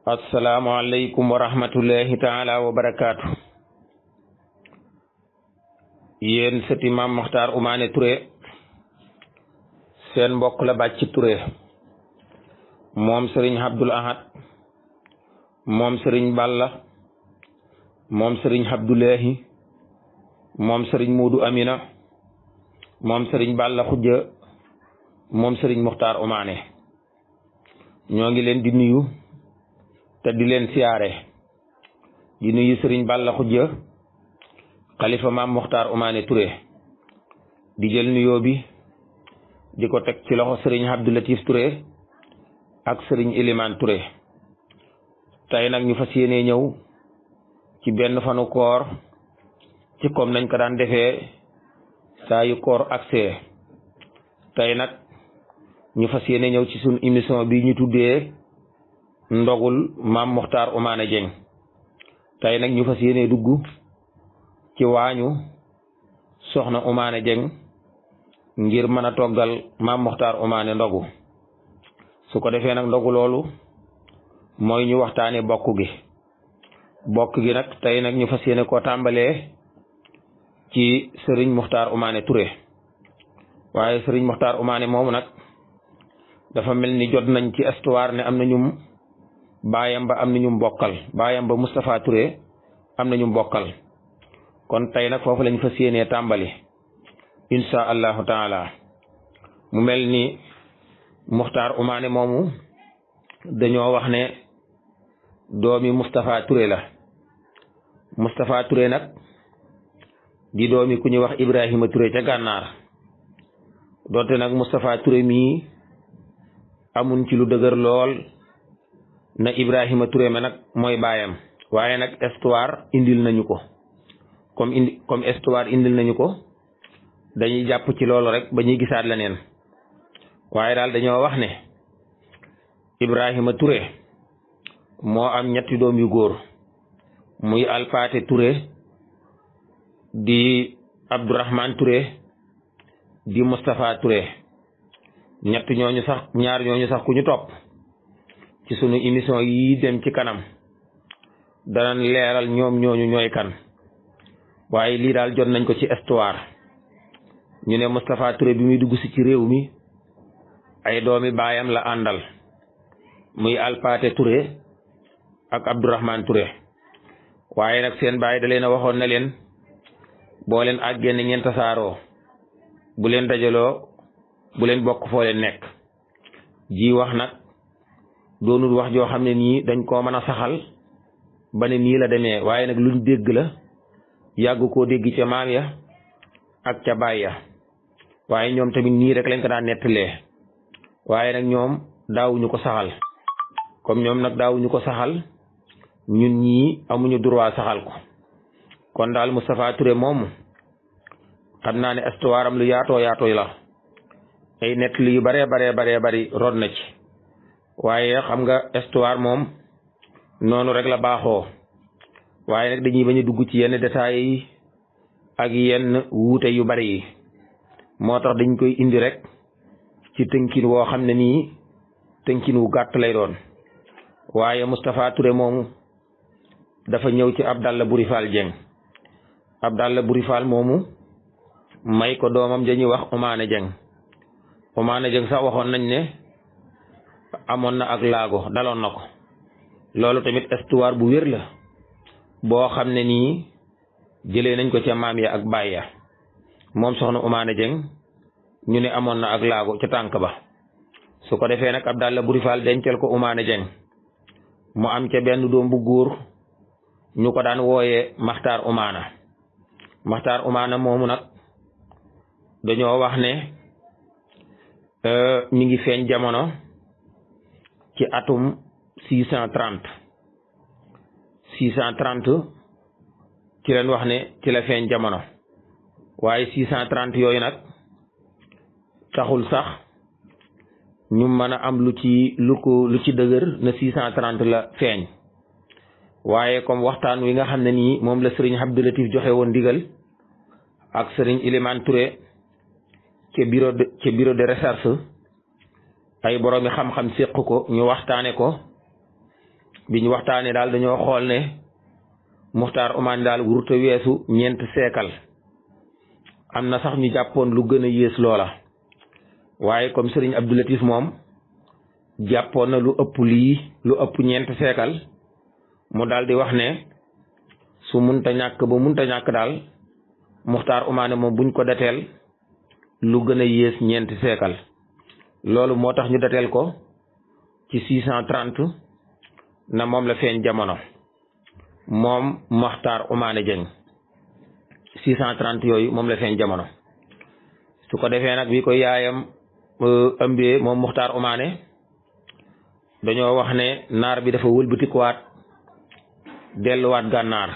asalaamaaleykum wa rahmatullahi taala wa barakaatu. yéen sëti Maam Mokhtar Oumane Touré seen mbokk la Bàcci Touré moom Serigne Abdoul Ahad moom Serigne Balla moom Serigne Abdoulahi moom Serigne Modou Amina moom Serigne Balla Khoudia moom Serigne Mokhtar Oumane ñoo ngi leen di nuyu te di leen siyaare di nuyu Serigne Balla Khoudia xalifa Maam Mokhtar Oumane Touré di jël nuyoo bi di ko teg ci loxo Serigne Abdou Latif Touré ak Serigne Elimane Touré tey nag ñu fas yéene ñëw ci benn fanu koor ci comme nañ ko daan defee saa yu koor accès tey nag ñu fas yéene ñëw ci suñu émission bi ñu tuddee ndogul Maam Mokhtar Oumane Dieng tey nag ñu fas yéene dugg ci waañu soxna Oumane Dieng ngir mën a toggal Maam Mokhtar Oumane ndogu su ko defee nag ndogu loolu mooy ñu waxtaane bokk gi nag tey nag ñu fas yéene koo tàmbalee ci Serigne Mokhtar Oumane Touré waaye Serigne Mokhtar Oumane moomu nag dafa mel ni jot nañ ci histoire ne am na ñum baayam ba am na ñum bokkal baayam ba Moustapha Touré am na ñum bokkal kon tey nag foofu lañ fas yéenee tàmbali insha allahu taala mu mel ni Mokhtar Oumane moomu dañoo wax ne doomi Moustapha Touré la Moustapha Touré nag di doomi ku ñuy wax Ibrahima Touré ca gànnaar doonte nag Moustapha Touré mii amun ci lu dëgër lool na Ibrahima Touré ma nag mooy baayam waaye nag histoire indil nañu ko comme histoire indil nañu ko dañuy jàpp ci loolu rek ba ñuy gisaat leneen waaye daal dañoo wax ne Ibrahima Touré moo am ñetti doom yu góor muy Alpaate Touré di Abdourahmane Touré di Moustapha Touré ñett ñooñu sax ñaar ñooñu sax ku ñu topp ci sunu émission yi dem ci kanam danañ leeral ñoom ñooñu ñooy kan waaye lii daal jot nañ ko ci histoire ñu ne Moustapha Touré bi muy dugg si ci réew mi ay doomi baayam la àndal muy Alpaate Touré ak Abdourahmane Touré waaye nag seen baay da leen a waxoon na leen boo leen àggee ne ngeen tasaaroo bu leen dajaloo bu leen bokk foo leen nekk ji wax nag doonul wax joo xam ne nii dañ koo mën a saxal ba ne nii la demee waaye nag luñ dégg la yàgg koo dégg ca maam ya ak ca baay ya waaye ñoom tamit nii rek lañ ko daan nettalee waaye nag ñoom daawuñu ko saxal comme ñoom nag daawuñu ko saxal ñun ñii amuñu droit saxal ko kon daal Moustapha Touré moomu xam naa ne histoire am lu yaatoo la ay nettali yu baree bari rod na ci waaye xam nga histoire moom noonu rek la baaxoo waaye nag dañuy bañ a dugg ci yenn détails yi ak yenn wuute yu bari yi moo tax dañ koy indi rek ci tënkin woo xam ne nii tënkin wu gàtt lay doon waaye Moustapha Touré moomu dafa ñëw ci Abdallah Buri Fall Dieng Abdallah Buri Fall moomu may ko doomam dañuy wax Oumane Dieng Oumane Dieng sax waxoon nañ ne amoon na ak laago daloon na ko loolu tamit histoire bu wér la boo xam ne nii jëlee nañ ko ca maam ya ak baay ya moom soxna Oumane Dieng ñu ne amoon na ak laago ca tànk ba su ko defee nag Abdallah Buri Fall dencal ko Oumane Dieng mu am ca benn doom bu góor ñu ko daan wooyee Mokhtar Oumane moomu nag dañoo wax ne mi ngi feeñ jamono ci atum 630 ci leen wax ne ci la feeñ jamono waaye 630 yooyu nag taxul sax ñu mën a am lu ci dëgër na 630 la feeñ waaye comme waxtaan wi nga xam ne nii moom la Serigne Abdou Latif joxe woon ndigal ak Serigne Elimane Touré ca bureau de recherche ay boroomi xam-xam séq ko ñu waxtaane ko biñ waxtaanee daal dañoo xool ne Muxtaar Omaani daal wurute weesu ñeent seekal am na sax ñu jàppoon lu gën a yées loola waaye comme sëriñ Abdou Latif moom jàppoon na lu ëpp lii lu ëpp ñeent seekal mu daal di wax ne su munta ñàkk ba munta ñàkk daal Muxtaar Omaani moom buñ ko dateel lu gën a yées ñeenti seekal loolu moo tax ñu dateel ko ci 630 na moom la feeñ jamono moom Muxtaar Omaani Jeng 630 yooyu moom la feeñ jamono su ko defee nag bi ko yaayam ëmbee moom Muxtaar Omaani dañoo wax ne naar bi dafa wëlbatikuwaat delluwaat gànnaar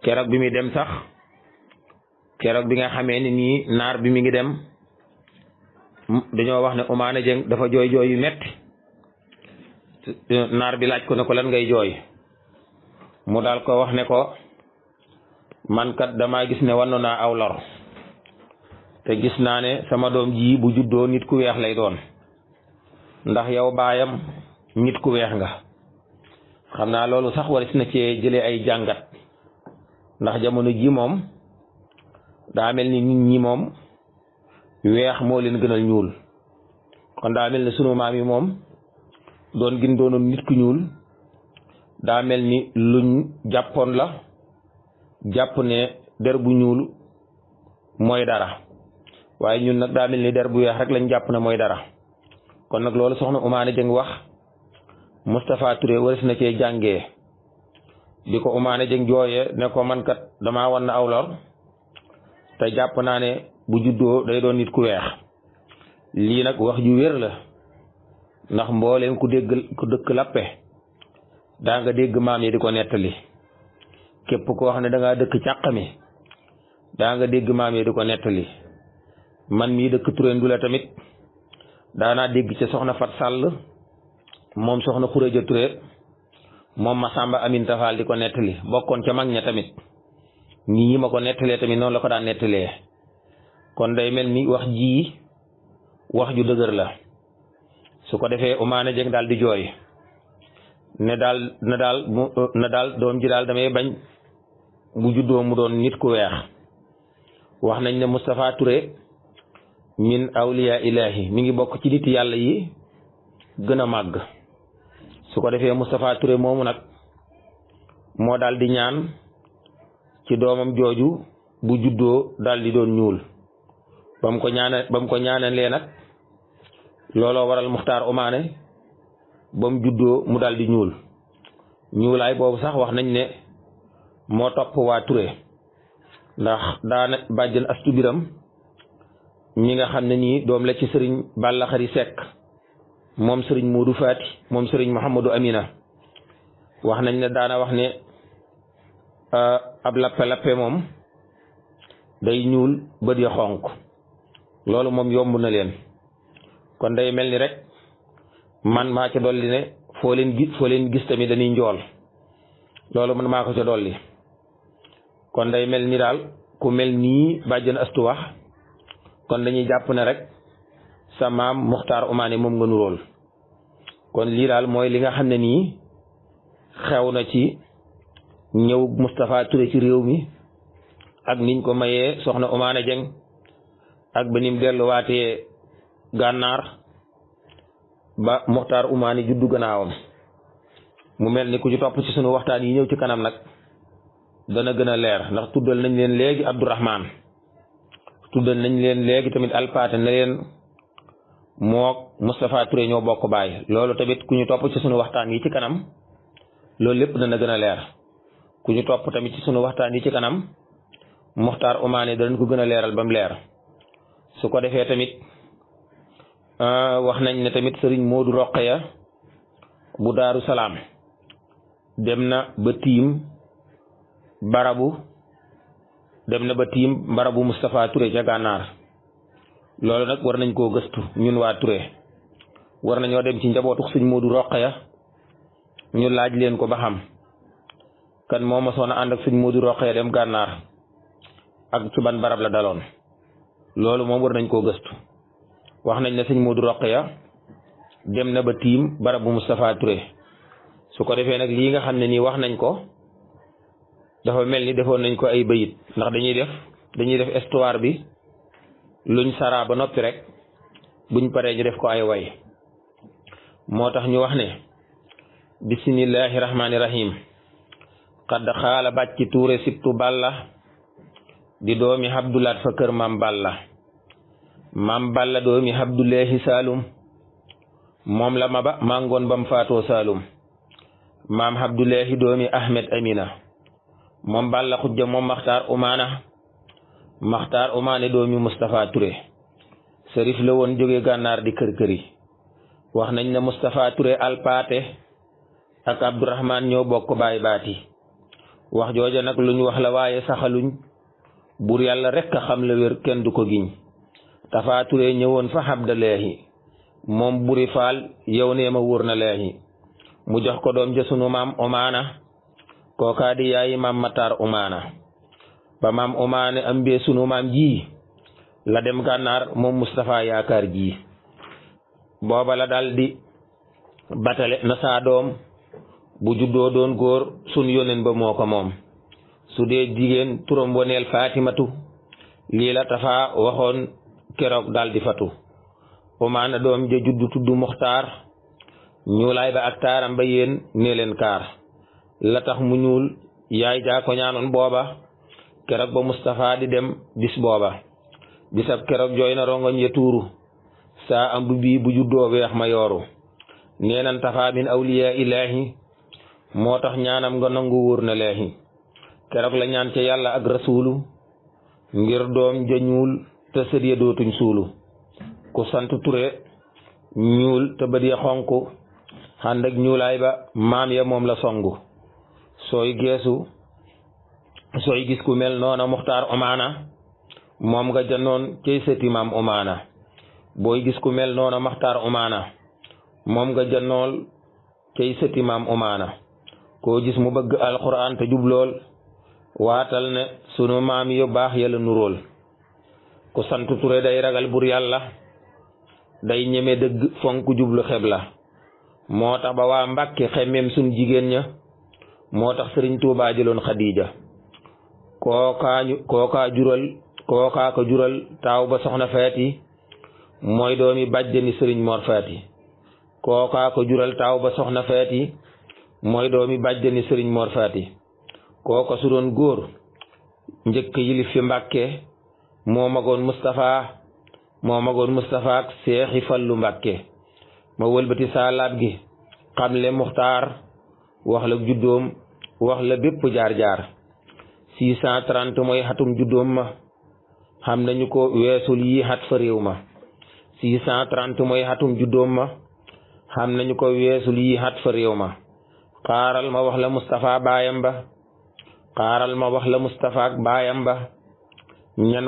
keroog bi muy dem sax keroog bi nga xamee ni nii naar bi mi ngi dem dañoo wax ne Omaani Jeng dafa jooy jooy yu metti naar bi laaj ko ne ko lan ngay jooy mu daal ko wax ne ko man kat damaa gis ne wannu naa aw lor te gis naa ne sama doom ji bu juddoo nit ku weex lay doon ndax yow baayam nit ku weex nga xam naa loolu sax waris na cee jëlee ay jàngat ndax jamono ji moom daa mel ni nit ñi moom weex moo leen gënal ñuul kon daa mel ni sunu maam yi moom doon gin doonoon nit ku ñuul daa mel ni luñ jàppoon la jàpp ne der bu ñuul mooy dara waaye ñun nag daa mel ni der bu weex rek lañ jàpp ne mooy dara kon nag loolu soxna Omaani Jeng wax Moustapha Touré waris na cee jàngee bi ko Omaani Jeng jooyee ne ko man kat damaa wan na aw lor te jàpp naa ne bu juddoo day doon nit ku weex lii nag wax ju wér la ndax mbooleem ku dëkk lappe daa nga dégg maam yi di ko nettali képp koo xam ne da ngaa dëkk càq mi daa nga dégg maam yi di ko nettali man mii dëkk Touré Ndula tamit daanaa dégg ca soxna Fat Sall moom soxna Xureja Touré moom Masamba Aminta Fall di ko nettali bokkoon ca mag ña tamit ñi ma ko nettalee tamit noonu la ko daan nettalee kon day mel ni wax ji wax ju dëgër la su ko defee Omaani Jeng daal di jooy ne daal doom ji daal damay bañ bu juddoo mu doon nit ku weex wax nañ ne Moustapha Touré min awliya ilahi mi ngi bokk ci nit yàlla yi gën a màgg su ko defee Moustapha Touré moomu nag moo daal di ñaan ci doomam jooju bu juddoo daal di doon ñuul ba mu ko ñaanalee nag looloo waral Muxtaar Omaani ba mu juddoo mu daal di ñuulaay boobu sax wax nañ ne moo topp waa Touré ndax daana bàjjen Astu Biram ñi nga xam ne nii doom la ci sëriñ Balla Xari Sekk moom sëriñ Moodu Faati moom sëriñ Mouhamadou Amina wax nañ ne daana wax ne ab lappe moom day ñuul bët ya xonq loolu moom yomb na leen kon day mel ni rek man maa ca dolli ne foo leen gis tamit dañuy njool loolu man maa ko ca dolli kon day mel ni daal ku mel nii bàjjen Astu wax kon dañuy jàpp ne rek sa maam Muxtaar Omaani moom nga nuróol kon lii daal mooy li nga xam ne nii xew na ci ñëw Moustapha Touré ci réew mi ak niñ ko mayee soxna Omaani Jeng ak ba nim delluwaatee gànnaar ba Muxtaar Omaani juddu gannaawam mu mel ni ku ci topp ci sunu waxtaan yi ñëw ci kanam nag dana gën a leer ndax tuddal nañ leen léegi Abdourahman tuddal nañ leen léegi tamit alpaate na leen mook Moustapha Touré ñoo bokk baay loolu tamit ku ñu topp ci sunu waxtaan yi ci kanam loolu lépp dana gën a leer ku ñu topp tamit ci sunu waxtaan yi ci kanam Muxtaar Omaani danañ ko gën a leeral ba mu leer su ko defee tamit wax nañ ne tamit sëriñ Moodu Roqeya bu Daaru Salaam dem na ba tiim barabu Moustapha Touré ca gànnaar loolu nag war nañ koo gëstu ñun waa Touré war nañoo dem ci njabootu sëriñ Moodu Roqeya ñu laaj leen ko ba xam kan moo ma soon a ànd ak sëriñ Moodu Roqeya dem gànnaar ak ci ban barab la daloon loolu moom war nañ koo gëstu wax nañ ne sëñ Moodu Roqeya dem na ba tiim barabu Moustapha Touré su ko defee nag lii nga xam ne nii wax nañ ko dafa mel ni defoon nañ ko ay bayit ndax dañuy def histoire bi luñ saraa ba noppi rek buñ paree ñu def ko ay way moo tax ñu wax ne bismillahi rahmani rahim xadd xaala bàcci tuure sibtu balla di doomi habdulaat fa kër maam balla doomi habdullahi saalum moom la maba mangoon bam faatoo saalum maam habdullahi doomi ahmed amina moom balla xujja moom maxtaar umaane doomi Moustapha Touré sërif la woon jóge gànnaar di kër-këri wax nañ ne Moustapha Touré alpaate ak Abdourahman ñoo bokk baay baati wax jooja nag luñ wax la waaye saxaluñ bur yàlla rekk a xam la wér kenn du ko giñ Tafa Touré ñëwoon fa Abdaleehi moom buri faal yow nee ma wóor na leehi mu jox ko doom ja sunu maam umaana kookaa di yaayi maam Matar umaana ba maam umaane ambee sunu maam ji la dem gànnaar moom Moustapha yaakaar ji booba la dal di batale na saa doom bu juddoo doon góor sun yónneen ba moo ko moom su dee jigéen turam woneel Fatimatu lii la Tafa waxoon keroog dal di fatu umaana doom ja juddu tudd Muxtaar ñuulaay ba ak taaram ba yéen nee leen kaar la tax mu ñuul yaay jaa ko ñaanoon booba keroog ba Moustapha di dem bis booba bisab keroog jooy na rongoñ ya tuuru saa am bu bii bu juddoo weex ma yooru neenan Tafa min awliya ilahi moo tax ñaanam nga nangu wóor na leehi keroog la ñaan ca yàlla ak rasuulu ngir doom ja ñuul te sët ya dootuñ suulu ku sant Touré ñuul te bët ya xonq ànd ak ñuulaay ba maam ya moom la songu sooy gis ku mel noona Muxtaar umaana moom nga jannoon cey sëti maam umaana booy gis ku mel noona Muxtaar umaana moom nga jannool cey sëti maam umaana koo gis mu bëgg alxuraan te jublool waatal ne sunu maam yu baax yàlla nuróol ku sant Touré day ragal bur yàlla day ñeme dëgg fonk jublu xebla moo tax ba waa Mbàkke xemmeem sun jigéen ña moo tax Sëriñ Tuubaa jëloon Xadiija kookaa ko jural taaw ba soxna Faati mooy doomi bàjjani Sëriñ Mor Faati kookaa ko jural taaw ba soxna Faati mooy doomi bàjjani Sëriñ Mor Faati kooko su doon góor njëkk yilif fi Mbàkke moo magoon Moustapha ak Seexi Fallu Mbàkke ma wëlbati saalaat gi xamle Muxtaar wax la juddoom wax la bépp jaar-jaar 630 mooy xatum juddoom ma xam nañu ko weesul yi xat fa réew ma 630 mooy xatum juddoom ma xam nañu ko weesul yi xat fa réew ma xaaral ma wax la Moustapha baayam ba ak baayam ba ñan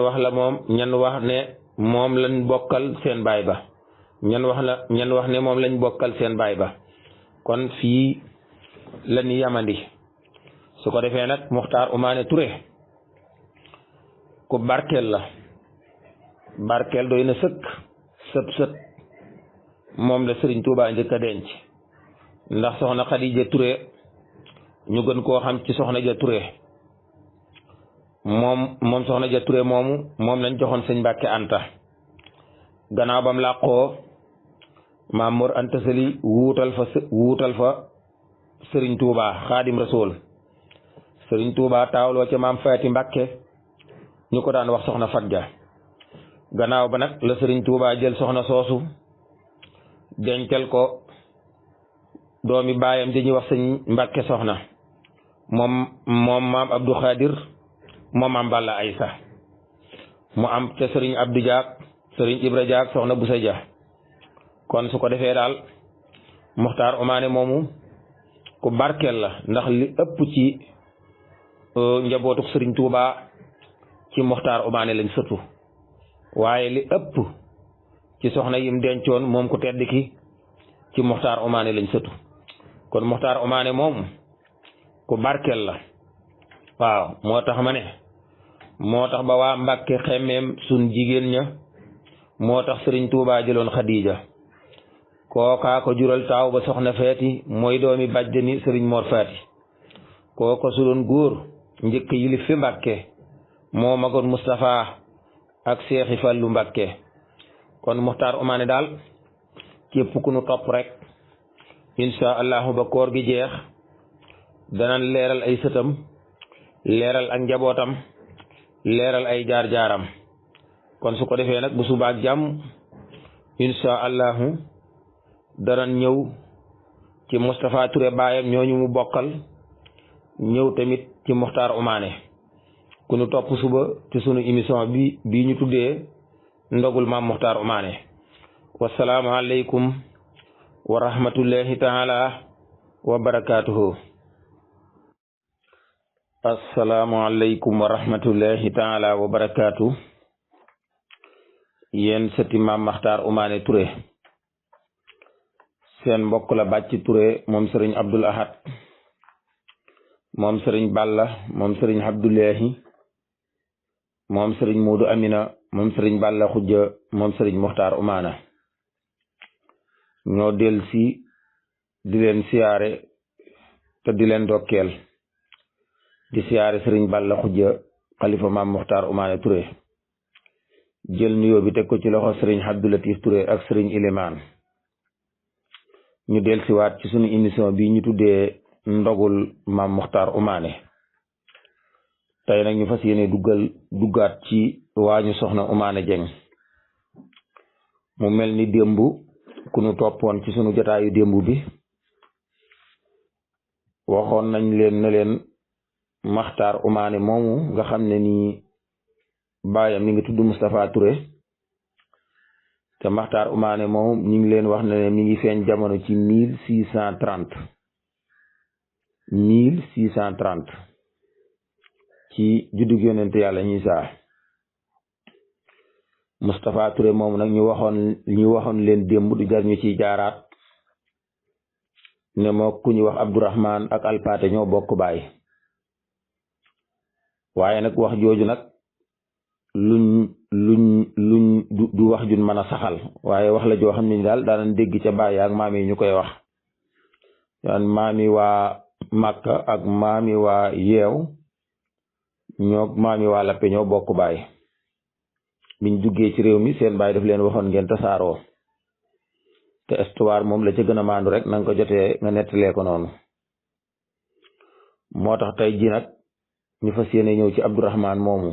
wax ne moom lañ bokkal seen baay ba ñan wax ne moom lañ bokkal seen baay ba kon fii la ñu yamandi su ko defee nag Muxtaar Umaane Touré ku barkeel la barkeel doy na sëkk sët moom la Sëriñ Tuubaa njëkk a denc ndax soxna Xadija Touré ñu gën koo xam ci soxna ja Touré moom soxna ja Touré moom lañ joxoon sëñ Mbàkke Anta gannaaw bam làqoo Maam Mor Anta Sali wuutal fa Sëriñ Tuubaa Xaadim Rasuul Sëriñ Tuubaa taawloo ca Maam Faati Mbàkke ñu ko daan wax soxna Fatja gannaaw ba nag la Sëriñ Tuubaa jël soxna soosu dencal ko doomi baayam di ñuy wax sëñ Mbàkke soxna moom maam Abdou Khadir moom maam Balla Aysa mu am ca Sëriñ Abdou Diak Sëriñ Ibra Diak soxna Busa Dia kon su ko defee daal Muxtaar Umaane moomu ku barkeel la ndax li ëpp ci njabootuk Sëriñ Tuubaa ci Muxtaar Umaane lañ sëtu waaye li ëpp ci soxna yim dencoon moom ku tedd ki ci Muxtaar Umaane lañ sëtu kon Muxtaar Umaane moom ku barkeel la waaw moo tax ba waa Mbàkke xemmeem sun jigéen ña moo tax Sëriñ Tuubaa jëloon Xadiija kookaa ko jural taaw ba soxna feeti mooy doomi bàjjani sëriñ Mor Faati kooko su doon góor njëkk yilif fi Mbàkke moo magoon Moustapha ak Seexi Fallu Mbàkke kon Muxtaar Umaane daal képp ku nu topp rek insha allahu ba koor gi jeex danañ leeral ay sëtam leeral ak njabootam leeral ay jaar-jaaram kon su ko defee nag bu subaak jàmm insha allahu danañ ñëw ci Moustapha Touré baayam ñooñu mu bokkal ñëw tamit ci Muxtaar Umaane ku nu topp suba ci sunu émission bi ñu tuddee ndogul maam Muxtaar Umaane wasalaamu aleykum wa rahmatullahi taala wa barakaatuhu. assalaamu aleykum wa rahmatullahi taala wa barakaatu. yéen sëti maam Muxtaar Umaane Touré seen mbokk la Bàcci Touré moom sëriñ Abdul Ahad moom sëriñ Balla moom sëriñ Abdullahi moom sëriñ Muudu Amina moom sëriñ Balla Xujja moom sëriñ Muxtaar Umaana ñoo del si di leen siyaare te di leen dokkeel di siyaare sëriñ Balla Xujja xalifa maam Muxtaar Umaane Touré jël nuyoo bi teg ko ci loxo sëriñ Abdou Latif Touré ak sëriñ Ilimaan ñu del siwaat ci sunu émission bi ñu tuddee ndogul maam Muxtaar Umaane tey nag ñu fas yéene duggaat ci waañu soxna Umaane Jeng mu mel ni démb ku nu toppoon ci sunu jotaayu démb bi waxoon nañ leen ne leen Muxtaar Umaane moomu nga xam ne nii baayam mi ngi tudd Moustapha Touré te Muxtaar Umaane moomu ñu ngi leen wax ne mi ngi feeñ jamono ci 1630 ci juddug yonent yàlla Isaa Moustapha Touré moomu nag ñu waxoon leen démb du jar ñu ciy jaaraat ne moo ku ñu wax Abdourahman ak Alpaate ñoo bokk baay waaye nag wax jooju nag luñ du wax jun mën a saxal waaye wax la joo xam ne daal daanañ dégg ca baay ak maam yi ñu koy wax yan maami waa Màkka ak maami waa yeew ñoo maami waa Lappe ñoo bokk baay biñ duggee ci réew mi seen baay daf leen waxoon ngeen tasaaroo te histoire moom la ca gën a maandu rek na nga ko jotee nga nettalee ko noonu moo tax tey ji nag ñu fas yéene ñëw ci Abdourahman moomu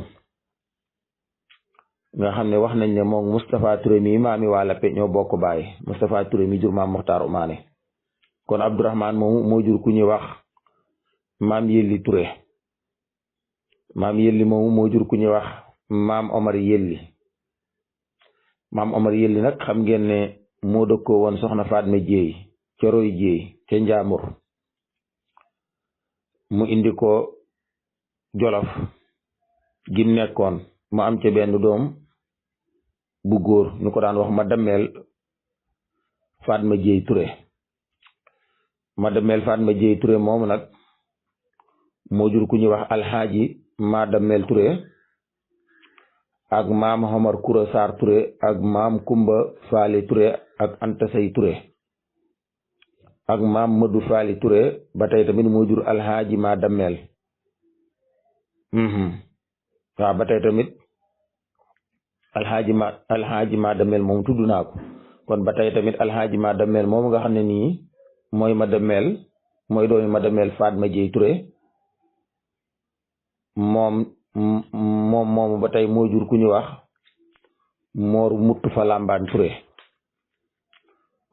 nga xam ne wax nañ ne moom Moustapha Touré mi maami waa Lappe ñoo bokk baay Moustapha Touré mi jur maam Muxtaar Umaane kon Abdourahman moomu moo jur ku ñuy wax maam Yelli Touré maam Yelli moomu moo jur ku ñuy wax maam Omar Yelli maam Omar Yelli nag xam ngeen ne moo dëkkoo woon soxna Fatma Jéey ca Roy Jéey ca Njaamur mu indi ko Jolof gim nekkoon mu am ca benn doom bu góor ñu ko daan wax ma dameel Fatma Jéey Touré ma dameel Fatma Jéey Touré moomu nag moo jur ku ñuy wax alxaaji ma dameel Touré ak maam Omar Koura Sarr Touré ak maam Kumba Faali Touré ak Anta Say Touré ak maam Madu Faali Touré ba tey tamit moo jur alxaaji ma dameel waaw ba tey tamit alxaaji ma dameel moom tudd naa ko kon ba tey tamit alxaaji ma dameel moom nga xam ne nii mooy ma dameel mooy doomi ma dameel Fatma Jéey Touré moom ba tey moo jur ku ñu wax Mooru Muttu fa Lambaan Touré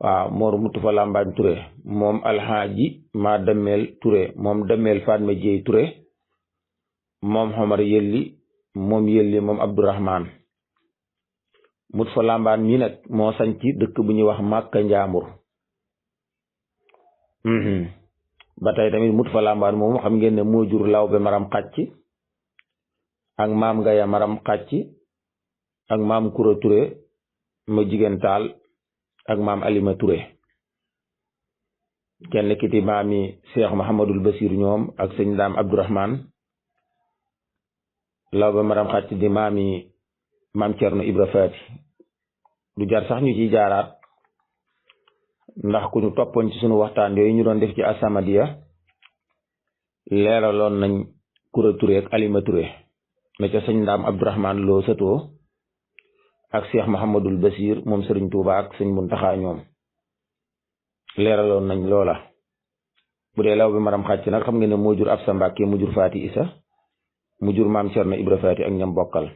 waaw Mooru Muttu fa Lambaan Touré moom alxaaji ma dameel Touré moom dameel Fatma Jéey Touré moom Omar Yelli moom Abdourahman Muttu fa Lambaan mi nag moo sañ ci dëkk bu ñuy wax Màkka Njaamur ba tey tamit Muttu fa Lambaan moom xam ngeen ne moo jur Lawbe Maram Xàcc ak maam Ngaya Maram Xàcc ak maam Koura Touré ma jigéen taal ak maam Alima Touré kenn kiti maami Cheikh Mahamadul Basir ñoom ak sëñ Daam Abdourahman Lawbe Maram Xàcc di maami maam Cerno Ibra Faati du jar sax ñu ciy jaaraat ndax ku ñu toppoon ci sunu waxtaan yooyu ñu doon def ci As-Samadiyya leeraloon nañ Koura Touré ak Alima Touré na ca sëñ Ndaam Abdourahmane Lo sëtoo ak Cheikh Mahamadul Basir moom sëriñ Touba ak sëñ Muntaxa ñoom leeraloon nañ loola. bu dee law bi maram xàcc nag xam nga ne moo jur Absa Mbàkke mu jur Faati Isa mu jur maam Cerno Ibra Faati ak ñam bokkal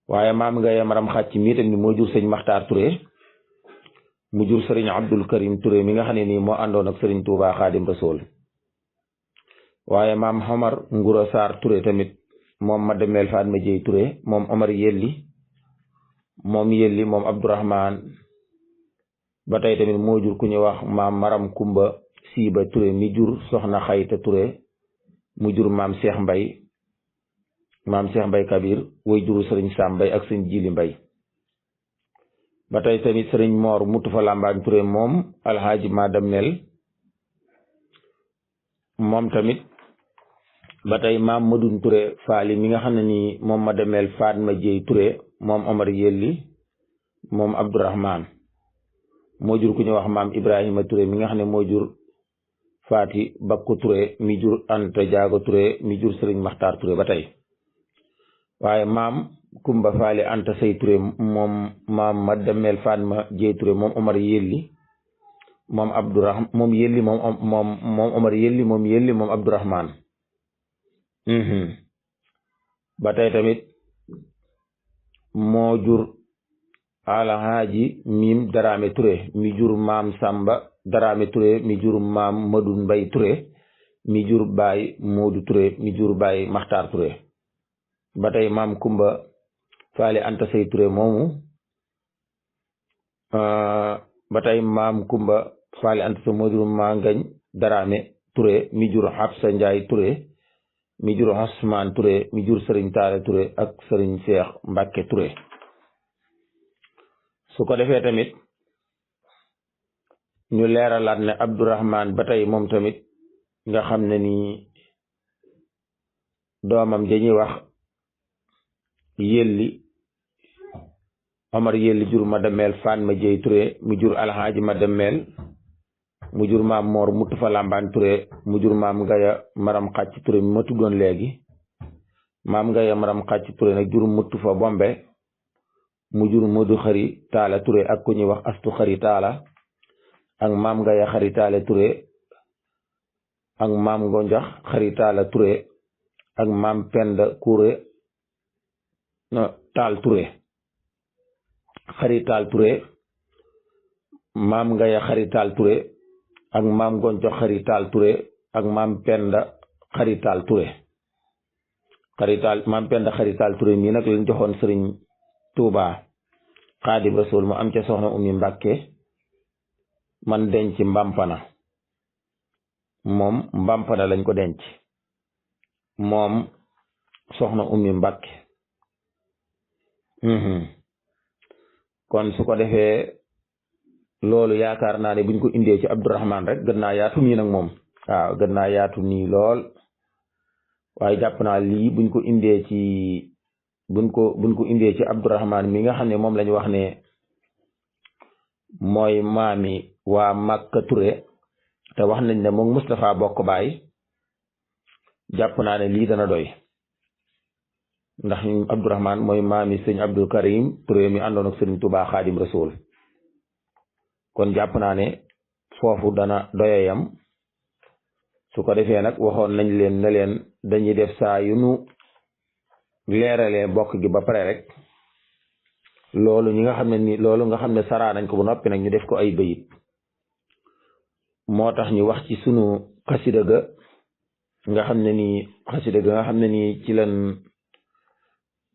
waaye maam nga maram xàcc mii tamit moo jur sëñ Maxtaar Touré mu jur sëriñ Abdul Karim Touré mi nga xam ne nii moo àndoon ak sëriñ Touba Xaadim Rasool waaye maam Omar Ngura Sarr Touré tamit moom ma demeel faat ma jëy Touré moom Omar Yelli moom Abdourahman ba tey tamit moo jur ku ñuy wax maam Maram Kumba Siiba Touré mi jur soxna Xayta Touré mu jur maam Cheikh Mbay Kabir way juru sëriñ Sam Mbay ak sëriñ Jili Mbay ba tey tamit sëriñ Moor Mutufa Lambaañ Touré moom alxaaji ma demeel moom tamit ba tey maam Madun Touré faali mi nga xam ne nii moom ma demeel faat ma jëy Touré moom Omar Yelli moom Abdourahman moo jur ku ñu wax maam Ibrahima Touré mi nga xam ne moo jur Faati Bakku Touré mi jur Anta Jaago Touré mi jur Sëriñ Maxtaar Touré ba tey waaye maam Kumba Faali Anta Sey Touré moom maam ma demeel faat ma jëy Touré moom Omar Yelli moom Abdourahman moom Yelli moom Omar Yelli moom Abdourahman ba tey tamit moo jur alhaaji Mim Daraame Touré mi jur maam Samba Daraame Touré mi jur maam Madun Mbay Touré mi jur baay Moodu Touré mi jur baay Maxtaar Touré ba tey maam Kumba Faali Anta Sey Touré moomu ba tey maam Kumba Faali Anta Sey moo jur maa Ngañ Daraame Touré mi jur Absa Njaay Touré mi jur Osman Touré mi jur Sëriñ Taale Touré ak Sëriñ Seex Mbàkke Touré su ko defee tamit ñu leeralaat ne Abdourahman ba tey moom tamit nga xam ne nii doomam dañuy wax Yelli Omar Yelli jur ma demeel Faan ma jëy Touré mi jur alxaaji ma demeel mu jur maam Moor Mutufa Lambaan Touré mu jur maam Ngaya Maram Xàcc Touré mi ma tuddoon léegi maam Ngaya Maram Xàcc Touré nag jur Mutufa Bombe mu jur Modu Xari Taala Touré ak ku ñuy wax Astu Xari Taala ak maam Ngaya Xari Taala Touré ak maam Ngonjax Xari Taala Touré ak maam Penda Kuré Taal Touré Xari Taal Touré maam Ngaya Xari Taal Touré ak maam Ngonjax Xari Taal Touré ak maam Penda Xari Taal Touré maam Penda Xari Taal Touré mii nag lañ joxoon sëriñ Touba Xaadim Rasul mu am ca soxna Ummi Mbàkke man denc Mbampana moom Mbampana lañ ko denc moom soxna Ummi Mbàkke kon su ko defee loolu yaakaar naa ne buñ ko indee ci Abdourahman rek gën naa yaatu nii nag moom waaw gën naa yaatu nii lool waaye jàpp naa lii buñ ko indee ci Abdourahman mi nga xam ne moom lañu wax ne mooy maami waa Makka Touré te wax nañ ne moom Moustapha bokk baay jàpp naa ne lii dana doy ndax Abdourahman mooy maami sëñ Abdul Karim Touré mi àndoon ak sëriñ Touba Xaadim Rasul kon jàpp naa ne foofu dana doyayam su ko defee nag waxoon nañ leen ne leen dañuy def saa yu nu leeralee bokk gi ba pare rek loolu nga xam ne saraa nañ ko bu noppi nag ñu def ko ay bayit moo tax ñu wax ci sunu xasida ga nga xam ne nii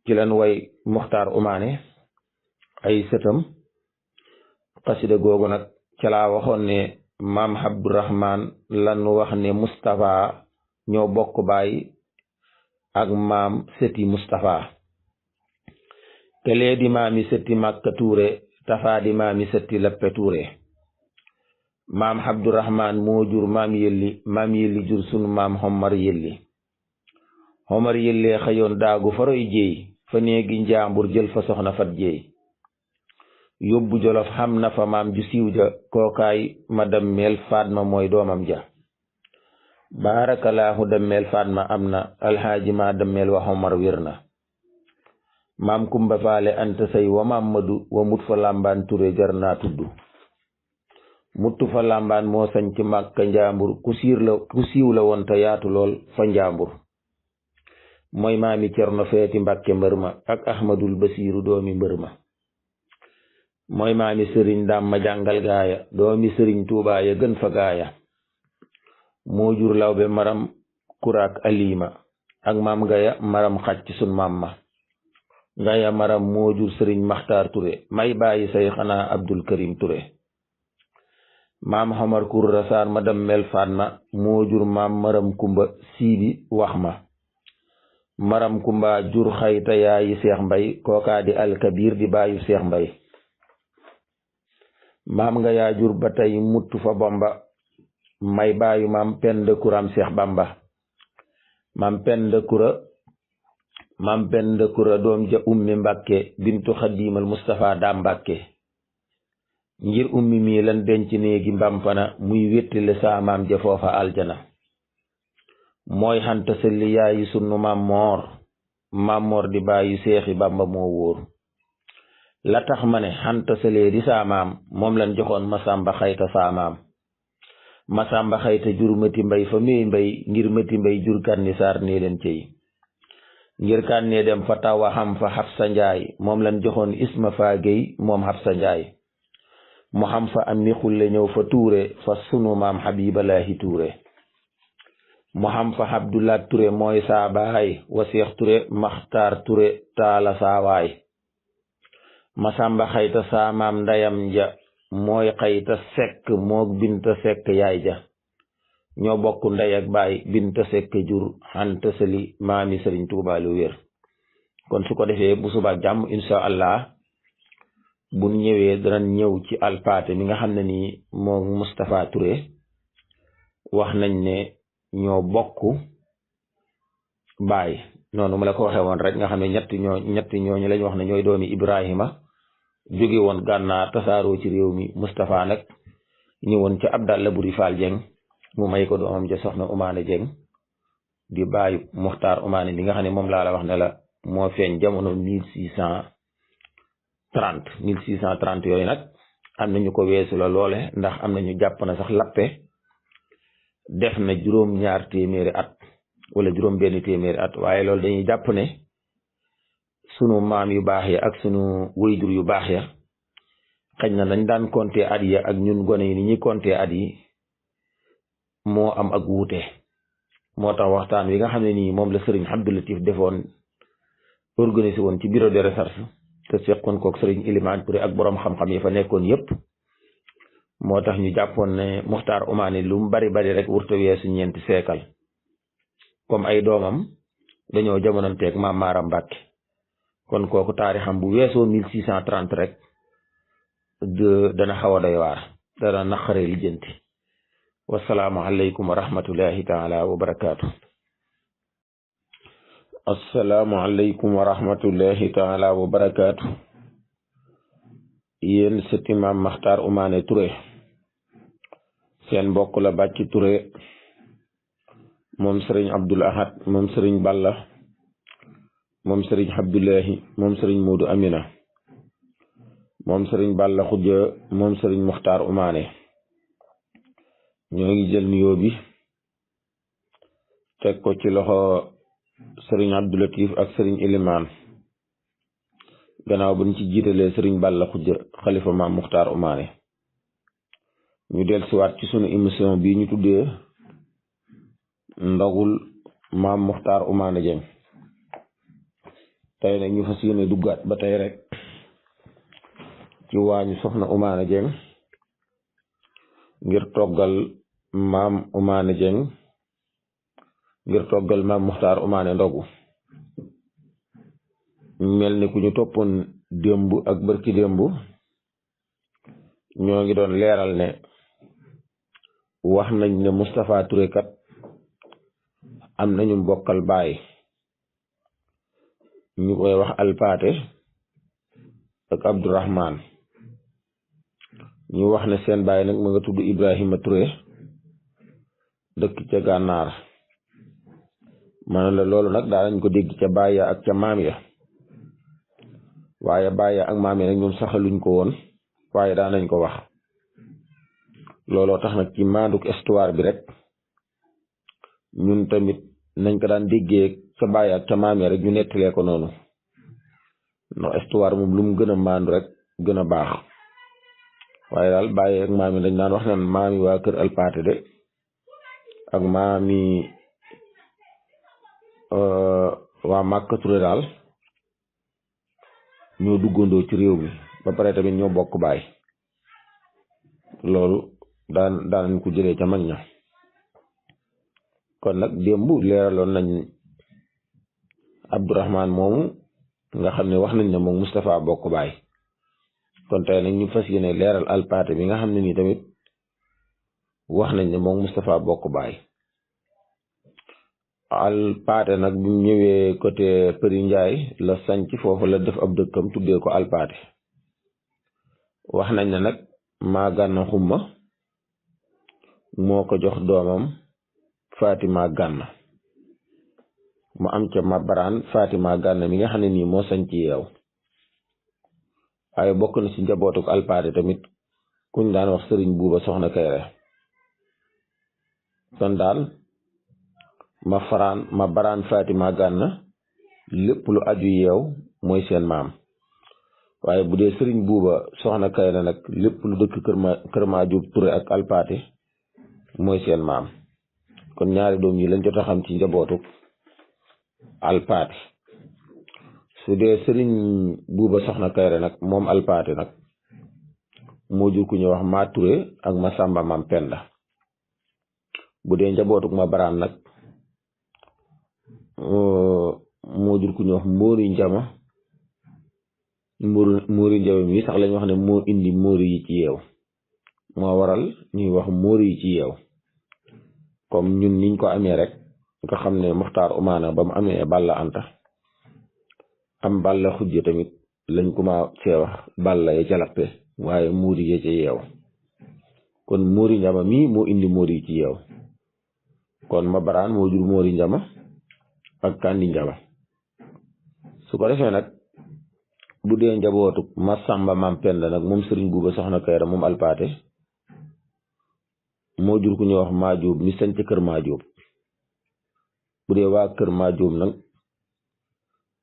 ci lan way Muxtaar Umaane ay sëtam xasida googu nag ca laa waxoon ne maam Abdourahman lan wax ne Moustapha ñoo bokk baay ak maam sëti Moustapha kelee di maami sëti Makka Touré tafaa di maami sëti Lappe Touré maam Abdourahman moo jur maam yelli jur sunu maam Homar Yelli xëyoon daagu faroy jéey fa néegi njaambur jël fa soxna fat jéey yóbbu jolof xam na fa maam ju siiw ja kookaay ma dammeel Fatma mooy doomam ja baarakalaahu dammeel Fatma am na alxaaji ma dammeel wa Omar wér na maam kumba faale anta say wa Mamadu wa mut fa làmbaan ture jar naa tudd muttu fa làmbaan moo sañ ci Màkka njaambur ku siiw la woon te yaatu lool fa njaambur mooy maami Cerno feeti Mbàkke mbër ma ak Ahmadul Basiiru doomi mbër ma mooy maami sëriñ daam ma jàngal gaaya doomi sëriñ Tuubaa ya gën fa gaaya moo jur lawbe maram kuraak alima ak maam gaya maram xacc sun maam ma gaya maram moo jur sëriñ Maxtaar Ture may bàyyi say xanaa Abdul Karim Ture maam Xomar Kurra Saar ma dammeel Fatma moo jur maam maram kumba siibi wax ma maram kumba jur xayta yaayi Seex Mbay kookaa di alkabir di bàyyu Seex Mbay maam nga yaa jur ba tey muttu fa bomba may bàyyu maam pend kuram Seex Bamba maam pend kura doom ja ummi Mbàkke bintu xadiimal Mustafa daam Mbàkke ngir ummi mi lan denc néegi mbampana muy wéttile saa maam ja foofa aljana mooy xanta sëlli yaayi sunu maam moor di bàyyi Seexi Bamba moo wóor la tax ma ne xanta sëlee di saa maam moom lan joxoon Masamba Xayta saa maam Masamba Xayta jur Mati Mbay fa muy mbay ngir Mati Mbay jur Kanni Saar nee leen cey ngir Kanni dem fa tawa xam fa Xabsa Njaay moom lan joxoon Isma Faa Géy moom Xabsa Njaay mu xam fa am mi xulle ñëw fa Tuure fa sunu maam Xabibalaahi Tuure mu xam fa Abdulaat Ture mooy saa baay wa Seex Ture Maxtaar Ture taala saawaay Masamba Xayta saa maam ndayam ja mooy Xayta Sekk moog Binta Sekk yaay ja ñoo bokk ndey ak baay Binta Sekk jur Anta Sali maami Sëriñ Tuubaa lu wér kon su ko defee bu subaak jàmm insha allah bu ñëwee danañ ñëw ci alpaate mi nga xam ne nii moog Moustapha Touré wax nañ ne ñoo bokk baay noonu ma la ko waxee woon rek nga xam ne ñetti ñooñu lañ wax ne ñooy doomi Ibrahima jóge woon gànnaar tasaaroo ci réew mi Moustapha nag ñëwoon ca Abdalla Buri Faal Jeng mu may ko doomam ja soxna Umaane Jeng di baayu Muxtaar Umaane bi nga xam ne moom laa la wax ne la moo feeñ jamono 1630 yooyu nag am nañu ko weesu la loole ndax am nañu jàpp na sax lappe def na juróom-ñaar téeméeri at wala juróom-benn téeméeri at waaye loolu dañuy jàpp ne sunu maam yu baax ya ak sunu wayjur yu baax ya xëy na dañ daan compter at ya ak ñun gone yi ni ñuy compter at yi moo am ak wuute moo tax waxtaan wi nga xam ne nii moom la sëriñ Abdou Latif defoon organisé woon ci bureau de recherche te seqoon kook sëriñ Ilimaan Touré ak boroom xam-xam yi fa nekkoon yépp moo tax ñu jàppoon ne Muxtaar Umaani lu mu bari rek wurta weesu ñeenti seekal comme ay doomam dañoo jamonanteeg maam Maaram Mbàkke kon kooku taarixam bu weesoo 1630 rek dana xaw a doy waar dana naqaree lijjanti wasalaamu aleykum wa rahmatullahi taala wa barakaatu. assalaamu aleykum wa rahmatullahi taala wa barakaatu. yéen sëti maam Maxtaar Umaane Touré seen mbokk la Bàcci Touré moom sëriñ Abdul Ahad moom sëriñ Balla moom sëriñ Abdullahi moom sëriñ Moodu Amina moom sëriñ Balla Xujja moom sëriñ Muxtaar Umaane ñoo ngi jël nuyoo bi teg ko ci loxo sëriñ Abdou Latif ak sëriñ Ilimaan gannaaw buñ ci jiitalee sëriñ Balla Xujja xalifa maam Muxtaar Umaane ñu del siwaat ci sunu émission bii ñu tuddee ndogul maam Muxtaar Umaane Jeng tey nag ñu fas yéene duggaat ba tey rek ci waañu soxna Umaane Jeng ngir toggal maam Umaane Jeng ngir toggal maam Muxtaar Umaane ndogu mel ni ku ñu toppoon démb ak bërki démb ñoo ngi doon leeral ne wax nañ ne Moustapha Touré kat am nañu mbokkal baay ñu koy wax alpaate ak Abdourahman ñu wax ne seen baay nag ma nga tudd Ibrahima Touré dëkk ca gànnaar man la loolu nag daa nañ ko dégg ca baay ya ak ca maam ya waaye baay ya ak maam ya nag ñoom saxaluñ ko woon waaye daa nañ ko wax looloo tax nag ci maanduk histoire bi rek ñun tamit nañ ko daan déggee ca baay ak ca maam ya rek ñu nettalee ko noonu ndax histoire moom lu mu gën a maandu rek gën a baax waaye daal baay ak maam yi dañ daan wax naan maam yi waa kër Alpaate de ak maam yi waa Màkka Touré daal ñoo duggandoo ci réew mi ba pare tamit ñoo bokk baay loolu daan ko jëlee ca mag ña kon nag démb leeraloon nañ Abdourahman moomu nga xam ne wax nañ ne moom Moustapha bokk baay kon tey nag ñu fas yéene leeral Alpaate bi nga xam ne nii tamit wax nañ ne moom Moustapha bokk baay Alpaate nag bi mu ñëwee côté Përi Njaay la sanc foofu la def ab dëkkam tuddee ko Alpaate wax nañ ne nag maa gànna xumma moo ko jox doomam Fatima Gànna mu am ca ma baraan Fatima Gànna mi nga xam ne nii moo sanc yeew waaye bokk na ci njabootuk Alpaate tamit kuñ daan wax sëriñ buuba soxna Kayre kon daal ma baraan Fatima Gànna lépp lu aju yeew mooy seen maam waaye bu dee sëriñ buuba soxna Kayre nag lépp lu dëkk kër ma Jóob Ture ak Alpaate mooy seen maam kon ñaari doom yi lañ jot a xam ci njabootuk Alpaate su dee sëriñ buuba soxna Kayre nag moom Alpaate nag moo jur ku ñu wax ma Touré ak ma Samba Mam Penda bu dee njabootuk ma baraan nag moo jur ku ñu wax Móori Njama Móori Njama mi sax lañ wax ne moo indi móori yi ci yeew moo waral ñuy wax móori yi ci yeew comme ñun niñ ko amee rek nga xam ne Muxtaar Umaana ba mu amee Balla Anta am Balla Xujje tamit lañ ko ma see wax Balla ya ca lappe waaye móori ya ca yeew kon Móori Njama mi moo indi móori yi ci yeew kon ma baraan moo jur Móori Njama ak Kandi Njama su ko defee nag bu dee njabootu ma Samba Mam Penda nag moom sëriñ buuba soxna Kayre moom Alpaate moo jur ku ñuy wax maa Jóob mi sañ ca kër maa Jóob bu dee waa kër maa Jóob nag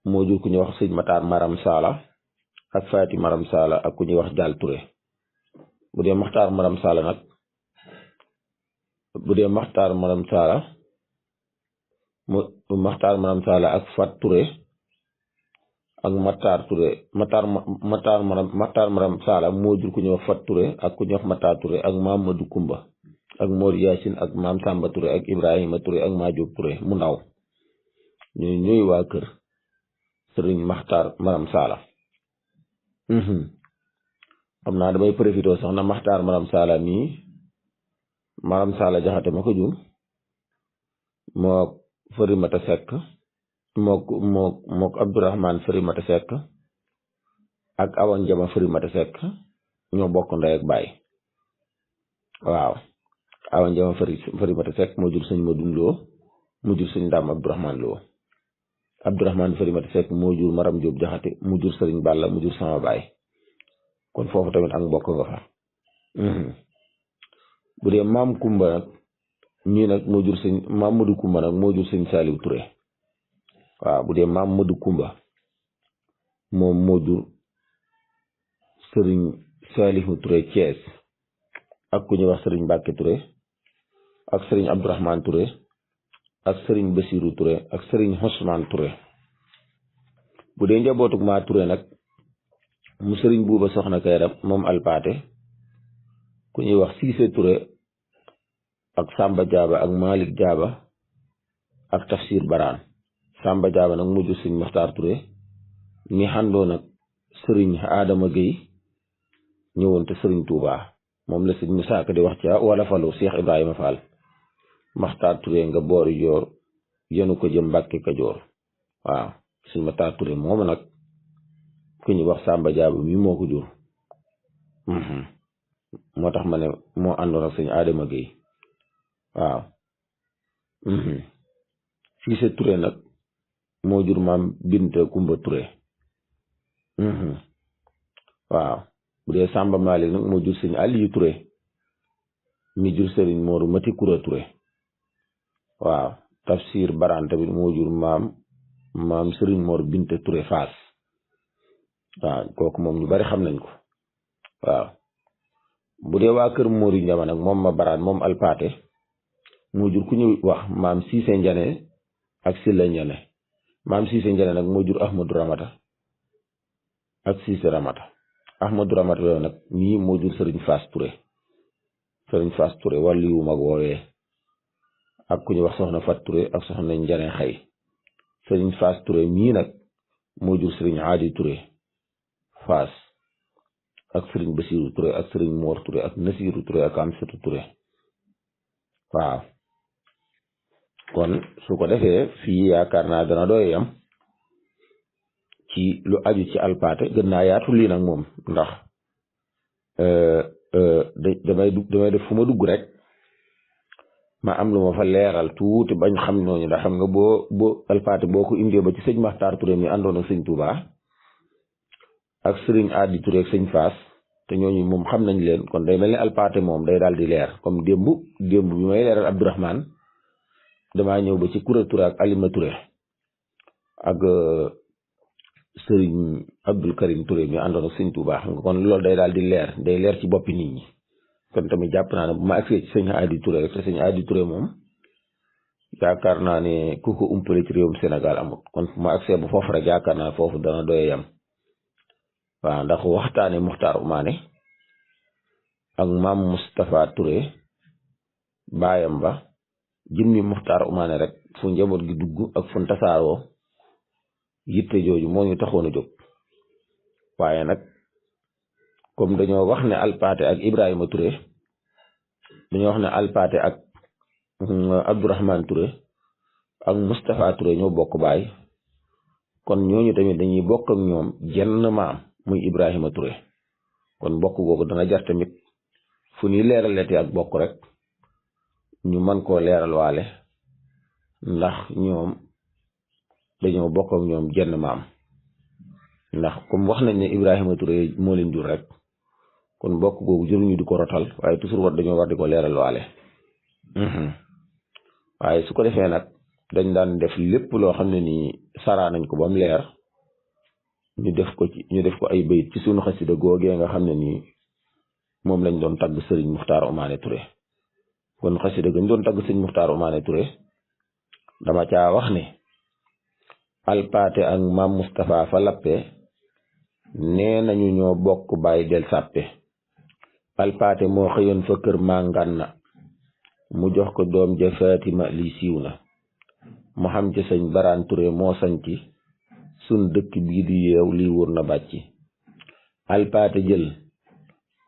moo jur ku ñuy wax sëñ Mataar Maram Saala ak Faati Maram Saala ak ku ñuy wax Jaal Ture bu dee Maxtaar Maram Saala nag Maxtaar Maram Saala ak Fat Ture ak Matar Ture Matar Maram Saala moo jur ku ñuy wax Fat Ture ak ku ñuy wax Matar Ture ak Mamadou Kumba ak Mor Yaasin ak Maam Samba Ture ak Ibrahima Ture ak Maajob Ture mu ndaw ñuy waa kër sëriñ Maxtaar Maram Saala xam naa damay profité sax na Maxtaar Maram Saala mii Maram Saala Jaxate ma ko jur moo Farimata Sekk mook Abdourahman Farimata Sekk ak Awa Njama Farimata Sekk ñoo bokk ndey ak baay waaw Awa Njama Farimata Sekk moo jur sëñ Madun Lo mu jur sëñ Ndam Abdourahman Lo Abdourahman Farimata Sekk moo jur Maram Jóob Jaxate mu jur sëriñ Balla mu jur sama baay kon foofu tamit ak mbokk nga fa bu dee maam Kumba nag ñii nag moo jur sëñ Mamadou Kumba nag moo jur sëñ Saliou Touré waaw bu dee Mamadou Kumba moom moo jur sëriñ Saliou Touré Thiès ak ku ñuy wax sëriñ Mbàkke Touré ak sëriñ Abdourahman Touré ak sëriñ Basiru Touré ak sëriñ Ousmane Touré bu dee njabootuk maa Touré nag mu sëriñ buuba soxna Kayre moom Alpaate ku ñuy wax Siise Touré ak Samba Jaaba ak Malik Jaaba ak Tafsir Baraan Samba Jaaba nag mu jur sëriñ Maxtaar Touré mi xandoo nag sëriñ Adama Gueye ñëwoon te sëriñ Touba moom la sëriñ Musaa Ka di wax ca wala falu Cheikh Ibrahima Fall Maxtaar Touré nga boori joor yenu ko jëm Mbàkke Kajoor waaw sëriñ Maxtaar Touré moom nag ku ñu wax Samba Jaaba mi moo ko jur moo tax ma ne moo àndoon ak sëñ Adama Gueye waaw. Cissé Touré nag moo jur maam Binta Kumba Touré waaw. bu dee Samba Malick nag moo jur sëñ Aliou Touré mi jur sëriñ Mooru Mati Kura Touré waaw. Tafsir Baraan tamit moo jur maam sëriñ Moor Binta Touré Faas waaw. kooku moom ñu bari xam nañ ko waaw. bu dee waa kër Moori Njama nag moom ma Baraan moom Alpaate moo jur ku ñuy wax maam Siise Njane ak Silla Njane. maam Siise Njane nag moo jur Ahmadou Ramata ak Siise Ramata. Ahmadou Ramata yooyu nag nii moo jur sëriñ Faas Touré sëriñ Faas Touré wàllu yu mag woowee ak ku ñuy wax soxna Fat Touré ak soxna Njane Xay. sëriñ Faas Touré mii nag moo jur sëriñ Aadi Touré Faas ak sëriñ Basiiru Touré ak sëriñ Moor Touré ak Nasiiru Touré ak Amsatu Touré waaw. kon su ko defee fii yaakaar naa dana doy yam ci lu aju ci Alpaate gën naa yaatu lii nag moom ndax damay def fu ma dugg rek ma am lu ma fa leeral tuuti bañ xam ñooñu ndax xam nga boo Alpaate boo ko indee ba ci sëñ Maxtaar Touré mi àndoon ak sëñ Touba ak sëriñ Aadi Touré ak sëñ Faas te ñooñu moom xam nañ leen kon day mel ni Alpaate moom day daal di leer comme démb bi may leeral Abdourahmane damaa ñëw ba ci Kura Touré ak Alima Touré ak sëriñ Abdul Karim Touré mi àndoon ak sëñ Touba xam nga kon loolu day daal di leer day leer ci boppi nit ñi. kon tamit jàpp naa ne bu ma agsee ci sëñ Aadi Touré rek te sëñ Aadi Touré moom yaakaar naa ne ku ko umpale ci réewum Sénégal amut kon bu ma agsee ba foofu rek yaakaar naa foofu dana doye yam waaw. ndax waxtaane Muxtaar Umaane ak maam Moustapha Touré baayam ba jëmmi Muxtaar Umaane rek fu njaboot gi dugg ak fu tasaaroo yitte jooju moo ñu taxoon a jóg. waaye nag comme dañoo wax ne Alpaate ak Ibrahima Touré dañoo wax ne Alpaate ak Abdourahmane Touré ak Moustapha Touré ñoo bokk baay kon ñooñu tamit dañuy bokk ak ñoom jenn maam muy Ibrahima Touré kon bokk googu dana jar tamit fu ñuy leeralati ak bokk rek ñu mën koo leeral waale ndax ñoom dañoo bokk ak ñoom jenn maam ndax comme wax nañ ne Ibrahima Touré moo leen jur rek kon bokk googu jëruñu di ko rotal waaye toujours dañoo war di ko leeral waale waaye su ko defee nag dañ daan def lépp loo xam ne nii saraa nañ ko ba mu leer ñu def ko ay bayit ci sunu xasida googee nga xam ne nii moom lañ doon tagg sëriñ Muxtaar Umaane Touré. kon xasida gañ doon tagg sëriñ Muxtaar Umaane Touré dama caa wax ne Alpaate ak maam Moustapha fa lappe nee nañu ñoo bokk bàyyi del sàppe. Alpaate moo xëyoon fa kër maa ngànna mu jox ko doom ja Fatima lii siiw na mu xam ci sëñ Baraan Touré moo sañci sun dëkk bii di yeew lii wóor na bàcci. Alpaate jël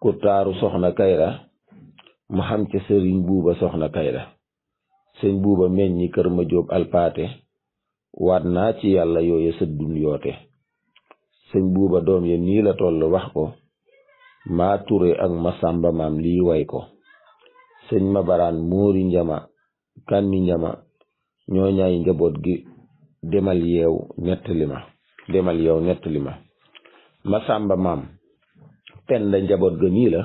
ku taaru soxna Kayra mu xam ci sëriñ buuba soxna Kayra sëñ buuba meññi kër ma jóob Alpaate waat naa ci yàlla yooye sëddun yoote. sëñ buuba doom ya nii la toll wax ko maa Touré ak ma sàmba maam lii way ko. sëñ ma Baraan Moori Njama Kanni Njama ñoo ñaay njaboot gi demal yeew nettali ma. ma sàmba maam penda njaboot ga nii la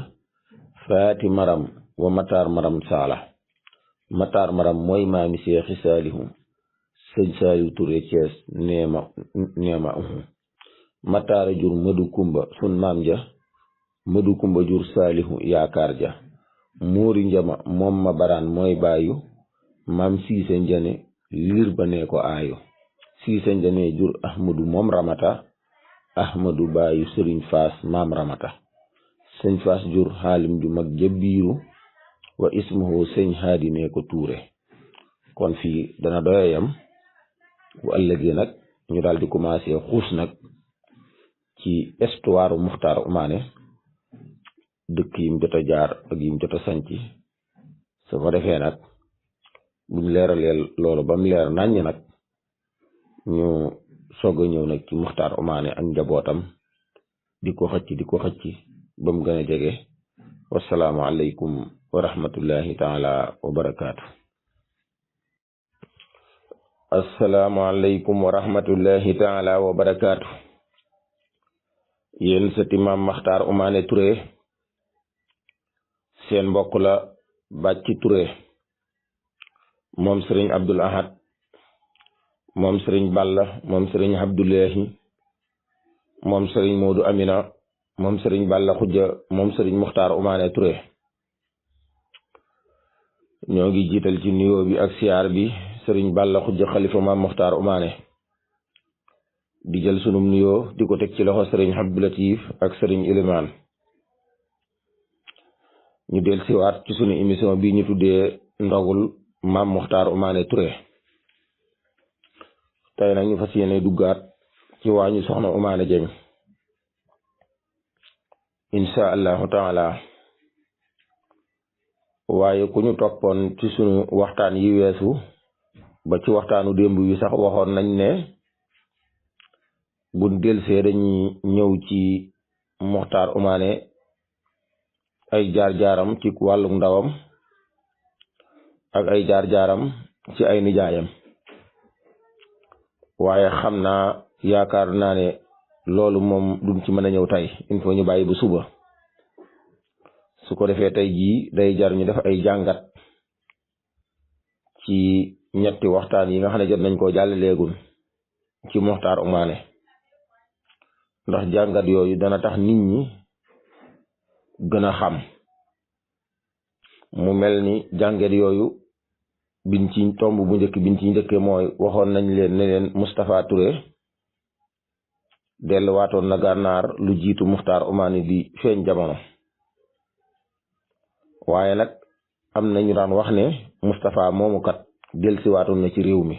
faati maram wa mataar maram saala. mataar maram mooy maami seexi saalihu sëñ Saaliw Touré Cees neema mataara jur madu kumba sun maam ja madu kumba jur saalihu yaakaar ja. Moori Njama moom ma Baraan mooy baayu maam Siise Njane liir ba nee ko aayu. Siise Njane jur Ahmadu moom Ramata Ahmadu baayu sëriñ Faas maam Ramata. sëñ Faas jur xaalim ju mag ja biiru wa ismuhu sëñ Haadi nee ko Tuure. kon fii dana doyam bu ëllëgee nag ñu daal di commencé xuus nag ci histoire Muxtaar Umaane dëkk yim jot a jaar ak yim jot a sanci su ko defee nag buñ leeralee loolu ba mu leer naññ nag ñu soog a ñëw nag ci Muxtaar Umaane ak njabootam di ko xëcc ba mu gën a jege wasalaamu aleykum wa rahmatullahi taala wa barakaatu. assalaamu aleykum wa rahmatullahi taala wa barakaatu. yéen sëti Maam Maxtaar Umaane Touré seen mbokk la Bàcci Touré moom sëriñ Abdul Ahad moom sëriñ Balla moom sëriñ Abdullahi moom sëriñ Moodu Amina moom sëriñ Balla Xujja moom sëriñ Muxtaar Umaane Touré ñoo ngi jiital ci nuyoo bi ak siyaar bi sëriñ Balla Xujja xalifa Maam Muxtaar Umaane di jël sunum nuyoo di ko teg ci loxo sëriñ Abdou Latif ak sëriñ Ilimaan ñu del siwaat ci sunu émission bi ñu tuddee ndogul Maam Muxtaar Umaane Touré tey nag ñu fas yéene duggaat ci waañu soxna Umaane Jeng insha allahu taala. waaye ku ñu toppoon ci sunu waxtaan yi weesu ba ci waxtaanu démb wi sax waxoon nañ ne buñ delsee dañuy ñëw ci Muxtaar Umaane ay jaar-jaaram ci wàllu ndawam ak ay jaar-jaaram ci ay nijaayam waaye xam naa yaakaar naa ne loolu moom duñ ci mën a ñëw tey il faut ñu bàyyi bu suba su ko defee tey jii day jar ñu def ay jàngat ci ñetti waxtaan yi nga xam ne jot nañ koo jàllaleegul ci Muxtaar Umaane ndax jàngat yooyu dana tax nit ñi gën a xam mu mel ni jàngat yooyu biñ ci tomb bu njëkk biñ ci njëkkee mooy waxoon nañ leen ne leen Moustapha Touré delluwaatoon na gànnaar lu jiitu Muxtaar Umaane di feeñ jamono waaye nag am na ñu daan wax ne Moustapha moomu kat dellusiwaatoon na ci réew mi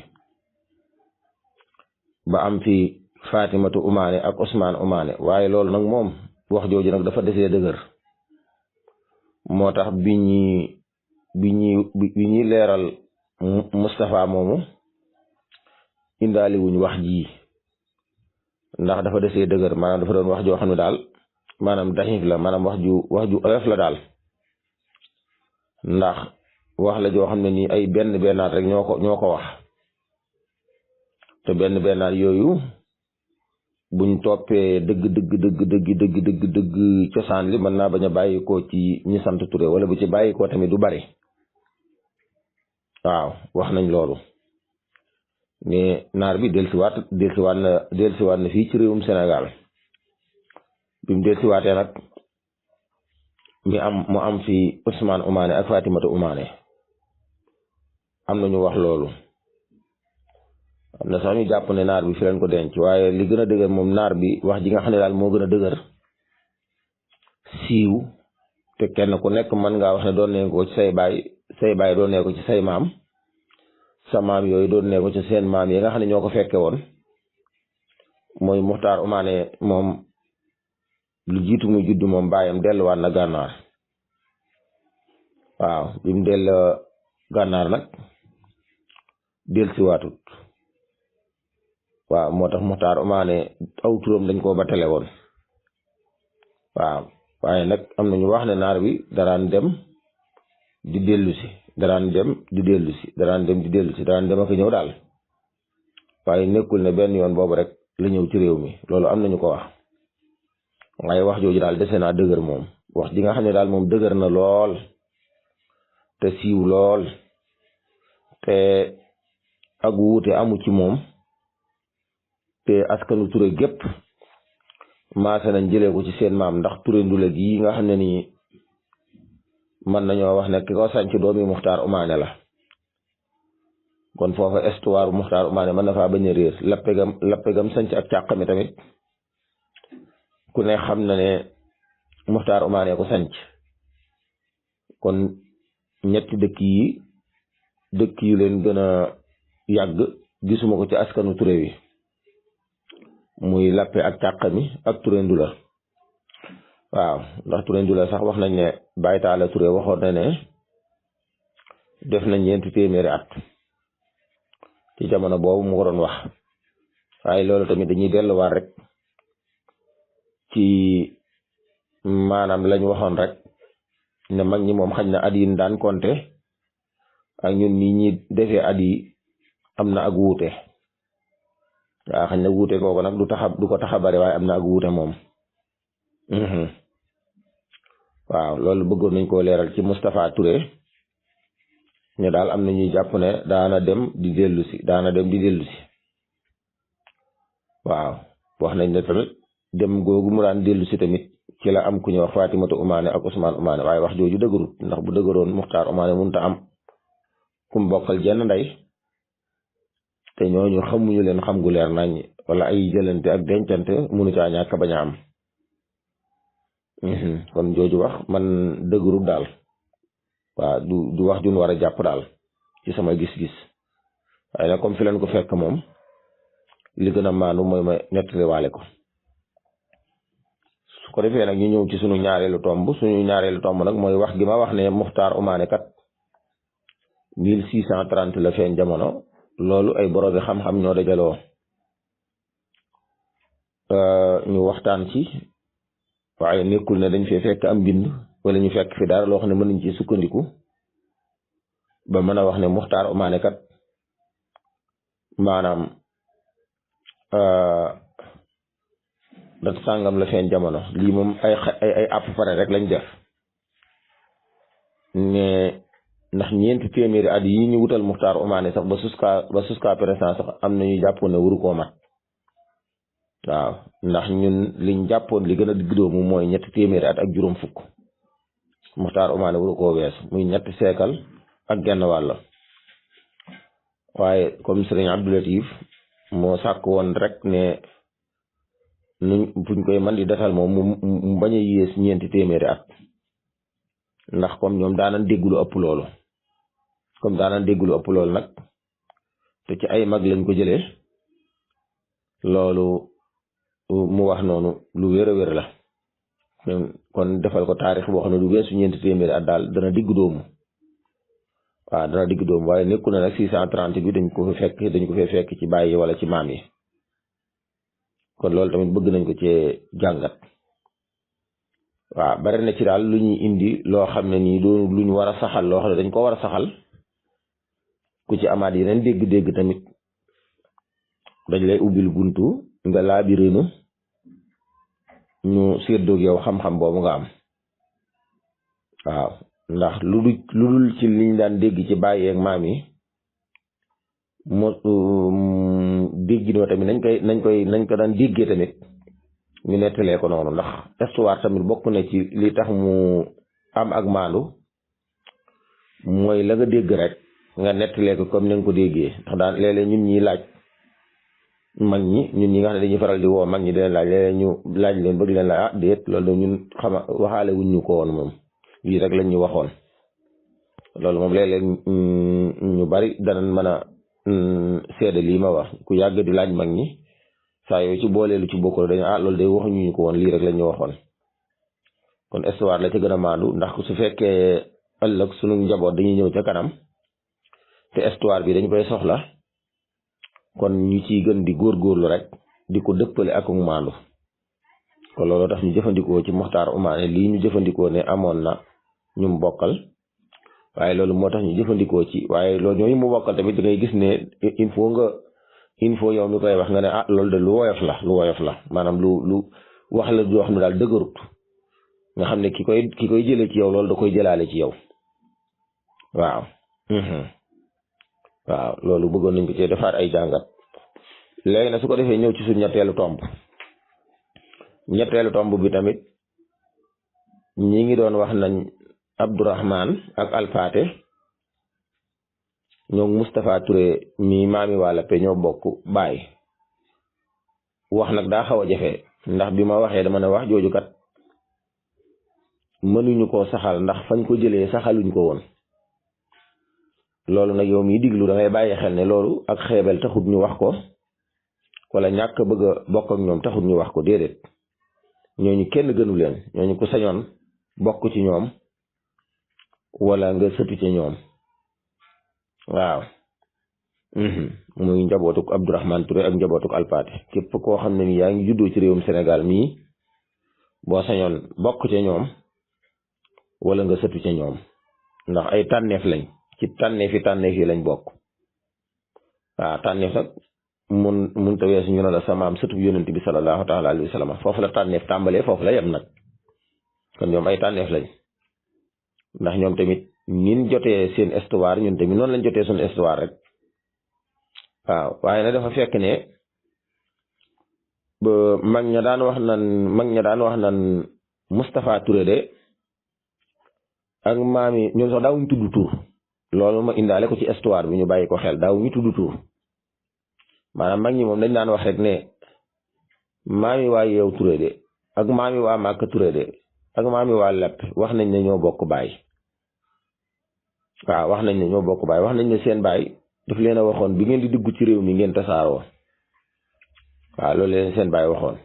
ba am fi Fatimatu Umaane ak Ousmane Umaane waaye loolu nag moom wax jooju nag dafa desee dëgër moo tax bi ñuy leeral Moustapha moomu indaali wuñ wax ji ndax dafa desee dëgër maanaam dafa doon wax joo xam ne daal maanaam daxiif la maanaam wax ju oyof la daal ndax wax la joo xam ne nii ay bennaat rek ñoo ko wax te bennaat yooyu buñ toppee dëgg cosaan li mën naa bañ a bàyyi ko ci ñi sant Touré wala bu ci bàyyi ko tamit du bari waaw wax nañ loolu mais naar bi dellusiwaat na fii ci réewum Sénégal bi mu dellusiwaatee nag mu am fi Ousmane Umaane ak Fatimata Umaane am na ñu wax loolu am na sax ñu jàpp ne naar bi fi leen ko denc waaye li gën a dëgër moom naar bi wax ji nga xam ne daal moo gën a dëgër siiw te kenn ku nekk mën ngaa wax ne doon ne ko ci say baay doon ne ko ci say maam sa maam yooyu doon ne ko ci seen maam yi nga xam ne ñoo ko fekke woon mooy Muxtaar Umaane moom lu jiitu muy judd moom baayam delluwaat na gànnaar waaw bi mu delloo gànnaar nag dellusiwaatut waaw moo tax Muxtaar Umaane aw turam dañ koo batale woon waaw waaye nag am na ñu wax ne naar bi daraan dem di dellusi daraan dem ak ñëw daal waaye nekkul ne benn yoon boobu rek la ñëw ci réew mi loolu am nañu ko wax waaye wax jooju daal dese naa dëgër moom wax ji nga xam ne daal moom dëgër na lool te siiw lool te ak wuute amu ci moom te askanu Touré gépp maase nañ jëlee ko ci seen maam ndax Touré Ndula gi nga xam ne nii mën nañoo wax ne ki ko sanc doomi Muxtaar Umaane la kon foofa histoire bu Muxtaar Umaane mën na faa bañ a réer lappegam sanc ak càq mi tamit ku ne xam na ne Muxtaar Umaane ko sanc kon ñetti dëkk yu leen gën a yàgg gisuma ko ci askanu Touré wi muy lappe ak càq mi ak Touré Ndula waaw ndax Touré Ndula sax wax nañ ne Baye Talla Touré waxoon na ne def nañ 4 téeméeri at ci jamono boobu mu ko doon wax waaye loolu tamit dañuy delluwaat rek ci maanaam lañ waxoon rek ne mag ñi moom xañ na at yi daan compté ak ñun nii ñi defee at yi am na ak wuute waaw xañ na wuute kooku nag du ko tax a bari waaye am na ak wuute moom waaw loolu bëggoon nañ koo leeral ci Moustapha Touré ne daal am na ñuy jàpp ne daana dem di dellu si waaw wax nañ ne tamit dem googu mu daan dellu si tamit ci la am ku ñu wax Fatimatu Umaane ak Ousmane Umaane waaye wax jooju dëgërut ndax bu dëgëroon Muxtaar Umaane mënut a am kum bokkal jenn ndey te ñooñu xamuñu leen xam gu leer nañ wala ay jëlante ak dencante mënu caa ñàkk bañ a am kon jooju wax man dëgërut daal waaw du wax jun war a jàpp daal ci sama gis-gis waaye nag comme fi leen ko fekk moom li gën a maanu mooy ma nettaliwaale ko su ko defee nag ñu ñëw ci suñu ñaareelu tomb nag mooy wax gi ma wax ne Muxtaar Umaane kat 1630 la feeñ jamono loolu ay boroomi xam-xam ñoo dajaloo ñu waxtaan ci waaye nekkul ne dañ fee fekk am bind wala ñu fekk fi dara loo xam ne mën nañ ci sukkandiku ba mën a wax ne Muxtaar Umaane kat maanaam dat sàngam la feeñ jamono lii moom ay àpp pare rek lañ def ne ndax ñeenti téeméeri at yi ñu wutal Muxtaar Umaane sax ba jusqu'à présent sax am na ñu jàppoon ne waru koo mat waaw ndax ñun liñ jàppoon li gën a digg doomu mooy ñetti téeméeri at ak juróom fukk Muxtaar Umaane waru koo wees muy ñetti seekal ak genn wàll waaye comme Sëriñ Abdou Latif moo sàkk woon rek ne nuñ fuñ koy man di defal moom mu bañ a yées ñeenti téeméeri at ndax comme ñoom daanan dégg lu ëpp loolu nag te ci ay mag lañ ko jëlee loolu mu wax noonu lu wér a wér la kon defal ko taarix boo xam ne du weesu ñeenti téeméeri at daal dana digg doomu waaye nekku na nag 630 bi dañ ko fee fekk ci bàyyi wala ci maam yi kon loolu tamit bëgg nañ ko cee jàngat waaw bari na ci daal lu ñuy indi loo xam ne nii doon lu ñu war a saxal loo xam ne dañ ko war a saxal ku ci amaat yeneen dégg-dégg tamit dañ lay ubbil buntu nga laabirinu ñu séddoog yow xam-xam boobu nga am waaw ndax lu dul ci liñ daan dégg ci bàyyi ak maam yi dégginoo tamit nañ ko daan déggee tamit ñu nettalee ko noonu ndax histoire tamit bokk na ci li tax mu am ak maandu mooy la nga dégg rek nga nettalee ko comme ni nga ko déggee ndax daan léeg-léeg ñun ñi laaj mag ñi ñun ñi nga xam ne dañuy faral di woo mag ñi di leen laaj léeg-léeg ñu laaj leen bëgg leen laaj déet loolu da ñun waxaale wuñ ñu ko woon moom lii rek lañ ñu waxoon loolu moom léeg-léeg ñu bari danañ mën a seede lii ma wax ku yàgg di laaj mag ñi saa yooyu ci boolee lu ci bokkul dañu loolu de waxuñu ñu ko woon lii rek lañ ñu waxoon kon histoire la ca gën a maandu ndax su fekkee ëllëg sunu njaboot dañuy ñëw ca kanam te histoire bi dañ koy soxla kon ñu ciy gën di góorgóorlu rek di ko dëppale ak maandu kon loolu tax ñu jëfandikoo ci Muxtaar Umaane lii ñu jëfandikoo ne amoon na ñu mu bokkal waaye loolu moo tax ñu jëfandikoo ci waaye loolu ñooñu mu bokkal tamit da ngay gis ne il faut yow mi koy wax nga ne loolu de lu woyof la maanaam lu wax la joo xam ne daal dëgërut nga xam ne ki koy jëlee ci yow loolu da koy jëlaale ci yow waaw loolu bëggoon nañ ko ci defaat ay jàngat léegi nag su ko defee ñëw ci suñ ñetteelu tomb bi tamit ñi ngi doon wax nañ Abdourahman ak Alpaate ñoo Moustapha Touré mi maami wàlla pe ñoo bokk baay wax nag daa xaw a jafe ndax bi ma waxee dama ne wax jooju kat mënuñu koo saxal ndax fañ ko jëlee saxaluñ ko woon loolu nag yow miy diglu da ngay bàyyi xel ne loolu ak xeebel taxut ñu wax ko wala ñàkk bëgg a bokk ak ñoom taxut ñu wax ko déedéet ñooñu kenn gënu leen ñooñu ku sañoon bokk ci ñoom wala nga sëtu ci ñoom waaw muy njabootuk Abdourahman Touré ak njabootuk Alpaate képp koo xam ne ni yaa ngi juddoo ci réewum Sénégal mii boo sañoon bokk ci ñoom wala nga sëtu ca ñoom ndax ay tànneef lañ ci tànneef yi lañ bokk. waaw tànneef nag mun ta weesu ñu ne la sa maam sëtu yonent bi sallallahu taala alayhi wa sallam foofu la tànneef tàmbalee foofu la yem nag kon ñoom ay tànneef lañ ndax ñoom tamit nin jotee seen histoire ñun tamit noonu lañ jotee suñu histoire rek. waaw waaye nag dafa fekk ne ba mag ña daan wax nan Moustapha Touré de ak maam yi ñoom sax daawuñu tudd tur loolu ma indaale ko ci histoire bi ñu bàyyi ko xel daawuñu tudd tur maanaam mag ñi moom dañ daan wax rek ne maam yi waa Yeew Touré de ak maam yi waa Màkka Touré de ak maam yi waa Lepp wax nañ ne ñoo bokk baay. waaw wax nañ ne ñoo bokk baay wax nañ ne seen baay daf leen a waxoon bi ngeen di dugg ci réew mi ngeen tasaaroo. waaw loolu leen seen baay waxoon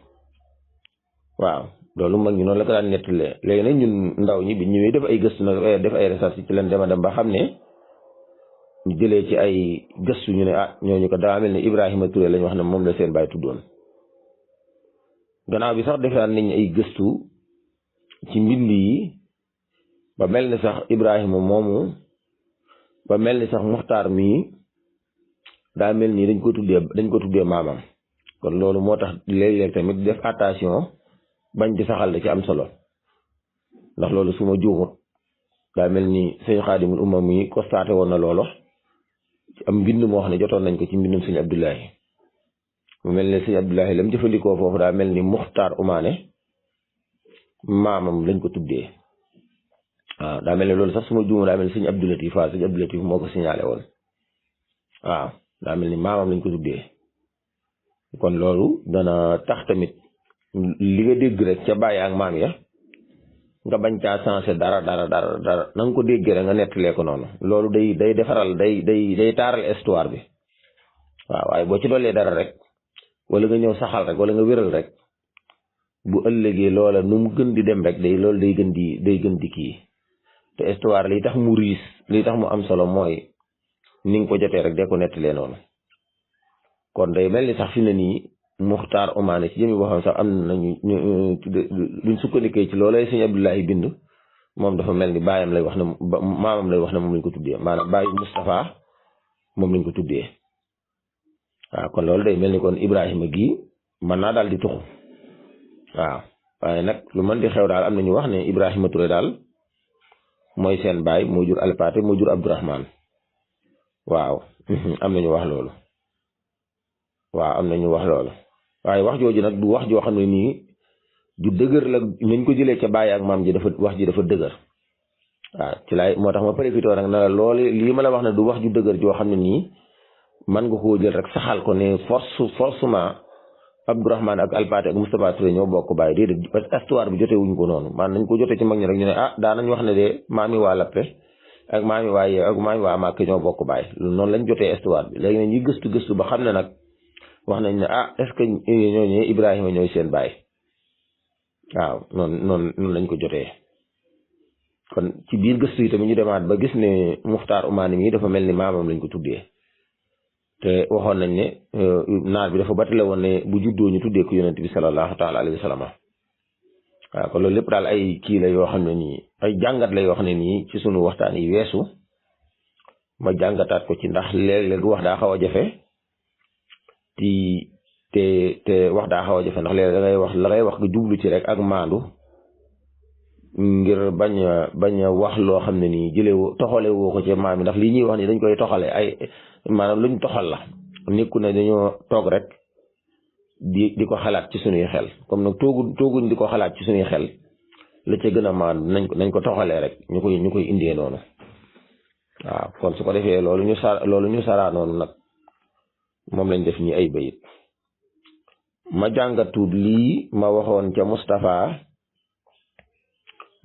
waaw loolu mag ñi noonu la ko daan nettalee léegi nag ñun ndaw ñi bi ñëwee def ay gëstu nag def ay recherche ci leen dem ba xam ne ñu jëlee ci ay gëstu ñu ne ñooñu ko daa mel ne Ibrahima Touré lañ wax ne moom la seen baay tuddoon. gannaaw bi sax defaan nañ ay gëstu ci mbind yi ba mel ni sax Ibrahima moomu ba mel ni sax Muxtaar mii daa mel ni dañ ko tuddee maamam. kon loolu moo tax léeg-léeg tamit def attention bañ di saxal da ci am solo ndax loolu su ma juumut daa mel ni sëñ Xaadimul Umma mi constaté woon na loolu ci am mbind moo xam ne jotoon nañ ko ci mbindum sëñ Abdoulahi mu mel ne sëñ Abdoulahi lam jëfandikoo foofu daa mel ni Muxtaar Umaane maamam lañ ko tuddee. waaw daa mel ne loolu sax su ma juumut daa mel ni sëñ Abdoulatif waaw sëñ Abdoulatif moo ko signalé woon waaw daa mel ni maamam lañ ko tuddee. kon loolu dana tax tamit li nga dégg rek ca bàyyi ak maam ya nga bañ caa sensé dara na nga ko déggee rek nga nettalee ko noonu loolu day defaral day taaral histoire bi. waaw waaye boo ci dollee dara rek wala nga ñëw saxal rek wala nga wéral rek bu ëllëgee loola nu mu gën di dem rek loolu day gën di kii te histoire li tax mu riis li tax mu am solo mooy ni nga ko jotee rek de ko nettalee noonu. kon day mel ni sax fi ne nii Muxtaar Umaane ci jëmi boo xam sax am nañu luñ sukkandikee ci loolay sëñ Abdoulahi bind moom dafa mel ni baayam lay wax ne maamam lay wax ne moom lañ ko tuddee maanaam baayu Moustapha moom lañ ko tuddee. waaw kon loolu day mel ni kon Ibrahima gii mën naa daal di tuxu. waaw waaye nag lu mën di xew daal am na ñu wax ne Ibrahima Touré daal mooy seen baay moo jur Alpaate moo jur Abdourahman. waaw am na ñu wax loolu. waaw am na ñu wax loolu waaye wax jooju nag du wax joo xam ne nii du dëgër la nañ ko jëlee ca bàyyi ak maam ji wax ji dafa dëgër. waaw ci laay moo tax ma profité nag na la loolu lii ma la wax ne du wax ju dëgër joo xam ne nii man nga koo jël rek saxal ko ne forcément Abdourahmane ak Alpaate ak Moustapha Touré ñoo bokk bàyyi déedéet parce que histoire bi jotee wuñ ko noonu man nañ ko jotee ci mag ñi rek ñu ne daanañ wax ne de maami waa Lappe ak maami waa Yeew ak maami waa Màkka ñoo bokk bàyyi noonu lañ jotee histoire bi léegi nag ñi gëstu ba xam ne nag wax nañ ne est-ce que ñooñu Ibrahima ñooy seen baay. waaw noonu lañ ko jotee kon ci biir gëstu yi tamit ñu demaat ba gis ne Muxtaar Umaani mi dafa mel ni maamam lañ ko tuddee te waxoon nañ ne naar bi dafa batale woon ne bu juddoo ñu tuddee ko yonent bi sallallahu taala alayhi wa sallam. waaw kon loolu lépp daal ay kii la yoo xam ne nii ay jàngat la yoo xam ne nii ci sunu waxtaan yi weesu ma jàngataat ko ci ndax léeg-léeg wax daa xaw a jafe. te wax daa xaw a jafe ndax léegi da ngay wax la ngay wax nga jublu ci rek ak maandu ngir bañ a wax loo xam ne nii toxale woo ko ci maam yi ndax lii ñuy wax ni dañ koy toxale ay maanaam luñ toxal la nekku ne dañoo toog rek di ko xalaat ci suñuy xel comme nag tooguñ di ko xalaat ci suñuy xel la ca gën a maandu nañ ko toxalee rek ñu koy indee noonu. waaw kon su ko defee loolu ñu saraa noonu nag moom lañ def ñi ay bayit ma jàngatuut lii ma waxoon ca Moustapha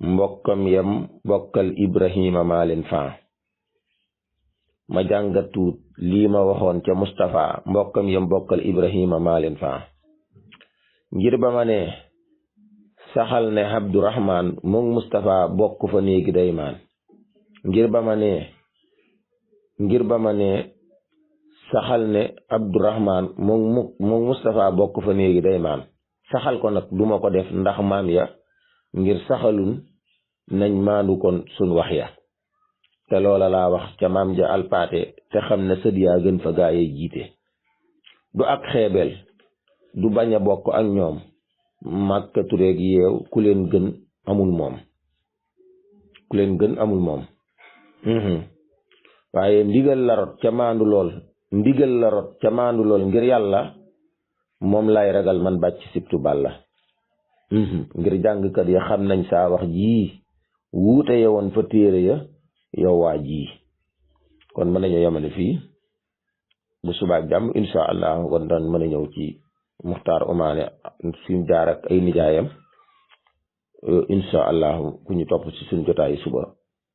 mbokkam yam bokkal Ibrahima maa leen faa ma jàngatuut lii ma waxoon ca Moustapha mbokkam yam bokkal Ibrahima maa leen faa ngir ba ma ne saxal ne Abdourahman moom Moustapha bokk fa néegi daymaan ngir ba ma ne saxal ne Abdourahman moom Moustapha bokk fa néegi daymaan saxal ko nag duma ko def ndax maam ya ngir saxalun nañ maandu kon suñ wax ya te loola laa wax ca maam ja alpaate te xam ne sët yaa gën fa gaayee jiite du ak xeebel du bañ a bokk ak ñoom màkka tureeg yeew ku leen gën amul moom waaye ndigal la rot ca maandu lool ngir yàlla moom lay ragal man bàcc sibtu balla ngir jàngkat ya xam nañ saa wax jii wuute yewoon fa téere ya yow waa jii kon mën nañu yemale fii bu subaak jàmm insha allah kon daan mën a ñëw ci Muxtaar Umaane suñ jaar ak ay nijaayam insha allah ku ñu topp ci suñ jotaayi suba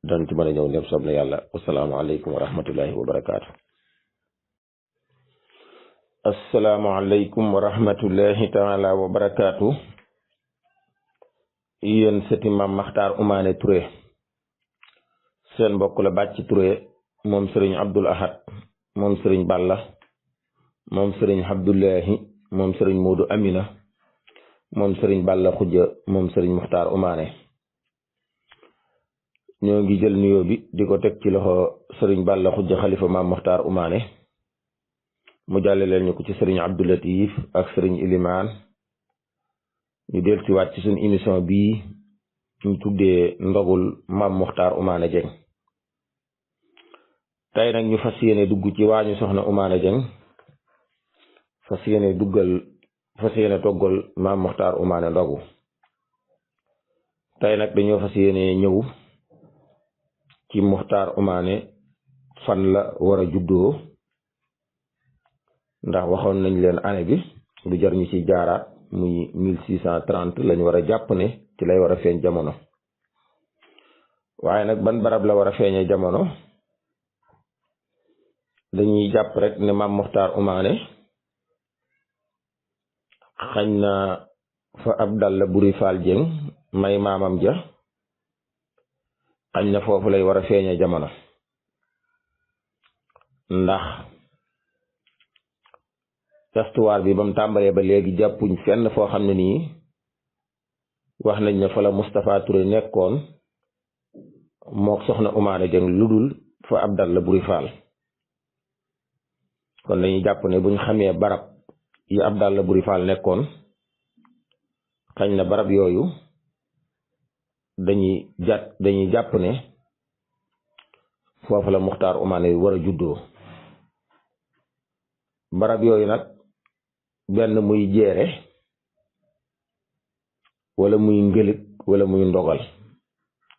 dan ci mën a ñëw ndem soob na yàlla wasalaamu aleykum wa rahmatullahi wa barakaatu. assalaamu aleykum wa rahmatullahi taala wa barakaatu. yéen sëti maam Muxtaar Umaane Touré seen mbokk la Bàcc Touré moom sëriñ Abdul Ahad moom sëriñ Balla moom sëriñ Abdullahi moom sëriñ Moodu Amina moom sëriñ Balla Xujja moom sëriñ Muxtaar Umaane ñoo ngi jël nuyoo bi di ko teg ci loxo sëriñ Balla Xujja xalifa maam Muxtaar Umaane mu jàllaleel ñu ko ci sëriñ Abdou Latif ak sëriñ Ilimaan ñu del ci waat ci suñu émission bii ñu tuddee ndogul maam Muxtaar Umaane Jeng tey nag ñu fas yéene dugg ci waañu soxna Umaane Jeng fas yéene toggal maam Muxtaar Umaane ndogu tey nag dañoo fas yéene ñëw ci Muxtaar Umaane fan la war a juddoo ndax waxoon nañ leen année bi du jar ñu ci jaaraat muy 1630 lañ war a jàpp ne ci lay war a feeñ jamono waaye nag ban barab la war a feeñee jamono dañuy jàpp rek ne maam Muxtaar Umaane xañ na fa Abdalla Buri Faal Jeng may maamam ja xañ na foofu lay war a feeñee jamono ndax histoire bi ba mu tàmbalee ba léegi jàppuñ fenn foo xam ne nii wax nañ ne fa la Moustapha Touré nekkoon mook soxna Umaane Jeng lu dul fa Abdalla Buri Faal kon dañuy jàpp ne buñ xamee barab yi Abdalla Buri Faal nekkoon xañ na barab yooyu dañuy jàpp ne foofu la Muxtaar Umaane war a juddoo barab yooyu nag benn muy jeere wala muy ngëlig wala muy ndogal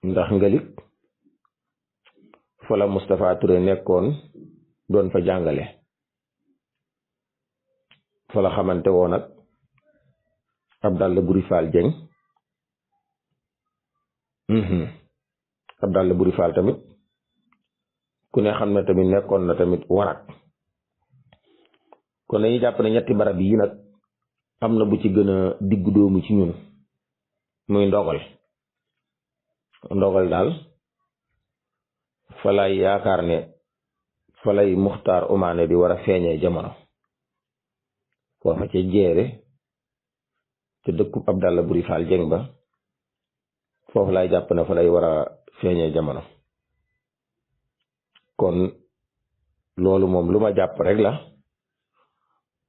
ndax ngëlig fa la Moustapha Touré nekkoon doon fa jàngale fa la xamante woon ak Abdalla Buri Faal Jeng Abdalla Buri Faal tamit ku ne xam ne tamit nekkoon na tamit warak kon dañuy jàpp ne ñetti barab yi nag am na bu ci gën a diggu doomu ci ñun muy ndogal daal fa lay yaakaar ne fa lay Muxtaar Umaane di war a feeñee jamono foofa ca jeere ca dëkkub Abdalla Buri Faal Jeng ba foofu lay jàpp ne fa lay war a feeñee jamono kon loolu moom lu ma jàpp rek la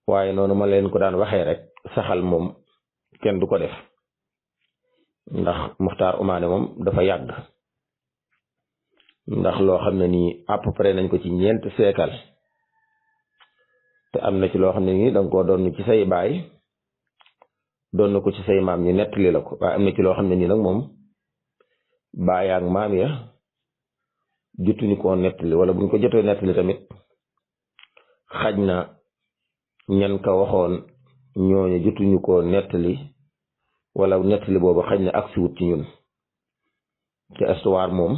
waaye noonu ma leen ko daan waxee rek saxal moom kenn du ko def ndax Muxtaar Umaane moom dafa yàgg ndax loo xam ne nii à peu près nañ ko ci ñeent seekal te am na ci loo xam ne nii danga ko doon ci say baay doon na ko ci say maam ñu nettali la ko waaye am na ci loo xam ne nii nag moom baay ak maam ya jotuñu koo nettali wala buñ ko jotee nettali tamit xaj na ñan ka waxoon ñooñu jotuñu koo nettali wala nettali boobu xaj na agsi wut ci ñun te histoire moom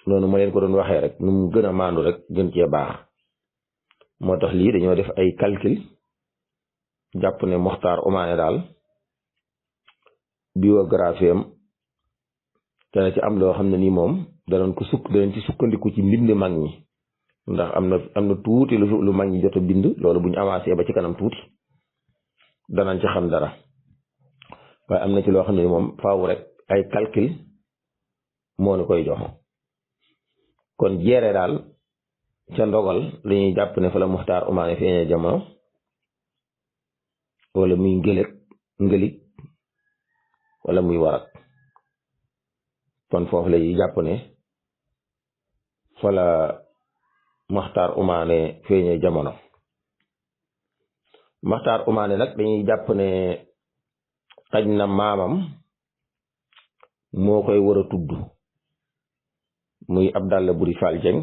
noonu ma leen ko doon waxee rek nu mu gën a maandu rek gën cee baax moo tax lii dañoo def ay calcul jàpp ne Muxtaar Umaane daal biographie am dana ci am loo xam ne nii moom danañ ci sukkandiku ci mbind mag ñi ndax am na tuuti lu mag ñi jot a bind loolu bu ñu avancé ba ci kanam tuuti danañ ci xam dara waaye am na ci loo xam ne moom faaw rek ay calcul moo nu koy jox kon jeere daal ca ndogal dañuy jàpp ne fa la muxtaar umaane feeñee jamono wala muy ngëlig wala muy warak kon foofu la ñuy jàpp ne fa la muxtaar umaane feeñee jamono muxtaar umaane nag dañuy jàpp ne xaj na maamam moo koy war a tudd muy Abdalla Buri Fall Jeng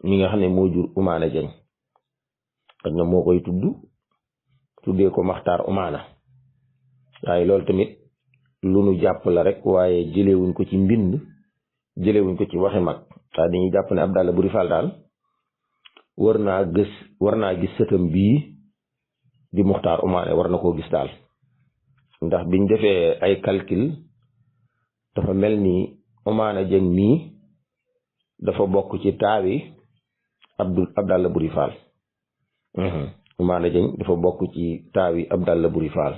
mi nga xam ne moo jur umaane Jeng xaj na moo koy tuddee ko maxtaar umaana waaye loolu tamit lu nu jàpp la rek waaye jëlewuñ ko ci mbind jëlewuñ ko ci waxi mag waaye dañuy jàpp ne Abdalla Buri Fall daal war naa gis sëtam bii di muxtaar umaane war na koo gis daal ndax biñ defee ay calcul dafa mel ni umaana Jeng mii dafa bokk ci taawi Abdalla Buri Fall umaana Jeng dafa bokk ci taawi Abdalla Buri Fall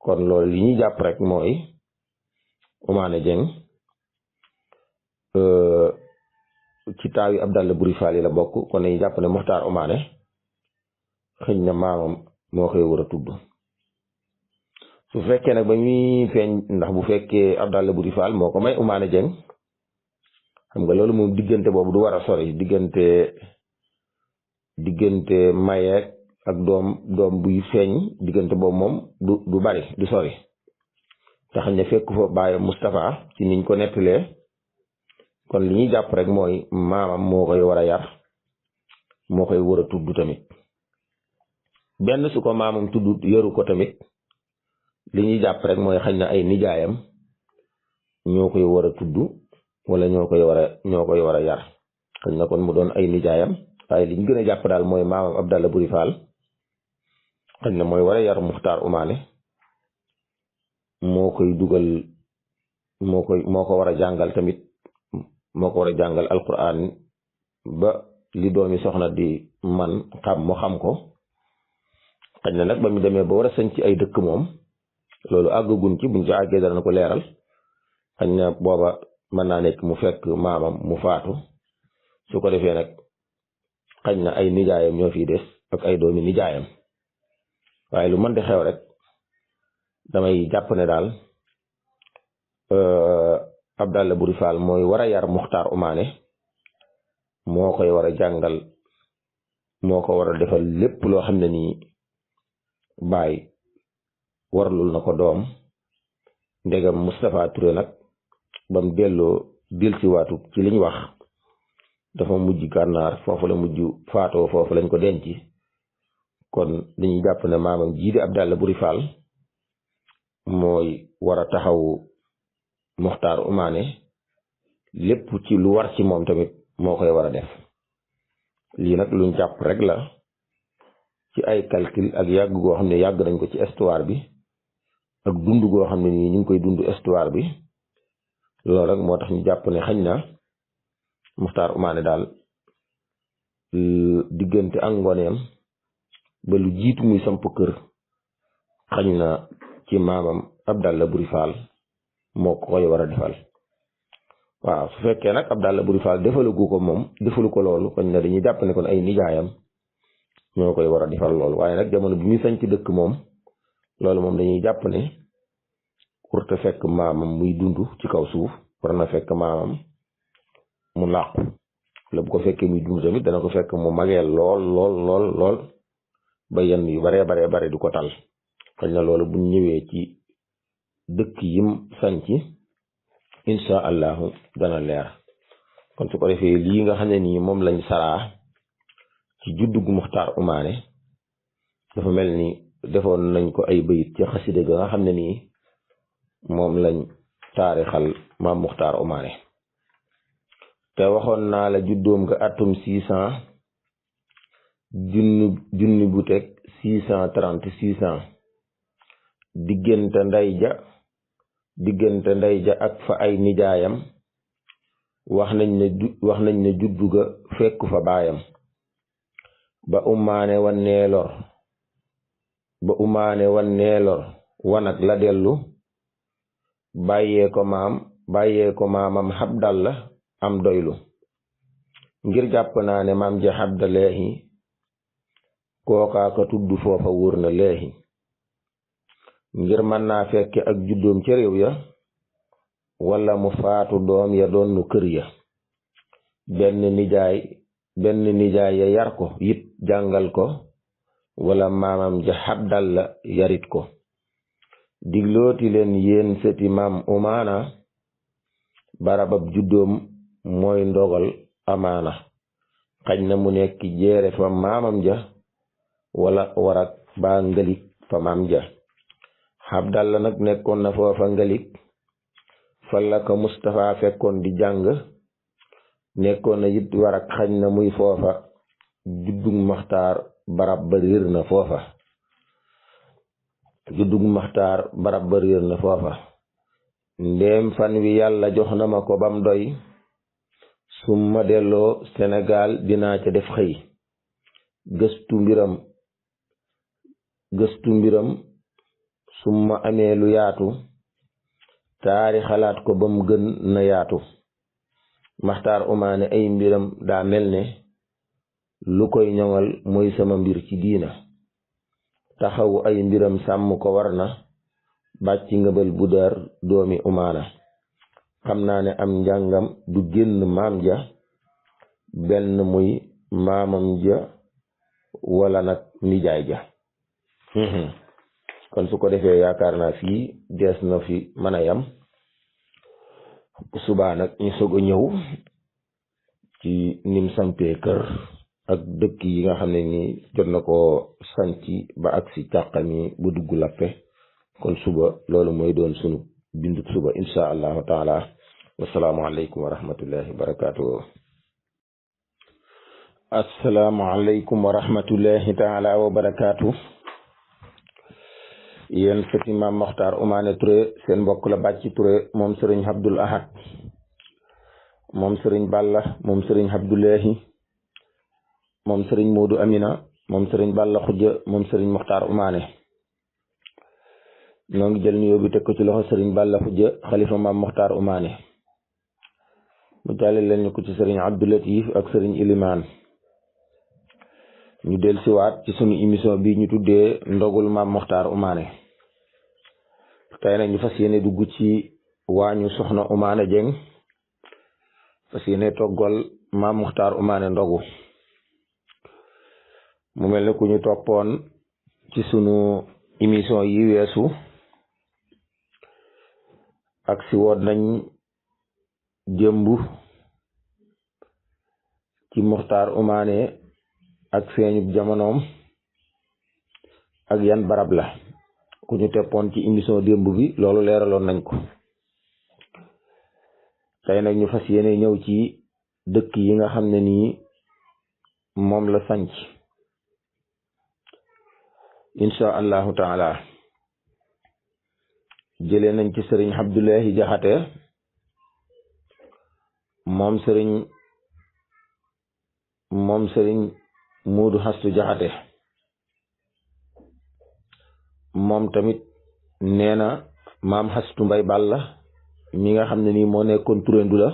kon loolu li ñuy jàpp rek mooy umaana Jeng ci taawi Abdalla Buri Fall yi la bokk kon dañuy jàpp ne muxtaar umaane xëñ na maamam moo koy war a tudd su fekkee nag ba ñuy feeñ ndax bu fekkee Abdalla Buri Fall moo ko may umaana Jeng xam nga loolu moom diggante boobu du war a sori diggante mayeeg ak doom buy feeñ diggante boobu moom du bari du sori tax ne fekk fa bàyyi Moustapha ci niñ ko nettalee kon li ñuy jàpp rek mooy maamam moo koy war a yar moo koy war a tudd tamit benn su ko maamam tudd yaru ko tamit li ñuy jàpp rek mooy xañ na ay nijaayam ñoo koy war a tudd wala ñoo koy war a yar xañ na kon mu doon ay nijaayam waaye li ñu gën a jàpp daal mooy maamam Abdalla Buri Fall xañ na mooy war a yar muxtaar umaane moo koy dugal moo ko war a jàngal tamit moo ko war a jàngal alquran ba li doomi soxna di man mu xam ko xañ na nag ba mu demee ba war a sañ ci ay dëkk moom loolu àggagun ci buñ ci àggee dana ko leeral xañ na booba mën naa nekk mu fekk maamam mu faatu su ko defee nag xañ na ay nijaayam ñoo fi des ak ay doomi nijaayam waaye lu mën di xew rek damay jàpp ne daal Abdalla Buri Fall mooy war a yar muxtaar umaane moo koy war a jàngal moo ko war a defal lépp loo xam ne nii baay warlul na ko doom ndegam Moustapha Touré nag bam del si waatu ci liñ wax dafa mujj gànnaar foofu la mujj faatoo foofu lañ ko denc kon dañuy jàpp ne maamam jii di Abdalla Buri Fall mooy war a taxaw muxtaar umaane lépp ci lu war ci moom tamit moo koy war a def lii nag luñ jàpp rek la ci ay calcul ak yàgg goo xam ne yàgg nañ ko ci histoire bi ak dund goo xam ne nii ñu ngi koy dund histoire bi loolu rek moo tax ñu jàpp ne xañ na muxtaar umaane daal diggante ak ngoneem ba lu jiitu muy samp kër xañ na ci maamam Abdalla Buri Fall moo ko koy war a defal waaw su fekkee nag Abdalla Buri Fall defalu ko loolu kon ne dañuy jàpp ne kon ay nijaayam ñoo koy war a defal loolu waaye nag jamono bi muy sañ ci dëkk moom loolu moom dañuy jàpp ne warta fekk maamam muy dund ci kaw suuf war na fekk maamam mu làqu la bu ko fekkee muy dund tamit dana ko fekk mu mageel lool ba yenn yu bare du ko tal xëy na loolu buñ ñëwee ci dëkk yim sanc insha allahu dana leer kon su ko defee lii nga xam ne nii moom lañ saraa ci juddug muxtaar umaane dafa mel ni defoon nañ ko ay bayit ci xasida ga nga xam ne nii moom lañ taarixal maam muxtaar umaane te waxoon naa la juddoom nga atum 600 junni bu teg 630 diggante ndey ja ak fa ay nijaayam wax nañ ne juddu ga fekku fa baayam ba umaane wan neelor wanag la dellu bàyyee ko maam bàyyee ko maamam Abdalla am doylu ngir jàpp naa ne maam ja Abdaleehi kookaa ka tudd foofa wóor na leehi ngir mën naa fekke ak juddoom ca réew ya wala mu faatu doom ya doon nu kër ya benn nijaay ya yar ko it jàngal ko wala maamam ja Abdalla yarit ko diglooti leen yéen sëti maam umaana barabab juddoom mooy ndogal amaana xaj na mu nekk jeere fa maamam ja wala warak baa ngalik fa maam ja Abdalla nag nekkoon na foofa ngalik fa la ko Mustafa fekkoon di jàng nekkoon na it warak xaj na muy foofa juddug Maxtaar barab ba réer na foofa ndéem fan wi yàlla jox na ma ko bam doy summa delloo Sénégal dinaa ca def xëy gëstu mbiram summa amee lu yaatu taari xalaat ko bam gën na yaatu Maxtaar Umaane ay mbiram daa mel ne lu koy ñoŋal mooy sama mbir ci diina taxawu ay mbiram sàmm ko war na bàcc ngëbal bu dar doomi umaana xam naa ne am njàngam du génn maam ja benn muy maamam ja wala nag nijaay ja kon su ko defee yaakaar naa fii dees na fi mën a yam subaa nag ñu soog a ñëw ci nim sampee kër ak dëkk yi nga xam ne ni jot na ko sanci ba agsi càqami ba dugg lappe kon suba loolu mooy doon sunu bindub suba insha allahu taala wasalaamu aleykum wa rahmatullahi wa barakatuh assalaamu aleykum wa rahmatullahi taala wa barakatuh yéen sëti maam Maxtaar Umaane Touré seen mbokk la Bàcci Touré moom sëriñ Abdul Ahad moom sëriñ Balla moom sëriñ Abdullahi moom sëriñ Moodu Amina moom sëriñ Balla Xujja moom sëriñ Maxtaar Umaane ñoo ngi jël nuyoo bi teg ko ci loxo sëriñ Balla Xujja xalifa maam Maxtaar Umaane mu jàlle leen ñu ko ci sëriñ Abdou Latif ak sëriñ Ilimaan ñu del siwaat ci sunu émission bi ñu tuddee ndogul maam Maxtaar Umaane tey nag ñu fas yéene dugg ci waañu soxna Umaane Jeng fas yéene toggal maam Maxtaar Umaane ndogu mu mel ne ku ñu toppoon ci sunu émission yi weesu ak si woon nañ jëmb ci Maxtaar Umaane ak feeñub jamonoom ak yan barab la ku ñu teppoon ci émission démb bi loolu leeraloon nañ ko tey nag ñu fas yéene ñëw ci dëkk yi nga xam ne nii moom la sanc insha allahu taala jëlee nañ ci sëriñ Abdullahi Jaxate moom sëriñ Muudu Hastu Jaxate moom tamit nee na maam Hastu Mbay Balla mi nga xam ne nii moo nekkoon turendu la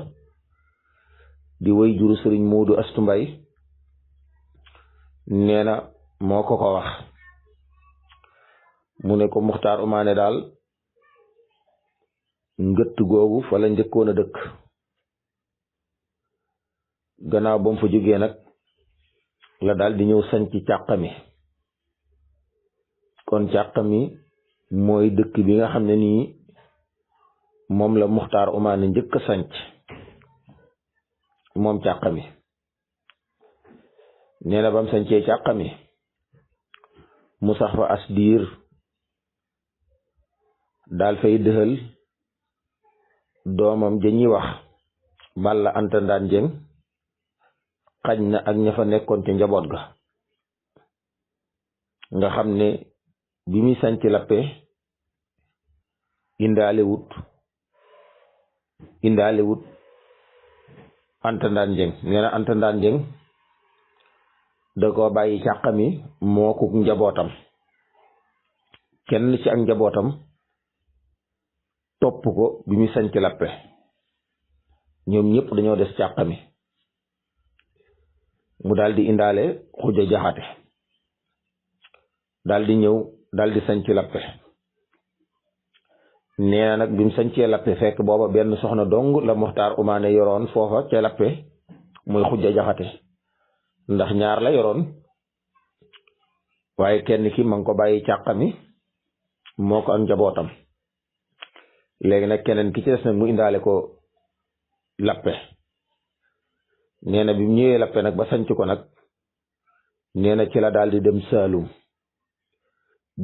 di way juru sëriñ Muudu Astu Mbay nee na moo ko wax mu ne ko Maxtaar Umaane daal ngëtt googu fa la njëkkoon a dëkk gannaaw ba mu fa jógee nag la daal di ñëw sanc Càqami kon Càqami mooy dëkk bi nga xam ne nii moom la Maxtaar Umaane njëkk a sanc moom Càqami nee na bam sancee Càqami mu sax fa as diir daal fay dëxal doomam jañuy wax Balla Anta Ndaan Jeng xaj na ak ña fa nekkoon ca njaboot ga nga xam ne bi muy sanc lappe indaale wut Anta Ndaan Jeng nee na Anta Ndaan Jeng da ko bàyyi Càqami moo ko njabootam kenn ci ak njabootam topp ko bi muy sanc lappe ñoom ñëpp dañoo des càqami mu daal di indaale xuja jaxate daal di ñëw daal di sañc lappe nee na nag bi mu sañcee lappe fekk booba benn soxna dong la Muxtaar Umaane yoroon foofa ca lappe muy xuja jaxate ndax ñaar la yoroon waaye kenn ki ma ngi ko bàyyi càqami moo ko ak njabootam léegi nag keneen ki ci des nag mu indaale ko lappe nee na bi mu ñëwee lappe nag ba sanc ko nag nee na ci la daal di dem Saalum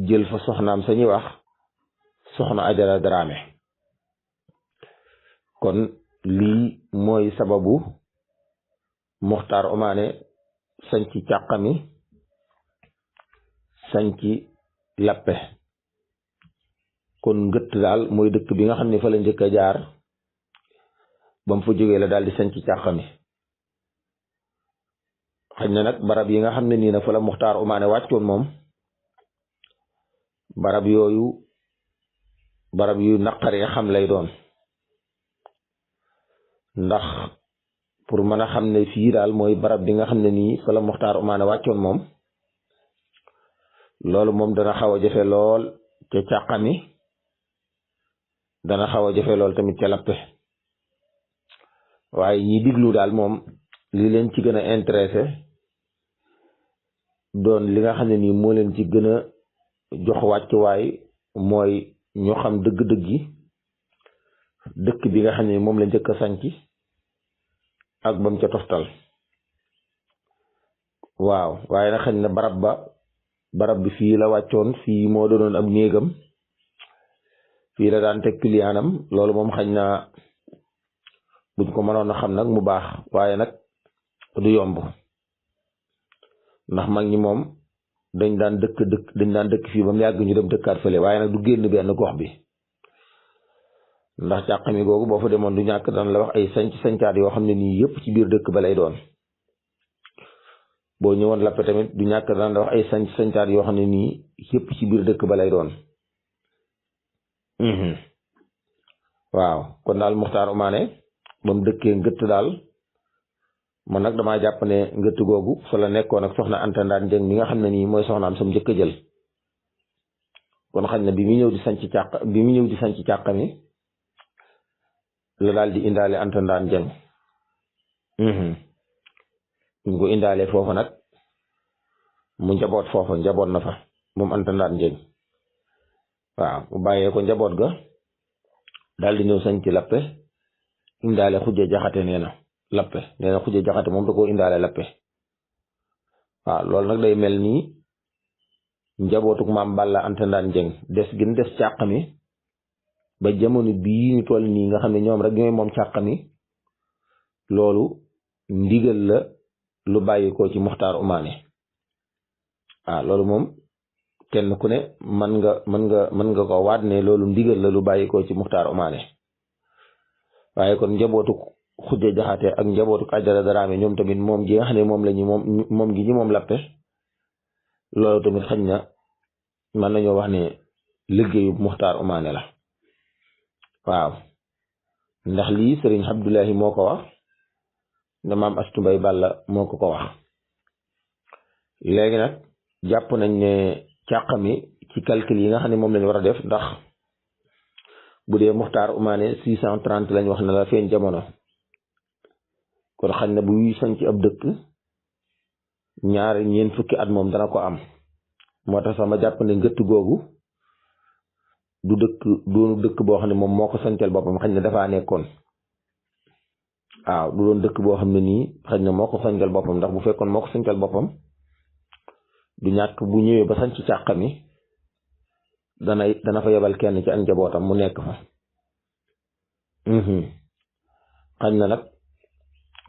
jël fa soxnaam sañuy wax soxna Ajara Daraame kon lii mooy sababu Muxtaar Umaane sanc càqami sanc lappe kon ngëtt daal mooy dëkk bi nga xam ne fa la njëkk a jaar ba mu fa jógee la daal di sanc càqami xëy na nag barab yi nga xam ne nii nag fa la Muxtaar Umaane wàccoon moom barab yooyu barab yu naqaree xam lay doon ndax pour mën a xam ne fii daal mooy barab bi nga xam ne nii fa la Muxtaar Umaane wàccoon moom loolu moom dana xaw a jafe lool ca càqami dana xaw a jafe lool tamit ca lappe waaye ñi diglu daal moom li leen ci gën a intéressé doon li nga xam ne nii moo leen ci gën a jox wàccuwaay mooy ñu xam dëgg-dëgg yi dëkk bi nga xam ne moom la njëkk a sanc ak bam ca toftal waaw waaye nag xëy na barab bi fii la wàccoon fii moo doonoon ab néegam fii la daan teg piliyaanam loolu moom xañ na buñ ko mënoon a xam nag mu baax waaye nag du yomb ndax mag ñi moom dañ daan dëkk fii ba mu yàgg ñu dem dëkkaat fële waaye nag du génn benn gox bi ndax càqami googu boo fa demoon du ñàkk daan la wax ay sancaat yoo xam ne nii yëpp ci biir dëkk ba lay doon boo ñëwoon lappe tamit du ñàkk daan la wax ay sancaat yoo xam ne nii yëpp ci biir dëkk ba lay doon waaw kon daal Muxtaar Umaane ba mu dëkkee ngëtt daal man nag damaa jàpp ne ngëtt googu fa la nekkoon ak soxna Anta Ndaan Jeng mi nga xam ne nii mooy soxnaam sam njëkk a jël kon xañ na bi mu ñëw di sanc càqami la daal di indaale Anta Ndaan Jeng ñu ko indaale foofa nag mu njaboot na fa moom Anta Ndaan Jeng waaw mu bàyyee ko njaboot ga daal di ñëw sanc lappe indaale xujja jaxate nee na xujja jaxate moom da koo indaale lappe waaw loolu nag day mel nii njabootuk maam Balla Anta Ndaan Jeng des gën des càqami ba jamono bii ñu toll nii nga xam ne ñoom rek ñooy moom càqami loolu ndigal la lu bàyyi ko ci Muxtaar Umaane waaw loolu moom kenn ku ne mën nga ko waat ne loolu ndigal la lu bàyyi ko ci Muxtaar Umaane waaye kon njabootuk xujja jaxate ak njabootuk Ajara Daraame ñoom tamit moom gi nga xam ne moom gi ñi moom lappe loolu tamit xañ na mën nañoo wax ne liggéeyu Muxtaar Umaane la waaw ndax lii sëriñ Abdullahi moo ko wax na maam Astu Mbay Balla moo ko wax léegi nag jàpp nañ ne càqami ci calcul yi nga xam ne moom lañ war a def ndax bu dee Muxtaar Umaane 630 lañ wax na la feeñ jamono kon xañ na buy sanc ab dëkk ñeent fukki at moom dana ko am moo tax sama jàpp ne ngëtt googu doonu dëkk boo xam ne moom moo ko sancal boppam xañ na dafaa nekkoon waaw du doon dëkk boo xam ne nii xañ na moo ko sancal boppam ndax bu fekkoon moo ko sancal boppam du ñàkk bu ñëwee ba sanc càqami dana fa yebal kenn ci ak njabootam mu nekk fa xañ na nag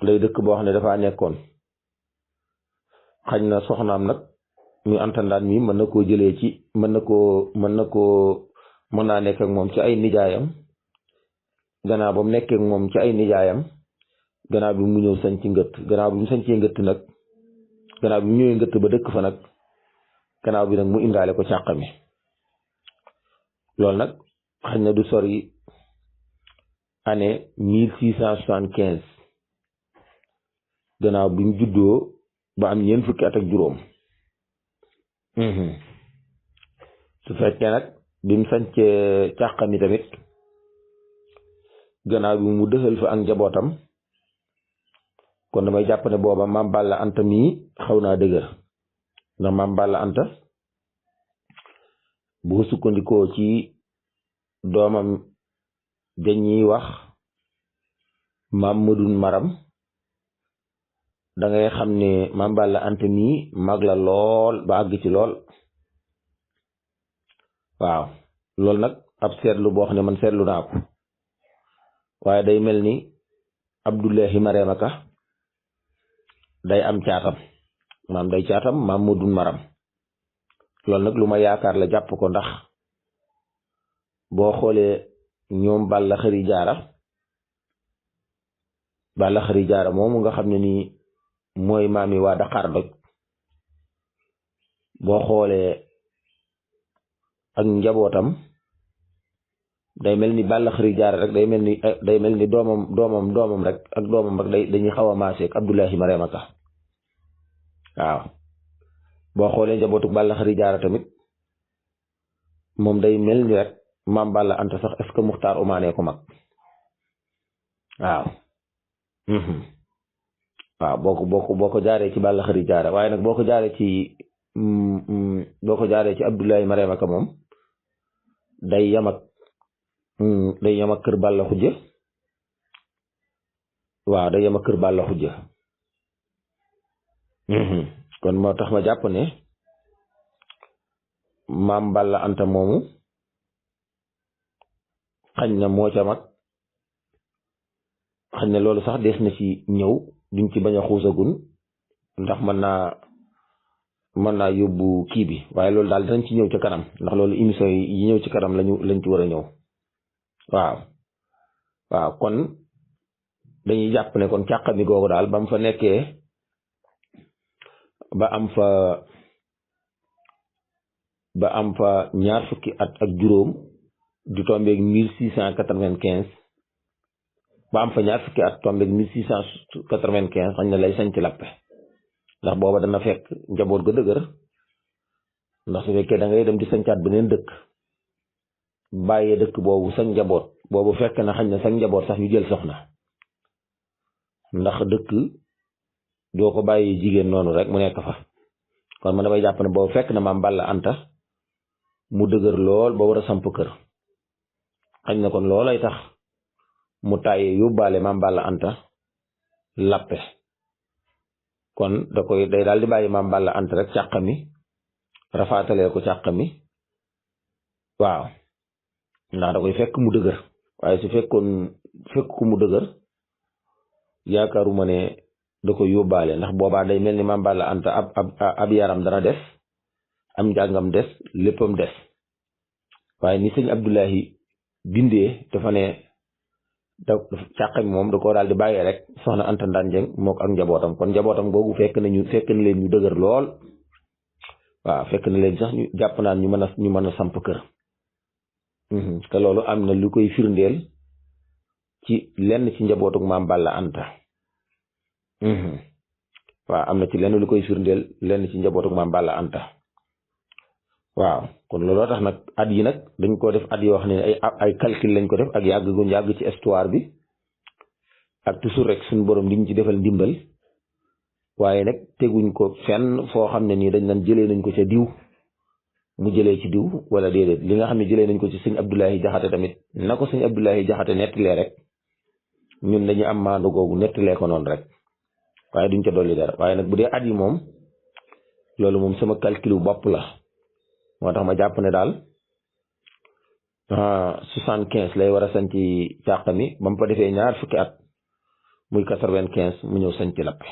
lay dëkk boo xam ne dafaa nekkoon xañ na soxnaam nag ñu Anta Ndaan mi mën na koo jëlee ci mën naa nekk ak moom ci ay nijaayam gannaaw ba mu nekkee ak moom ci ay nijaayam gannaaw bi mu ñëw sanc ngëtt gannaaw bi mu sancee ngëtt nag gannaaw bi mu ñëwee ngëtt ba dëkk fa nag gannaaw bi nag mu indaale ko càqami loolu nag xañ na du sori année 1675 gannaaw bi mu juddoo ba am ñeent fukki at ak juróom. su fekkee nag bi mu sancee càqami tamit gannaaw bi mu dëxal fa ak njabootam kon damay jàpp ne booba Maam Balla Anta mii xaw naa dëgër ndax Maam Balla Anta bu sukkandikoo ci doomam dañuy wax Maam Madun Maram da ngay xam ne Maam Balla Anta mii mag la lool ba àgg ci lool. waaw loolu nag ab seetlu boo xam ne man seetlu naa ko waaye day mel ni Abdullahi Mareema Ka day am caatam maam day caatam Maam Madun Maram loolu nag lu ma yaakaar la jàpp ko ndax boo xoolee ñoom Balla Xari Jaara moomu nga xam ne nii mooy maami waa Dakar doj boo xoolee ak njabootam day mel ni Balla Xari Jaara rek day mel ni doomam rek ak doomam rek dañuy xaw a maase ak Abdullahi Mareema Ka waaw boo xoolee njabootu Balla Xari Jaara tamit moom day mel ni rek Maam Balla Anta sax est-ce que Muxtaar Umaane ko mag waaw waaw boo ko jaaree ci Balla Xari Jaara waaye nag boo ko jaaree ci Abdullahi Mareema Ka moom day yam ak kër Balla Xujja waaw day yam ak kër Balla Xujja kon moo tax ma jàpp ne Maam Balla Anta moomu xañ na moo ca mag xañ na loolu sax des na ci ñëw duñ ci bañ a xuusagun ndax mën naa yóbbu kii bi waaye loolu daal dinañ ci ñëw ci kanam ndax loolu émission yi ñëw ci kanam lañ ci war a ñëw waaw kon dañuy jàpp ne kon càqami googu daal ba mu fa nekkee ba am fa ñaar fukki at ak juróom di tombeeg 1695 ba am fa ñaar fukki at tombeeg 1695 xañ na lay sañc lappe ndax booba dana fekk njaboot ga dëgër ndax su fekkee da ngay dem di sañcaat beneen dëkk bàyyee dëkk boobu sax njaboot boobu fekk na xañ na sax njaboot sax ñu jël soxna ndax dëkk doo ko bàyyi jigéen noonu rek mu nekk fa kon man damay jàpp ne boobu fekk na Maam Balla Anta mu dëgër lool ba war a samp kër xañ na kon loolay tax mu tàyyee yóbbaale Maam Balla Anta lappe kon day daal di bàyyi Maam Balla Anta rek càqami rafaatalee ko càqami waaw ndax da koy fekk mu dëgër waaye su fekk ko mu dëgër yaakaaruma ne da koy yóbbaale ndax boobaa day mel ni Maam Balla Anta ab yaram dana des am njàngam des léppam des waaye ni sëñ Abdullahi bindee dafa ne càqami moom da koo daal di bàyyee rek soxna Anta Ndaan Jeng mook ak njabootam kon njabootam googu fekk na leen ñu dëgër lool waaw fekk na leen sax ñu jàpp naan ñu mën a samp kër te loolu am na lu koy firndeel ci lenn ci njabootuk Maam Balla Anta waaw am na ci lenn lu koy firndeel lenn ci njabootuk Maam Balla Anta waaw kon looloo tax nag at yi nag dañ ko def at yoo xam ne ay calcul lañ ko def ak yàgg gu yàgg ci histoire bi ak toujours rek suñu borom di ñu ci defal ndimbal waaye nag teguñ ko fenn foo xam ne nii dañ naan jëlee nañ ko ca diw mu jëlee ci diw wala déedéet li nga xam ne jëlee nañ ko ci sëñ Abdoulaye Jaxate tamit na ko sëñ Abdoulaye Jaxate nettalee rek ñun dañuy am maandu googu nettalee ko noonu rek waaye duñ ca dolli dara waaye nag bu dee at yi moom loolu moom sama calculu bopp la moo tax ma jàpp ne daal 75 lay war a sanc càqami ba mu fa defee ñaar fukki at muy 95 mu ñëw sanc lappe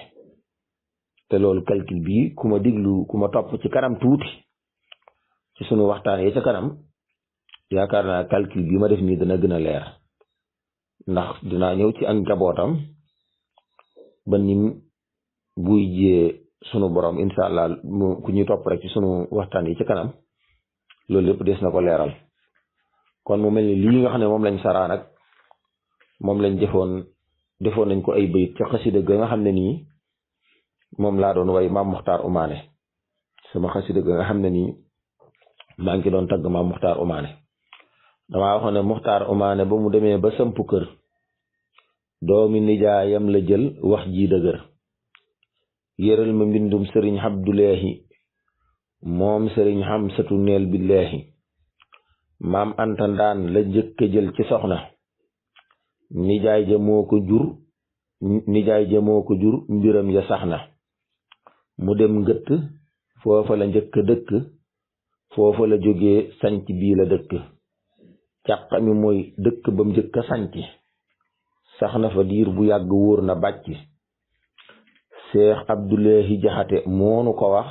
te loolu calcul bii ku ma diglu ku ma topp ci kanam tuuti ci sunu waxtaan yi ca kanam yaakaar naa calcul bii ma def nii dana gën a leer ndax dinaa ñëw ci ak njabootam ba nim buy jiyee sunu borom incha allah ku ñuy topp rek ci sunu waxtaan yi ca kanam loolu lépp des na ko leeral kon mu mel ni lii nga xam ne moom lañ saraa nag moom lañ defoon nañ ko ay bayit ca xasida ga nga xam ne nii moom laa doon way maam Muxtaar Umaane sama xasida ga nga xam ne nii maa ngi doon tagg maam Muxtaar Umaane damaa waxoon ne Muxtaar Umaane ba mu demee ba samp kër doomi nijaayam la jël wax ji dëgër yëral ma mbindum sëriñ Abdullahi moom sëriñ Xamsatu neel billahi maam Anta Ndaan la njëkk a jël ci soxna nijaay ja moo ko jur mbiram ya sax na mu dem ngëtt foofa la njëkk a dëkk foofa la jógee sanc bii la dëkk càqami mooy dëkk bam njëkk a sanc sax na fa diir bu yàgg wóor na bàcc Seex Abdullahi Jaxate moonu ko wax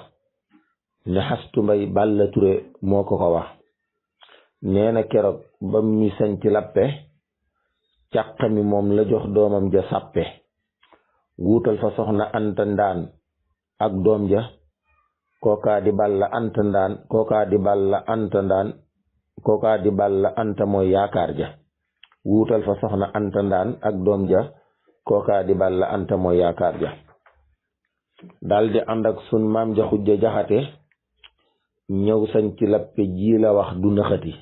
ne xastu mbay Balla Ture moo ko wax nee na keroog ba mi sanc lappe càqami moom la jox doomam ja sàppe wuutal fa soxna Anta Ndaan ak doom ja kookaa di Balla Anta mooy yaakaar ja wuutal fa soxna Anta Ndaan ak doom ja kookaa di Balla Anta mooy yaakaar ja daldi ànd ak sun maam ja Xujja Jaxate ñëw sanc lappe ji la wax du nëxati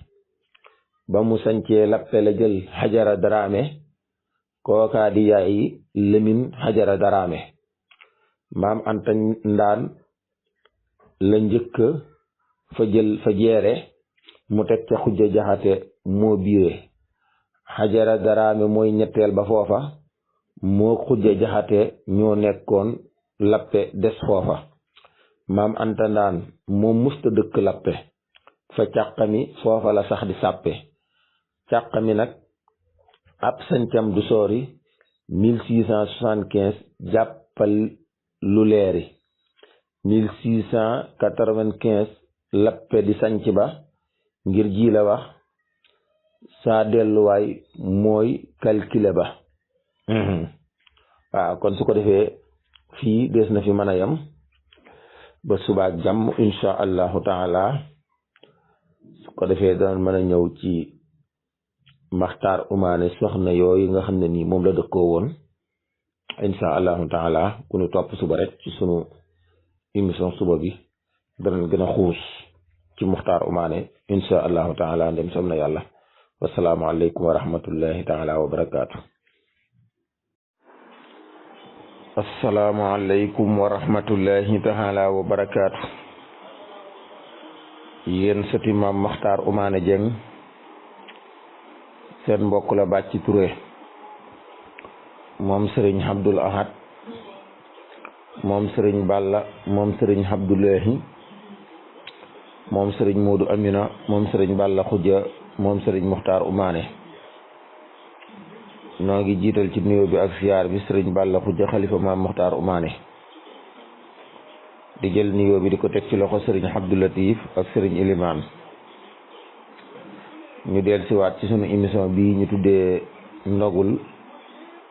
ba mu sancee lappe la jël Xajara Daraame kookaa di yaayi Lëmin Xajara Daraame maam Anta Ndaan la njëkk fa jeere mu teg ca Xujja Jaxate moo biire Xajara Daraame mooy ñetteel ba foofa moo Xujja Jaxate ñoo nekkoon lappe des foofa maam Anta Ndaan moom musta dëkk lappe fa càqami foofa la sax di sàppe càqami nag ab sancam du soori 1675 jàppal lu leeri 1695 lappe di sanc ba ngir ji la wax saa delluwaay mooy calcule ba waaw kon su ko defee fii des na fi mën a yem ba subaak jàmm insha allahu taala su ko defee daan mën a ñëw ci Maxtaar Umaane soxna yooyu nga xam ne nii moom la dëkkoo woon insha allahu taala ku ñu topp suba rek ci sunu émission suba bi danañ gën a xuus ci Maxtaar Umaane insha allahu taala ndem som na yàlla wasalaamu aleykum wa rahmatullahi taala wa barakaatu assalaamu aleykum wa rahmatullahi taala wa barakaatu yéen sëti maam Maxtaar Umaane Jeng seen mbokk la Bàcci Ture moom sëriñ Abdul Ahad moom sëriñ Balla moom sëriñ Abdullahi moom sëriñ Moodu Amina moom sëriñ Balla Xujja moom sëriñ Maxtaar Umaane noo ngi jiital ci nuyoo bi ak siyaar bi sëriñ Balla Xujja xalifa maam Maxtaar Umaane di jël nuyoo bi di ko teg ci loxo sëriñ Abdou Latif ak sëriñ Ilimaan ñu del siwaat ci sunu émission bii ñu tuddee ndogul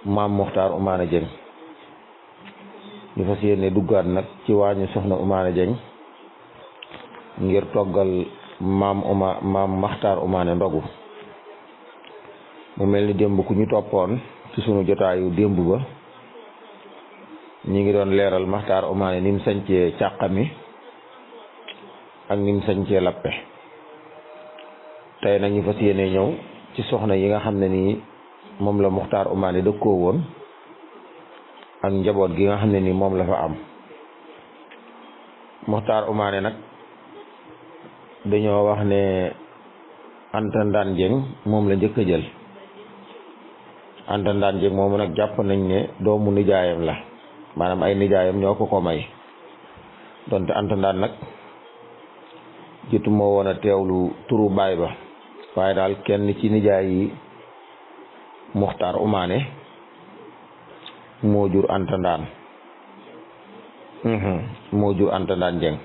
maam Maxtaar Umaane Jeng ñu fas yéene duggaat nag ci waañu soxna Umaane Jeng ngir toggal maam Maxtaar Umaane ndogu mu mel ni démb ku ñu toppoon ci sunu jotaayu démb ba ñi ngi doon leeral Maxtaar Umaane ni mu sañcee càqami ak ni mu sañcee lappe tey nag ñu fas yéene ñëw ci soxna yi nga xam ne nii moom la Maxtaar Umaane dëkkoo woon ak njaboot gi nga xam ne nii moom la fa am Maxtaar Umaane nag dañoo wax ne Anta Ndaan Jeng moom la njëkk a jël Anta Ndaan Jeng moomu nag jàpp nañ ne doomu nijaayam la maanaam ay nijaayam ñoo ko may donte Anta Ndaan nag jiitu moo woon a teewlu turu baay ba waaye daal kenn ci nijaay yi Maxtaar Umaane moo jur Anta Ndaan moo jur Anta Ndaan Jeng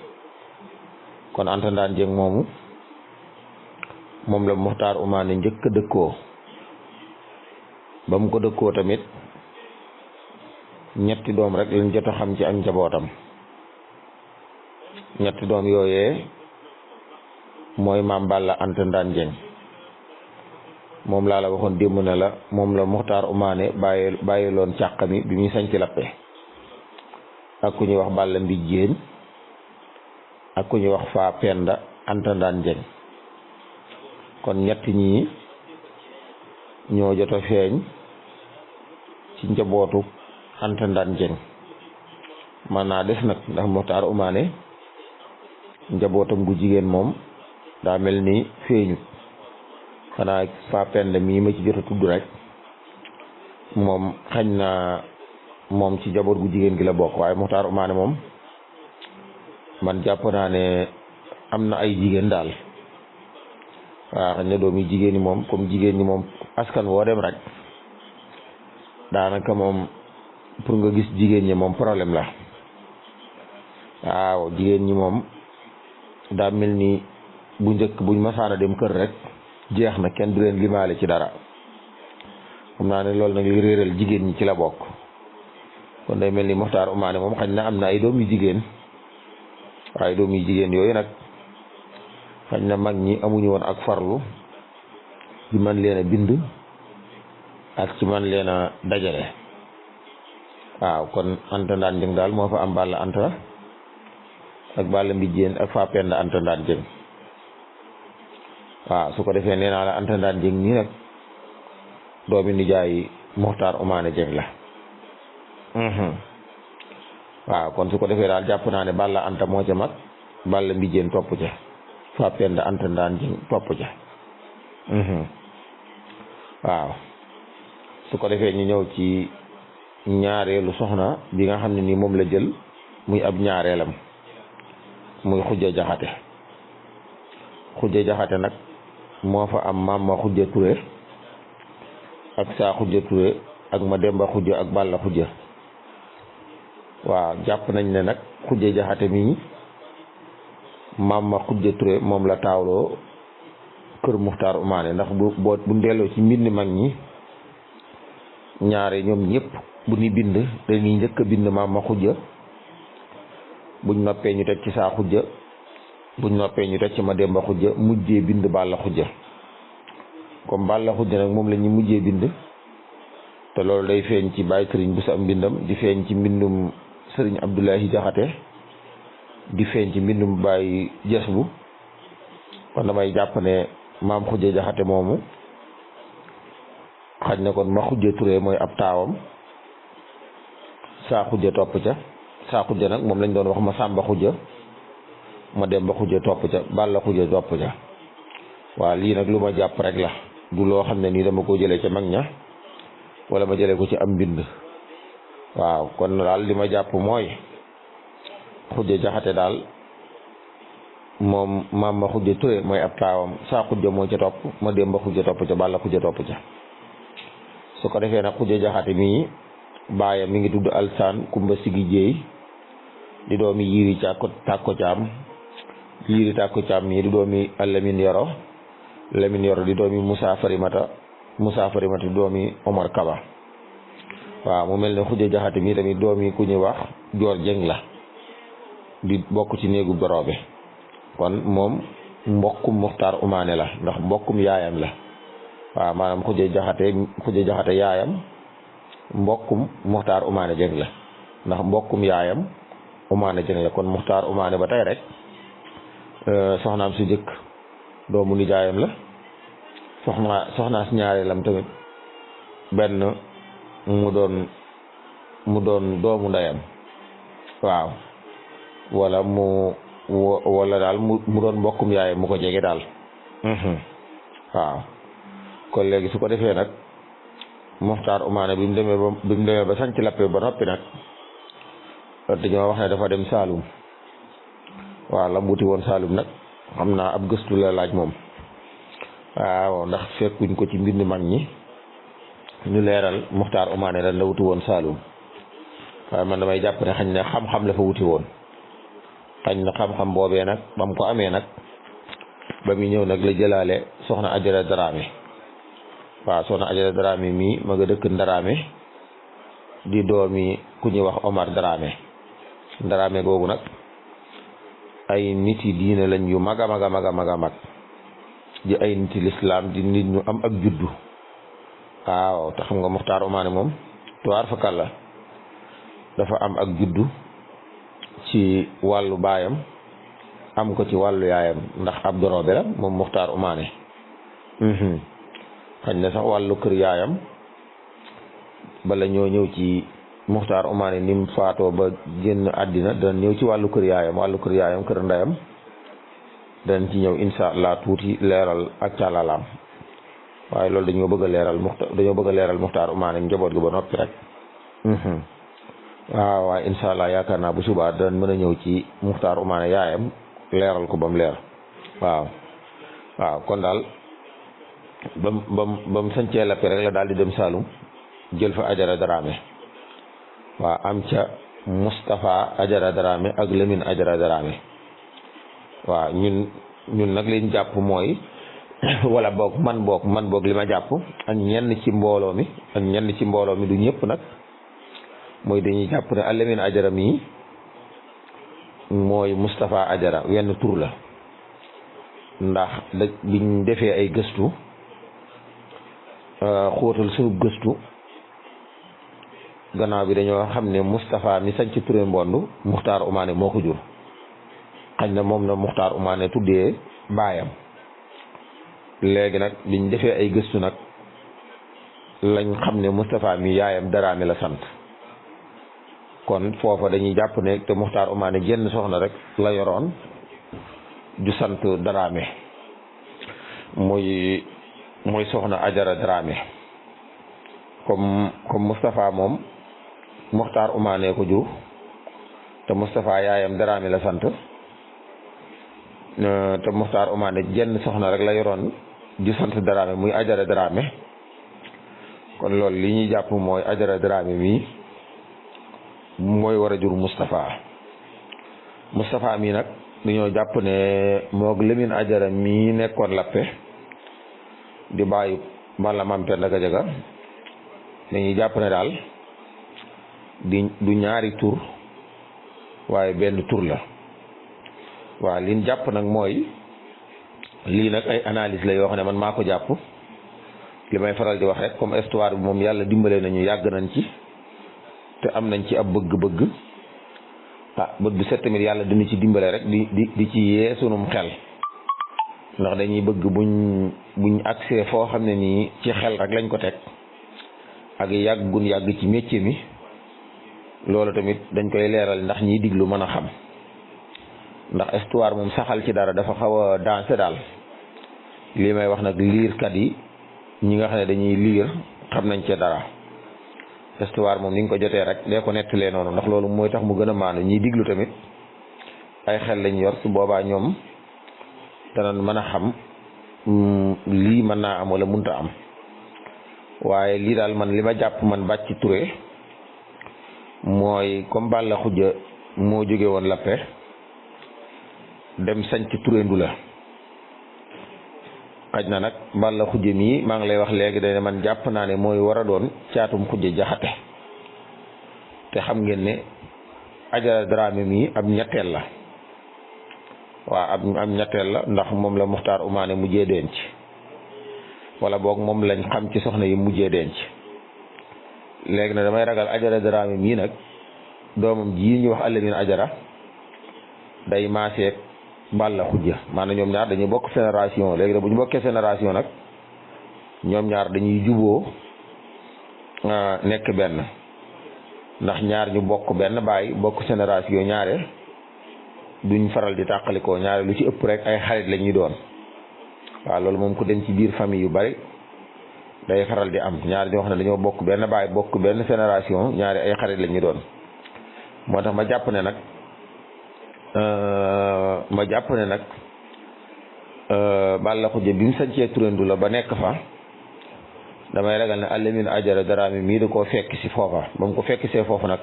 kon Anta Ndaan Jeng moomu moom la Maxtaar Umaane njëkk a dëkkoo ba mu ko dëkkoo tamit ñetti doom rek lañ jot a xam ci ak njabootam ñetti doom yooyee mooy maam Balla Anta Ndaan Jeng moom laa la waxoon démb ne la moom la Muxtaar Umaane bàyyiloon càq mi bi muy sañ ci lappe ak ku ñuy wax Balla Mbijjeen ak ku ñuy wax Faa Penda Anta Ndaan Jeng kon ñett ñii ñoo jot a feeñ ci njabootu Anta Ndaan Jeng man naa des nag ndax Muxtaar Umaane njabootam gu jigéen moom daa mel ni feeñu xanaa Faa Penda mii ma ci jot a tudd rek moom xañ na moom ci njaboot gu jigéen gi la bokk waaye Muxtaar Umaane moom man jàpp naa ne am na ay jigéen daal waaw xañ na doom yi jigéen ñi moom comme jigéen ñi moom askan woo dem rek daanaka moom pour nga gis jigéen ñi moom problème la waaw jigéen ñi moom daa mel ni bu njëkk buñ masaana dem kër rek jeex na kenn du leen limaale ci dara xam naa ne loolu nag li réeral jigéen ñi ci la bokk kon day mel ni Muxtaar Umaane moom xañ na am na ay doom yu jigéen waaye doom yu jigéen yooyu nag xañ na mag ñi amuñu woon ak farlu ci man leen a bind ak ci man leen a dajale waaw kon Anta Ndaan Jeng daal moo fa am Balla Anta ak Balla Mbijjeen ak Faa Penda Anta Ndaan Jeng waaw su ko defee nee naa la Anta Ndaan Jeng nii nag doomi nijaay Muxtaar Umaane Jeng la waaw kon su ko defee daal jàpp naa ne Balla Anta moo ca mag Balla Mbijjeen topp ca Faa Penda Anta Ndaan Jeng topp ca waaw su ko defee ñu ñëw ci ñaareelu soxna bi nga xam ne ni moom la jël muy ab ñaareelam muy Xujja Jaxate Xujja Jaxate nag moo fa am maam ma Xujja Ture ak saa Xujja Ture ak ma Demba Xujja ak Balla Xujja waaw jàpp nañ ne nag Xujja Jaxate mii maam ma Xujja Ture moom la taawloo kër Muxtaar Umaane ndax bu delloo ci mbind mag ñi ñaare ñoom ñëpp bu ñu bind dañuy njëkk a bind maam ma Xujja buñ noppee ñu teg ci saa Xujja buñ noppee ñu teg ci ma Demba Xujja mujjee bind Balla Xujja comme Balla Xujja nag moom la ñu mujjee bind te loolu day feeñ ci Baay Sëriñ bu sa am mbindam di feeñ ci mbindum Sëriñ Abdoulahi Jaxate di feeñ ci mbindum Baay Jas bu kon damay jàpp ne maam Xujja Jaxate moomu xaj na kon ma Xujja Ture mooy ab taawam saa Xujja topp ca saa Xujja nag moom lañ doon wax ma Sàmba Xujja ma Demba Xujja topp ca Balla Xujja topp ca waaw lii nag lu ma jàpp rek la du loo xam ne nii dama ko jëlee ca mag ña wala ma jëlee ko ci am mbind waaw kon daal li ma jàpp mooy Xujja Jaxate daal moom maam ma Xujja Ture mooy ab taawam saa Xujja moo ca topp ma Demba Xujja topp ca Balla Xujja topp ca su ko defee nag Xujja Jaxate mii baayam mi ngi tudd Alsaan Kumba Sigi Jéey di doomi Yiiri Tàkko Caam Yiiri Tàkko Caam mii di doomi Lamin Yoro Lamin Yoro di doomi Musaa Farimata di doomi Omar Kaba waaw mu mel ne Xujja Jaxate mii tamit doomi ku ñuy wax Joor Jeng la di bokk ci néegu boroobe kon moom mbokkum Muxtaar Umaane la ndax mbokkum yaayam la waaw maanaam Xujja Jaxate yaayam mbokkum Muxtaar Umaane Jeng la ndax mbokkum yaayam Umaane Jeng la kon Muxtaar Umaane ba tey rek soxnaam su jëkk doomu nijaayam la soxnaa si ñaareelam tamit benn mu doon doomu ndeyam waaw wala daal mu doon mbokkum yaayam mu ko jege daal waaw kon léegi su ko defee nag Muxtaar Umaane bi mu demee ba sanc lappe ba noppi nag dañoo wax ne dafa dem Saalum waaw la wuti woon Saalum nag xam naa ab gëstu la laaj moom waaw ndax fekkuñ ko ci mbind mag ñi ñu leeral Muxtaar Umaane lan la wuti woon Saalum waaye man damay jàpp ne xañ ne xam-xam la fa wuti woon xañ na xam-xam boobee nag ba mu ko amee nag ba mu ñëw nag la jëlaale soxna Ajara Daraame waaw soxna Ajara Daraame mii ma nga dëkk Ndaraame di doomi ku ñuy wax Omar Daraame googu nag ay nit yi diine lañ yu mag a mag di ay niti lislaam di nit ñu am ak juddu waaw te xam nga Muxtaar Umaane moom tuwaar fa kàlla dafa am ak juddu ci wàllu baayam am ko ci wàllu yaayam ndax ab doroobe la moom Muxtaar Umaane xañ na sax wàllu kër yaayam bala ñoo ñëw ci Muxtaar Umaane ni mu faatoo ba génn àddina dana ñëw ci wàllu kër yaayam kër ndeyam danañ ci ñëw insha allah tuuti leeral ak càllalaam waaye loolu dañoo bëgg a leeral Muxtaar Umaane njaboot gi ba noppi rek waaw waaye insha allah yaakaar naa bu subaa danañ mën a ñëw ci Muxtaar Umaane yaayam leeral ko ba mu leer waaw kon daal bam sañcee Lappé rek la daal di dem Saalum jël fa Ajara Daraame waaw am ca Moustapha Ajara Daraame ak Lamine Ajara Daraame waaw ñun nag liñ jàpp mooy wala man boog li ma jàpp ak ñenn ci mbooloo mi du ñëpp nag mooy dañuy jàpp ne Lamine Ajara mii mooy Moustapha Ajara wenn tur la ndax biñ defee ay gëstu xóotal suñu gëstu gannaaw bi dañoo xam ne Moustapha mi sañ ci Touré Mbond Muxtaar Umaane moo ko jur xañ na moom la Muxtaar Umaane tuddee baayam léegi nag biñ defee ay gëstu nag lañ xam ne Moustapha mi yaayam Daraame la sant kon foofa dañuy jàpp ne te Muxtaar Umaane jenn soxna rek la yoroon ju sant Daraame muy soxna Ajara Daraame comme Moustapha moom Muxtaar Umaane ko jur te Moustapha yaayam Daraame la sant te Muxtaar Umaane jenn soxna rek la yoroon ju sant Daraame muy Ajara Daraame kon loolu li ñuy jàpp mooy Ajara Daraame mii mooy war a jur Moustapha mii nag dañoo jàpp ne moog Lamine Ajara mii nekkoon Lappé di bàyyi Balla Maam Penda Gajaga dañuy jàpp ne daal du ñaari tur waaye benn tur la waaw liñ jàpp nag mooy lii nag ay analyse la yoo xam ne man maa ko jàpp li may faral di wax rek comme histoire bi moom yàlla dimbale nañu yàgg nañ ci te am nañ ci ab bëgg-bëgg bët bu set tamit yàlla dina ci dimbale rek di ci yee sunum xel ndax dañuy bëgg buñ accès foo xam ne nii ci xel rek lañ ko teg ak yàgg ci métier mi loolu tamit dañ koy leeral ndax ñiy diglu mën a xam ndax histoire moom saxal ci dara dafa xaw a dansé daal lii may wax nag liirkat yi ñi nga xam ne dañuy liir xam nañ ci dara histoire moom ni nga ko jotee rek dee ko nettalee noonu ndax loolu mooy tax mu gën a maanu ñiy diglu tamit ay xel lañ yor su boobaa ñoom danañ mën a xam lii mën naa am wala munta am waaye lii daal man li ma jàpp man Bàcci Touré mooy comme Balla Xujja moo jóge woon Lappé dem sañc Touré Ndula xaj na nag Balla Xujja mii maa ngi lay wax léegi dañ ne man jàpp naa ne mooy war a doon caatum Xujja Jaxate te xam ngeen ne Ajara Daraame mii ab ñetteel la waaw ab ñetteel la ndax moom la Muxtaar Umaane mujjee denc wala boog moom lañ xam ci soxna yi mujjee denc léegi nag damay ragal Ajara Daraame mii nag doomam ji ñu wax Lamine Ajara day maaseeg Balla Xujja maanaam ñoom ñaar dañuy bokk génération léegi nag bu ñu bokkee génération nag ñoom ñaar dañuy juboo nekk benn ndax ñaar ñu bokk benn baay bokk génération ñaare duñ faral di tàqalikoo ñaare lu ci ëpp rek ay xarit la ñuy doon waaw loolu moom ku dem ci biir famille yu bari day faral di am ñaar ñoo xam ne dañoo bokk benn baay bokk benn génération ñaare ay xarit la ñuy doon moo tax ma jàpp ne nag Balla Xujja bi mu sañcee Touré Ndula ba nekk fa damay ragal ne Lamine Ajara Daraame mii da koo fekk si foofa ba mu ko fekk see foofu nag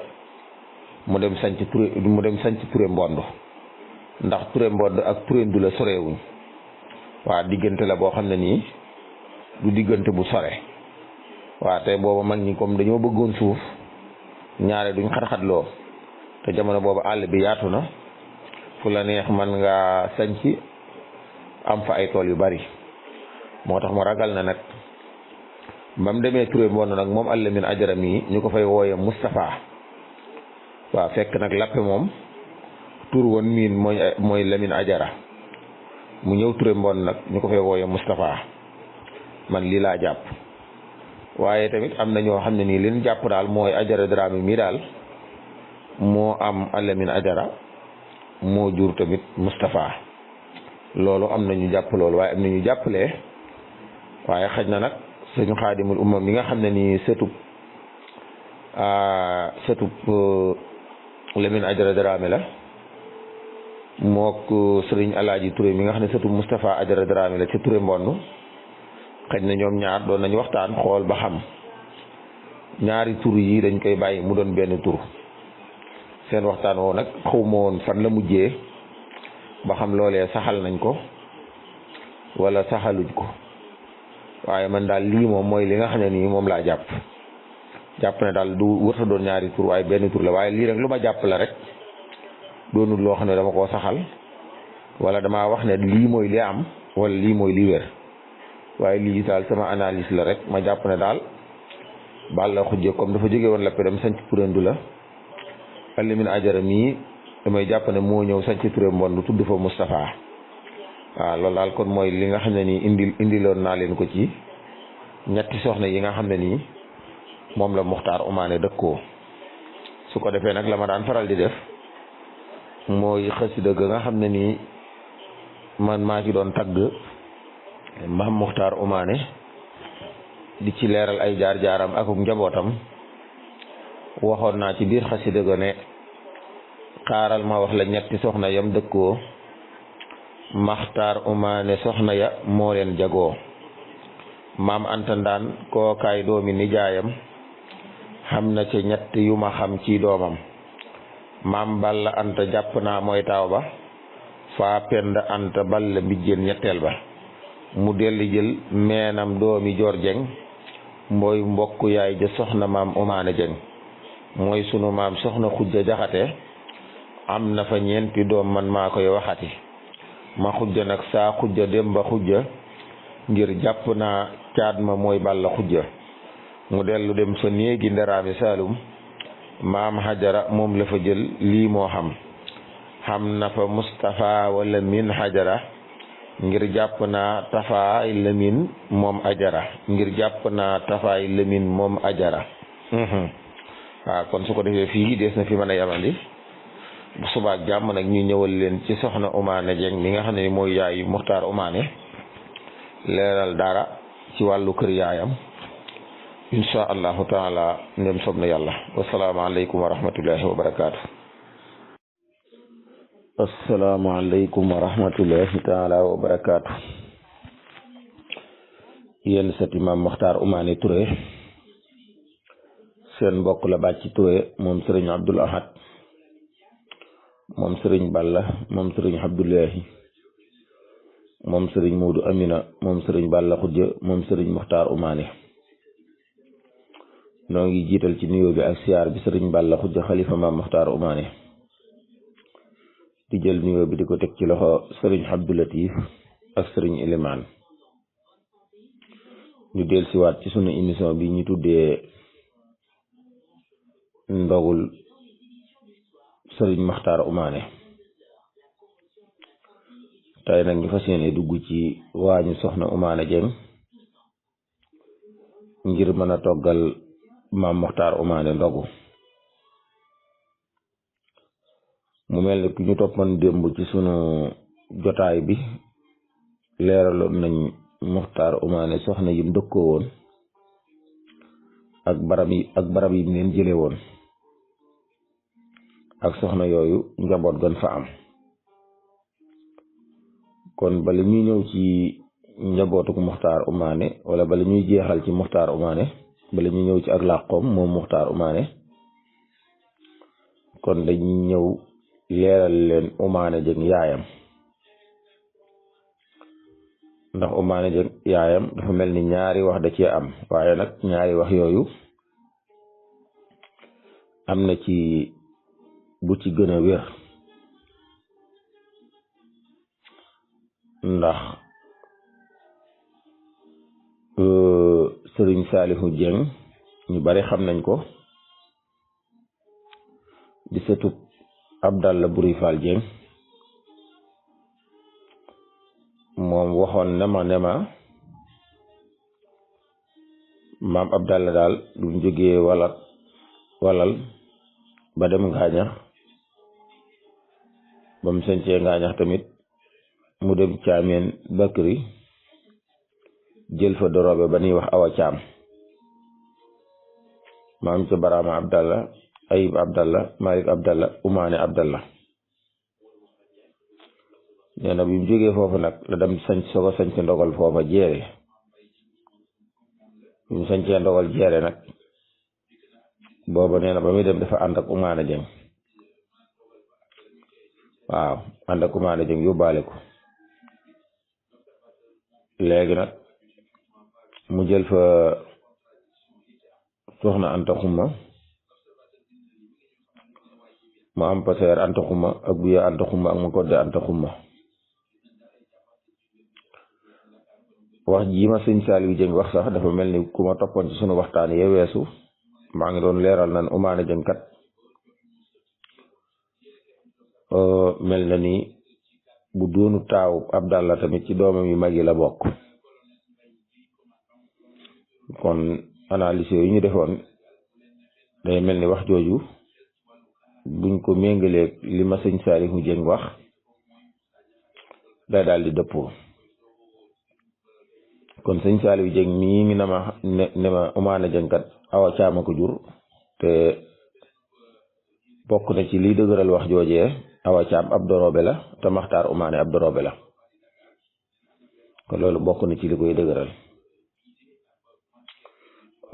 mu dem sañc Touré Mbond ndax Touré Mbond ak Touré Ndula sorewuñ waa diggante la boo xam ne nii du diggante bu sore waa te booba mag ñi comme dañoo bëggoon suuf ñaare duñ xat-xatloo te jamono boobu àll bi yaatu na fu la neex man nga sañc am fa ay tool yu bari moo tax mu ragal na nag ba mu demee Touré Mbonn nag moom Alamin Ajara mii ñu ko fay wooye Moustapha waaw fekk nag Lappé moom tur woon miin mooy Lamin Ajara mu ñëw Touré Mbonn nag ñu ko fay wooye Moustapha man lii laa jàpp waaye tamit am na ñoo xam ne nii leen jàpp daal mooy Ajara Dramé mii daal moo am Alamin Ajara moo jur tamit Moustapha loolu am na ñu jàpp loolu waaye am na ñu jàppalee waaye xaj na nag sëñ Xaadimul Umma mi nga xam ne nii sëtub Lamin Ajara Dramé la mook sëriñ Alaaji Touré mi nga xam ne sëtub Moustapha Ajara Dramé la ca Touré Mbonn xaj na ñoom ñaar doon nañu waxtaan xool ba xam ñaari tur yi dañ koy bàyyi mu doon benn tur seen waxtaan woo nag xawma woon fan la mujjee ba xam loolee saxal nañ ko wala saxaluñ ko waaye man daal lii moom mooy li nga xam ne nii moom laa jàpp ne daal du wërta doon ñaari tur waaye benn tur la waaye lii rek lu ma jàpp la rek doonul loo xam ne dama koo saxal wala damaa wax ne lii mooy li am wala lii mooy li wér waaye lii daal sama analyse la rek ma jàpp ne daal Balla Xujje comme dafa jóge woon Lappé dem sanc Purendu la Alamin Ajara mii damay jàpp ne moo ñëw sanc Touré Mbonn tudd fa Moustapha waaw loolu daal kon mooy li nga xam ne nii indiloon naa leen ko ci ñetti soxna yi nga xam ne nii moom la Muxtaar Umaane dëkkoo su ko defee nag la ma daan faral di def mooy xasida ga nga xam ne nii man maa ci doon tagg Maam Muxtaar Umaane di ci leeral ay jaar-jaaram akuk njabootam waxoon naa ci biir xasida ga ne xaaral ma wax la ñetti soxna yam dëkkoo Muxtaar Umaane soxna ya moo leen jagoo maam Anta Ndaan kookaay doomi nijaayam xam na ca ñett yu ma xam ci doomam maam Balla Anta jàpp naa mooy taaw ba faa Penda Anta Balla mbijjeen ñetteel ba mu delli jël meenam doomi Joor Jeng mooy mbokk yaay ja soxna maam Umaane Jeng mooy sunu maam soxna Xujja Jaxate am na fa ñeenti doom man maa koy waxati ma xujja nag saa xujja Demba Xujja ngir jàpp naa caat ma mooy Balla Xujja mu dellu dem fa néegi Ndaraame Saalum maam Hajara moom la fa jël lii moo xam na fa Moustapha wala min Hajara ngir jàpp naa tafaay Lamin moom Ajara ngir jàpp naa tafaay Lamin moom Ajara waaw kon su ko defee fii dees na fi mën a yamandi bu subaak jàmm nag ñu ñëwal leen ci soxna Umaane Jeng mi nga xam ne mooy yaayu Muxtaar Umaane leeral dara ci wàllu kër yaayam insha allahu taala ndem sob na yàlla wasalaamaaleykum wa rahmatullahi wa barakaatu. asalaamaaleykum wa rahmatullahi taala wa barakaatu. yéen sati maam Muxtaar Umaane Touré seen mbokk la Bàcci Touré moom sëriñ Abdul Ahad moom sëriñ Balla moom sëriñ Abdullahi moom sëriñ Moodu Amina moom sëriñ Balla Xujja moom sëriñ Muxtaar Umaane noo ngi jiital ci nuyoo bi ak siyaar bi sëriñ Balla Xujja xalifa maam Muxtaar Umaane di jël nuyoo bi di ko teg ci loxo sëriñ Abdou Latif ak sëriñ Ilimaan ñu del siwaat ci sunu émission bi ñu tuddee ndogul sëriñ Muxtaar Umaane tey nag ñu fas yéene dugg ci waañu soxna Umaane Jeng ngir mën a toggal maam Muxtaar Umaane ndogu mu mel ne ku ñu toppoon démb ci sunu jotaay bi leeraloon nañ Muxtaar Umaane soxna yim dëkkoo woon ak barab yi leen jële woon ak soxna yooyu njaboot gan fa am kon bala ñuy ñëw ci njabootuk Muxtaar Umaane wala bala ñuy jeexal ci Muxtaar Umaane bala ñuy ñëw ci ak làqoom moom Muxtaar Umaane kon dañuy ñëw leeral leen Umaane Jeng yaayam ndax Umaane Jeng yaayam dafa mel ni ñaari wax da cee am waaye nag ñaari wax yooyu am na ci bu ci gën a wér ndax sëriñ Saalihu Jeng ñu bari xam nañ ko di sëtub Abdalla Buri Fall Jeng moom waxoon ne ma maam Abdalla daal du mu jógee walal ba dem ngaañax ba mu sañcee ngaañax tamit mu dem caameen Bakri jël fa dorobe ba ñuy wax Awa Caam maam ca Baraama Abdalla Ayib Abdalla Malik Abdalla Umaane Abdalla nee na bi mu jógee foofu nag la dem soog a sañc ndogal foofa jeere bi mu sañcee ndogal jeere nag booba nee na ba muy dem dafa ànd ak Umaane Jeng waaw ànd ak Umaane Jeng yóbbaale ko léegi nag mu jël fa soxna Anta Xuma mu am paseer Anta Xuma ak buya Anta Xuma ak mu kodde Anta Xuma wax ji ma sëñ Saaliw Jeng wax sax dafa mel ni ku ma toppoon ci sunu waxtaan yee weesu maa ngi doon leeral nan Umaane Jeng kat mel na ni bu doonu taaw Abdalla tamit ci doomam yu mag yi la bokk kon analyse yooyu ñu defoon day mel ni wax jooju buñ ko méngaleeg li ma sëñ Saalihu Jeng wax day daal di dëppoo kon sëñ Saalihu Jeng mii ngi ne ma Umaane Jeng kat Awa Caam a ko jur te bokk na ci liy dëgëral wax joojee Awa Caam ab dorobe la te Maxtaar Umaane ab dorobe la kon loolu bokk na ci li koy dëgëral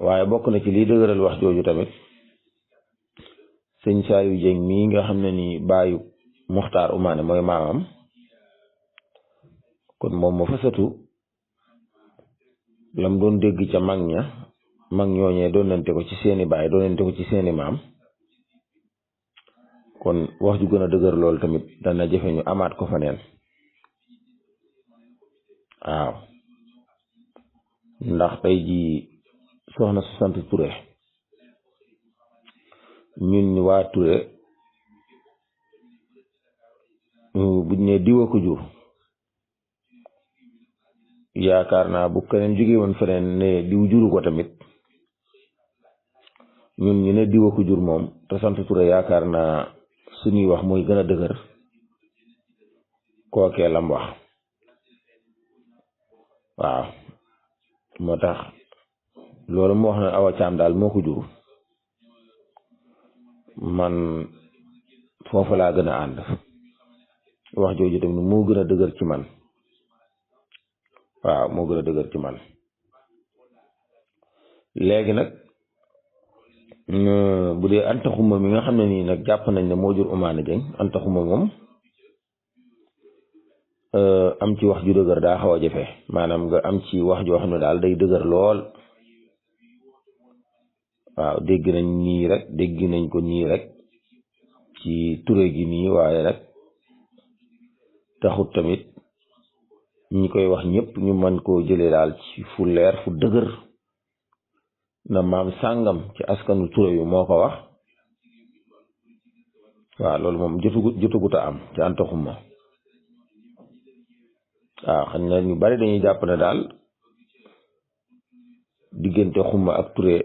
waaye bokk na ci liy dëgëral wax jooju tamit sëñ Saalihu Jeng mii nga xam ne ni baayu Maxtaar Umaane mooy maamam kon moom ma fasatu lam doon dégg ca mag ñooñee doonante ko ci seeni baay doonante ko ci seeni maam kon wax ju gën a dëgër loolu tamit dana jafe ñu amaat ko fa neen waaw ndax tey ji soxna su sant Touré ñun ñu waa Touré buñ ne diwa ko jur yaakaar naa bu keneen jóge woon feneen ne diw juru ko tamit ñun ñu ne diwa ko jur moom te sant Touré yaakaar naa suñuy wax mooy gën a dëgër kookee lam wax waaw moo tax loolu mu wax ne Awa Caam daal moo ko jur man foofu laa gën a ànd wax jooju tamit moo gën a dëgër ci man waaw moo gën a dëgër ci man léegi nag bu dee Anta Xuma mi nga xam ne nii nag jàpp nañ ne moo jur Umaane Jeng Anta Xuma moom am ci wax ju dëgër daa xaw a jafe maanaam nga am ci wax joo xam ne daal day dëgër lool waaw dégg nañ ko nii rek ci Touré gi nii waaye nag taxut tamit ñi koy wax ñëpp ñu mën koo jëlee daal ci fu leer fu dëgër na maam sàngam ci askanu Touré yu moo ko wax waaw loolu moom jotagut a am ci Anta Xuma waaw xam na ñu bari dañuy jàpp ne daal diggante Xuma ak Touré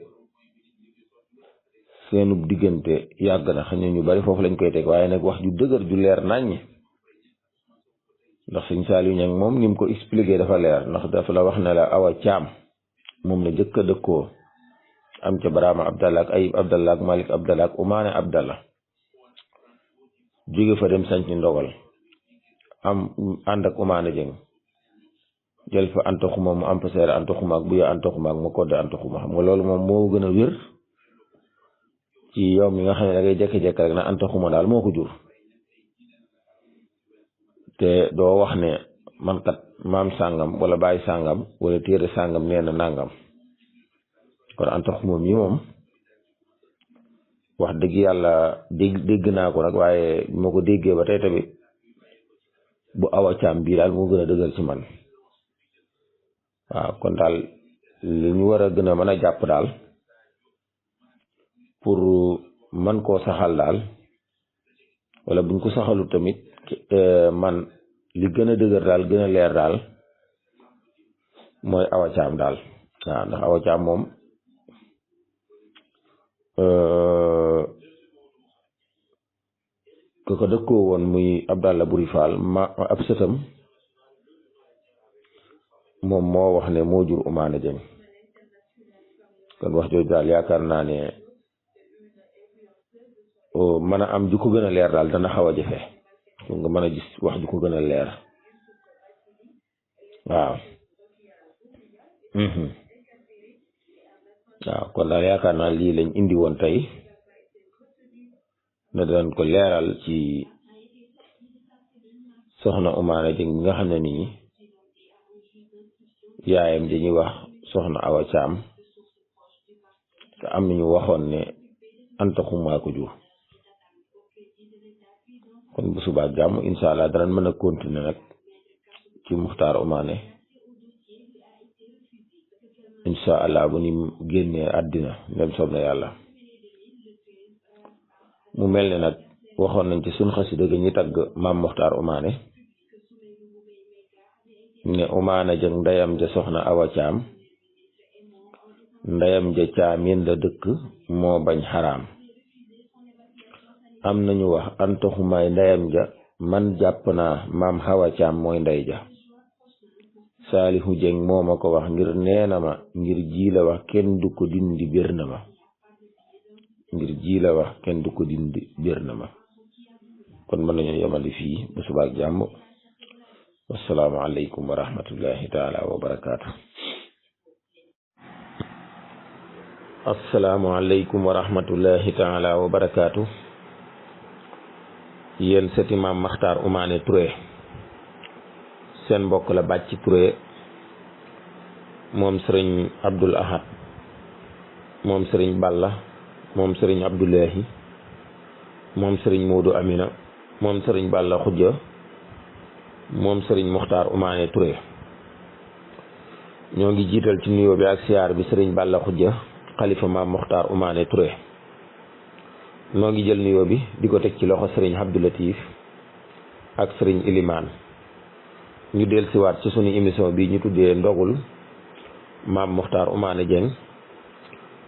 seenub diggante yàgg na xam ne ñu bari foofu lañ koy teg waaye nag wax ju dëgër ju leer naññi ndax sëñ Saaliw Ñaŋ moom ni mu ko expliqué dafa leer ndax dafa la wax ne la Awa Caam moom la jëkk a dëkkoo am ca Baraama Abdalla ak Ayib Abdalla ak Malik Abdalla ak Umaane Abdalla jóge fa dem sañc ndogal am ànd ak Umaane Jeng jël fa Anta Xuma mu am fa seere Anta Xuma ak buya Anta Xuma ak mu kodde Anta Xuma xam nga loolu moom moo gën a wér ci yow mi nga xam ne da ngay jekki-jekki rek na Anta Xuma daal moo ko jur te doo wax ne man kat maam sàngam wala baay sàngam wala téere sàngam nee na nàngam kon Anta Xuma mi moom wax dëgg yàlla dégg naa ko nag waaye moo ko déggee ba tey tamit bu Awa Caam bii daal moo gën a dëgër ci man waaw kon daal li ñu war a gën a mën a jàpp daal pour man koo saxal daal wala buñ ko saxalu tamit man li gën a dëgër daal gën a leer daal mooy Awa Thiam daal waaw ndax Awa Thiam moom ko dëkkoo woon muy Abdallah Buri Fall ab sëtam moom moo wax ne moo jur Umaana Jeng kon wax jooju daal yaakaar naa ne mën a am ju ko gën a leer daal dana xaw a jafe pour nga mën a gis wax ju ko gën a leer waaw waaw kon daal yaakaar naa lii lañ indi woon tey na daan ko leeral ci soxna Umaana Jeng bi nga xam ne nii yaayam dañuy wax soxna Awa Thiam te am nañu waxoon ne Anta Xuma ko jur kon bu subaa jàmm incha allah danañ mën a continuer nag ci Muxtaar Umaane incha allah bu ni génnee àddina ndem soob na yàlla mu mel ne nag waxoon nañ ci suñ xasida ga ñi tagg maam Muxtaar Umaane ne Umaana Jeng ndeyam ja soxna Awa Thiam ndeyam ja caamin la dëkk moo bañ xaraam am nañu wax Anta Xumaay ndeyam ja man jàpp naa maam Awa Thiam mooy ndey ja Saalihu Jeng moo ma ko wax ngir neena ma ngir ji la wax kenn du ko dindi bir na ma ngir ji la wax kenn du ko dindi bir na ma kon mën nañu yemali fii ba subaak jàmm wassalaamu aleykum wa rahmatullahi taala wa barakaatu assalaamu aleykum wa rahmatullahi taala wa barakaatu yéen sëti maam Maxtaar Umaane Touré seen mbokk la Bàcc Touré moom sëriñ Abdul Ahad moom sëriñ Balla moom sëriñ Abdullahi moom sëriñ Moodu Amina moom sëriñ Balla Xujja moom sëriñ Muxtaar Umaane Touré ñoo ngi jiital ci nuyoo bi ak siyaar bi sëriñ Balla Xujja xalifa maam Muxtaar Umaane Touré noo ngi jël nuyoo bi di ko teg ci loxo sëriñ Abdou Latif ak sëriñ Ilimaan ñu del siwaat ci sunu émission bi ñu tuddee ndogul maam Muxtaar Umaane Jeng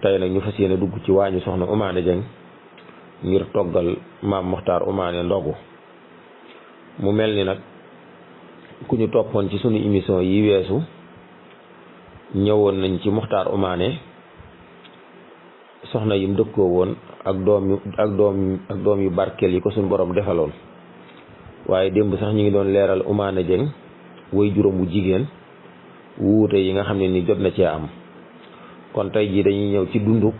tey nag ñu fas yéene dugg ci waañu soxna Umaane Jeng ngir toggal maam Muxtaar Umaane ndogu mu mel ni nag ku ñu toppoon ci sunu émission yi weesu ñëwoon nañ ci Muxtaar Umaane soxna yim dëkkoo woon ak doom yu barkeel yi ko suñu borom defaloon waaye démb sax ñu ngi doon leeral Umaane Jeng way juróom bu jigéen wuute yi nga xam ne ni jot na cee am kon tey jii dañuy ñëw ci dundu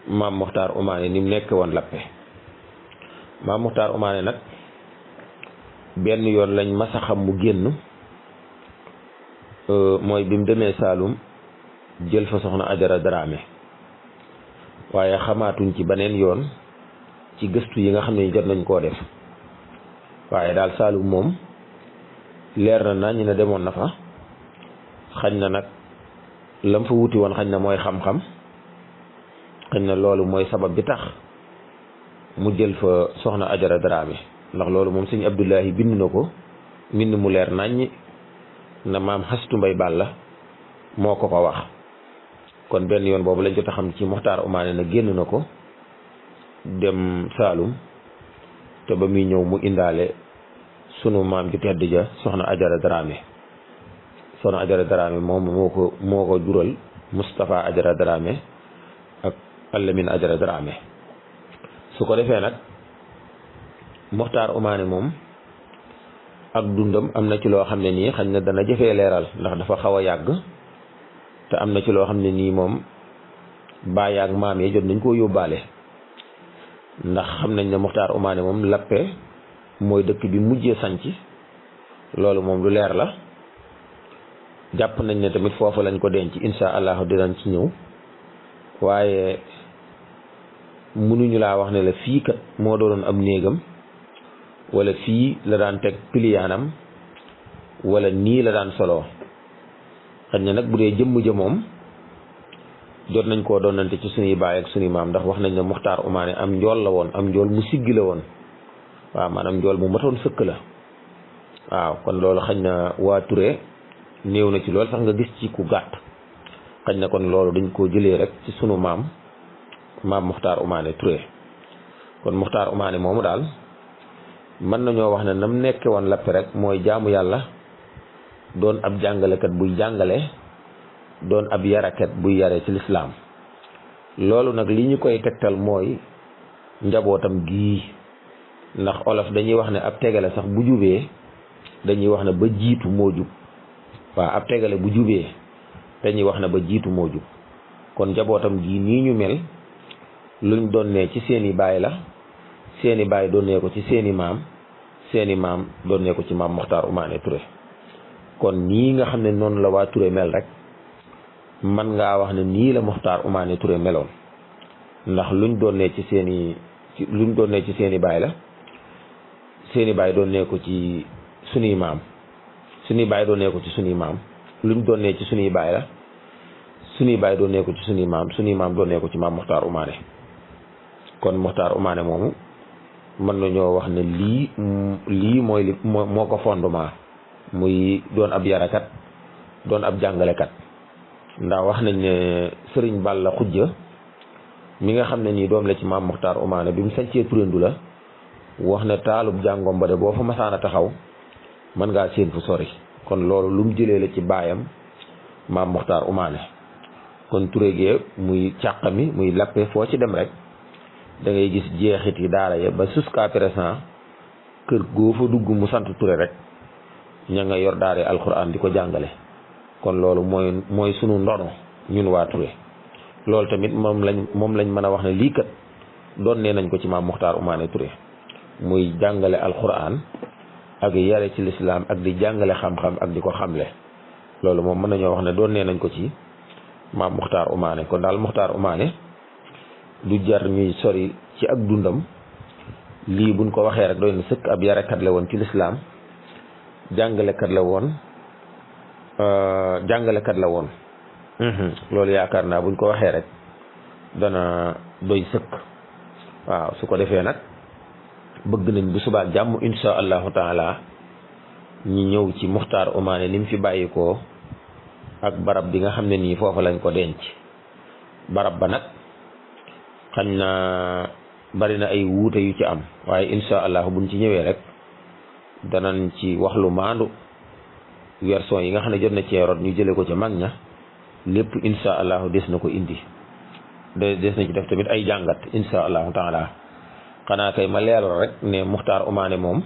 maam Muxtaar Umaane ni mu nekk woon lappe maam Muxtaar Umaane nag benn yoon lañ masa xam mu génn mooy bi mu demee Saalum jël fa soxna Ajara Daraame waaye xamaatuñ ci beneen yoon ci gëstu yi nga xam ne jot nañ koo def waaye daal Saalum moom leer na nañ ne demoon na fa xañ na nag lam fa wuti woon xañ na mooy xam-xam xañ na loolu mooy sabab bi tax mu jël fa soxna Ajara Daraame ndax loolu moom sëñ Abdullahi bind na ko mbind mu leer naññi na maam Xastu Mbay Balla moo ko ko wax kon benn yoon boobu lañ jot a xam ci Muxtaar Umaane na génn na ko dem Saalum te ba muy ñëw mu indaale sunu maam ju tedd ja soxna Ajara Daraame soxna Ajara Daraame moom moo ko jural Moustapha Ajara Daraame ak Alamin Ajara Daraame su ko defee nag Muxtaar Umaane moom ak dundam am na ci loo xam ne nii xañ na dana jëfee leeral ndax dafa xaw a yàgg te am na ci loo xam ne nii moom baay ak maam yi jot nañ koo yóbbaale ndax xam nañ ne Muxtaar Umaane moom lappe mooy dëkk bi mujjee sanc loolu moom lu leer la jàpp nañ ne tamit foofu lañ ko denc insha allahu dinañ ci ñëw waaye mënuñu laa wax ne la fii kat moo doonoon am néegam wala fii la daan teg piliyaanam wala nii la daan solo xëy na nag bu dee jëmm ja moom jot nañ koo doonante ci suñuy baay ak suñuy maam ndax wax nañ ne Muxtaar Umaane am njool la woon am njool mu siggi la woon waaw maanaam njool mu matoon sëkk la waaw kon loolu xañ na waa Touré néew na ci loolu sax nga gis ci ku gàtt xañ na kon loolu dañ koo jëlee rek ci sunu maam Muxtaar Umaane Touré kon Muxtaar Umaane moomu daal mën nañoo wax ne nam nekke woon lappe rek mooy jaamu yàlla doon ab jàngalekat buy jàngale doon ab yarakat buy yare ci lislaam loolu nag li ñu koy tegtal mooy njabootam gii ndax olof dañuy wax ne ab tegale sax bu jubee dañuy wax ne ba jiitu moo jub waaw ab tegale bu jubee dañuy wax ne ba jiitu moo jub kon njabootam gii nii ñu mel luñ doon ne ci seeni baay la seeni baay doon ne ko ci seeni maam doon ne ko ci maam Muxtaar Umaane Touré kon nii nga xam ne noonu la waa Touré mel rek man ngaa wax ne nii la Muxtaar Umaane Touré meloon ndax luñ doon ne ci seeni baay la seeni baay doon ne ko ci sunuy maam sunuy baay doon ne ko ci sunuy maam luñ doon ne ci sunuy baay la sunuy baay doon ne ko ci sunuy maam doon ne ko ci maam Muxtaar Umaane kon Muxtaar Umaane moomu mën nañoo wax ne lii mooy li moo ko fondement muy doon ab yarakat doon ab jàngalekat ndax wax nañ ne sëriñ Balla Xujja mi nga xam ne nii doom la ci maam Muxtaar Umaane bi mu sancee Touré Ndula wax ne taalub jàngom ba de boo fa masaana taxaw mën ngaa séen fu sori kon loolu lu mu jëlee la ci baayam maam Muxtaar Umaane kon Touré gee muy càqami muy lappe foo ci dem rek da ngay gis jeexit yi daara ya ba jusqu'à présent kër goo fa dugg mu sant Touré rek ña nga yor daara alxuraan di ko jàngale kon loolu mooy sunu ndono ñun waa Touré loolu tamit moom lañ mën a wax ne lii kat doon nee nañ ko ci maam Muxtaar Umaane Touré muy jàngale alxuraan ak yare ci lislaam ak di jàngale xam-xam ak di ko xamle loolu moom mën nañoo wax ne doon nee nañ ko ci maam Muxtaar Umaane kon daal Muxtaar Umaane du jar ñuy sori ci ak dundam lii buñ ko waxee rek doy na sëkk ab yarekat la woon ci lislaam jàngalekat la woon loolu yaakaar naa buñ ko waxee rek dana doy sëkk waaw su ko defee nag bëgg nañ bu subaa jàmm insha allahu taala ñi ñëw ci Muxtaar Umaane ni mu fi bàyyi ko ak barab bi nga xam ne nii foofa lañ ko denc barab ba nag xañ na bari na ay wuute yu ci am waaye insha allahu buñ ci ñëwee rek danañ ci wax lu maandu version yi nga xam ne jot na cee rot ñu jëlee ko ca mag ña lépp insha allahu des na ko indi des na ci def tamit ay jàngat insha allahu taala xanaa kay ma leeral rek ne Muxtaar Umaane moom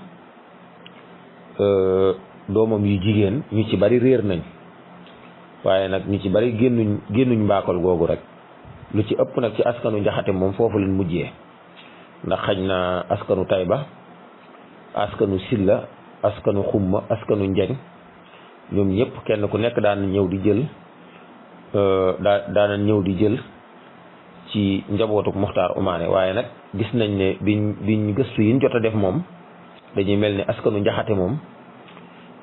doomam yu jigéen ñu ci bari réer nañ waaye nag ñu ci bari génnuñ mbaakol googu rek lu ci ëpp nag ci askanu njaxate moom foofu lañ mujjee ndax xañ na askanu Tayba askanu Silla askanu Xumma askanu Njeñ ñoom ñëpp kenn ku nekk daan ñëw di jël ci njabootuk Muxtaar Umaane waaye nag gis nañ ne biñ gëstu yiñ jot a def moom dañuy mel ni askanu njaxate moom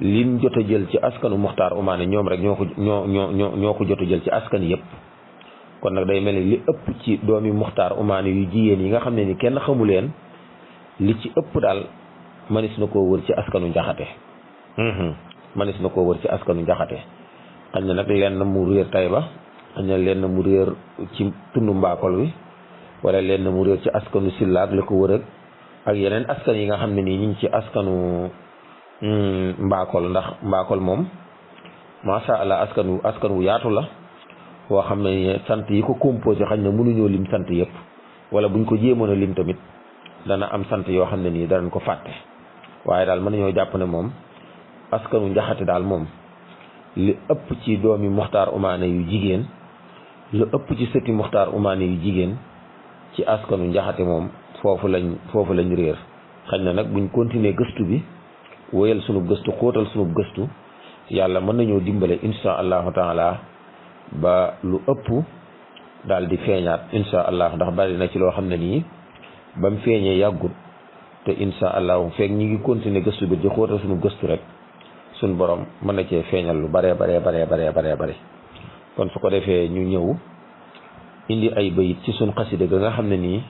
liñ jot a jël ci askanu Muxtaar Umaane ñoom rek ñoo ko jot a jël ci askan yëpp kon nag day mel ni li ëpp ci doomi Muxtaar Umaane yu jigéen yi nga xam ne ni kenn xamu leen li ci ëpp daal manis na koo wër ci askanu njaxate xañ na nag lenn mu réer Tayba xañ na lenn mu réer ci tundu mbaakol wi wala lenn mu réer ci askanu Sillaak la ko wër ak yeneen askan yi nga xam ne nii ñu ngi ci askanu mbaakol ndax mbaakol moom masha Allah askan wu yaatu la woo xam ne sant yi ko composé xañ na mënuñoo lim sant yëpp wala buñ ko jéemoon a lim tamit dana am sant yoo xam ne nii danañ ko fàtte waaye daal mën nañoo jàpp ne moom askanu njaxate daal moom li ëpp ci doomi Muxtaar Umaane yu jigéen lu ëpp ci sëti Muxtaar Umaane yu jigéen ci askanu njaxate moom foofu lañ réer xañ na nag buñ continuer gëstu bi wéyal sunub gëstu xóotal sunub gëstu yàlla mën nañoo dimbale insha allahu taala ba lu ëpp daal di feeñaat insha allah ndax bari na ci loo xam ne nii ba mu feeñee yàggut te insha allahu feeg ñi ngi continuer gëstu bi di xóotal sunub gëstu rek suñ borom mën na cee feeñal lu bare bare kon su ko defee ñu ñëw indi ay bayit ci suñ xasida ga nga xam ne nii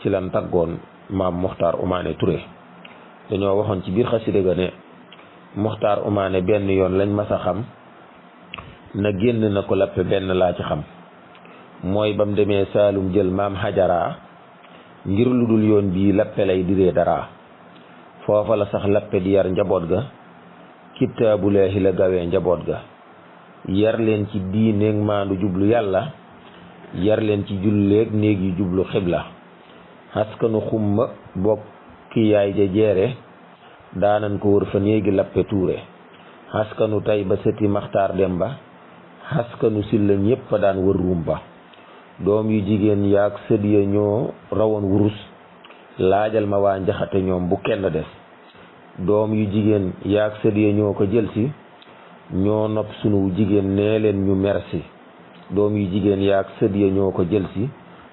ci lan taggoon maam Muxtaar Umaane Touré. dañoo waxoon ci biir xasida ga ne Muxtaar Umaane benn yoon lañ mas a xam na génn na ko lappe benn laa ci xam mooy bam demee Saalum jël maam Hajara ngir lu dul yoon bii lappe lay diree dara foofa la sax lappe di yar njaboot ga kitaabulaahi la gawee njaboot ga yar leen ci diineeg maandu jublu yàlla yar leen ci julleeg néeg yu jublu xibla askanu xumma bokki yaay ja jeere daanan ko wër fa néegi lappe tuure askanu tay ba sëti Maxtaar Demba askanu silla ñépp fa daan wër rumba doom yu jigéen yaag sët ya ñoo rawoon wurus laajal ma waa njaxate ñoom bu kenn des doom yu jigéen yaag sët ya ñoo ko jël si ñoo nopp sunu jigéen nee leen ñu merci doom yu jigéen yaag sët ya ñoo ko jël si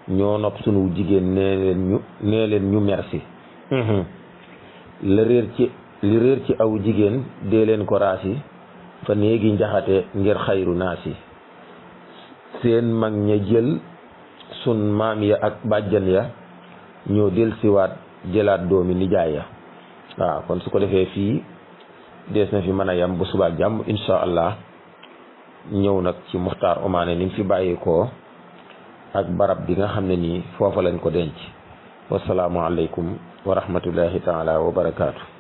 ñoo nopp sunu jigéen nee leen ñu merci li réer ci aw jigéen dee leen ko raasi fa néegi njaxate ngir xayru naasi seen mag ña jël sun maam ya ak bàjjan ya ñoo del siwaat jëlaat doomi nijaay ya waaw kon su ko defee fii dees na fi mën a yam bu subaak jàmm insha allah ñëw nag ci Muxtaar Umaane ni mu fi bàyyi ko ak barab bi nga xam ne nii foofa lañ ko denc wasalaamu aleykum wa rahmatullahi taala wa barakaatu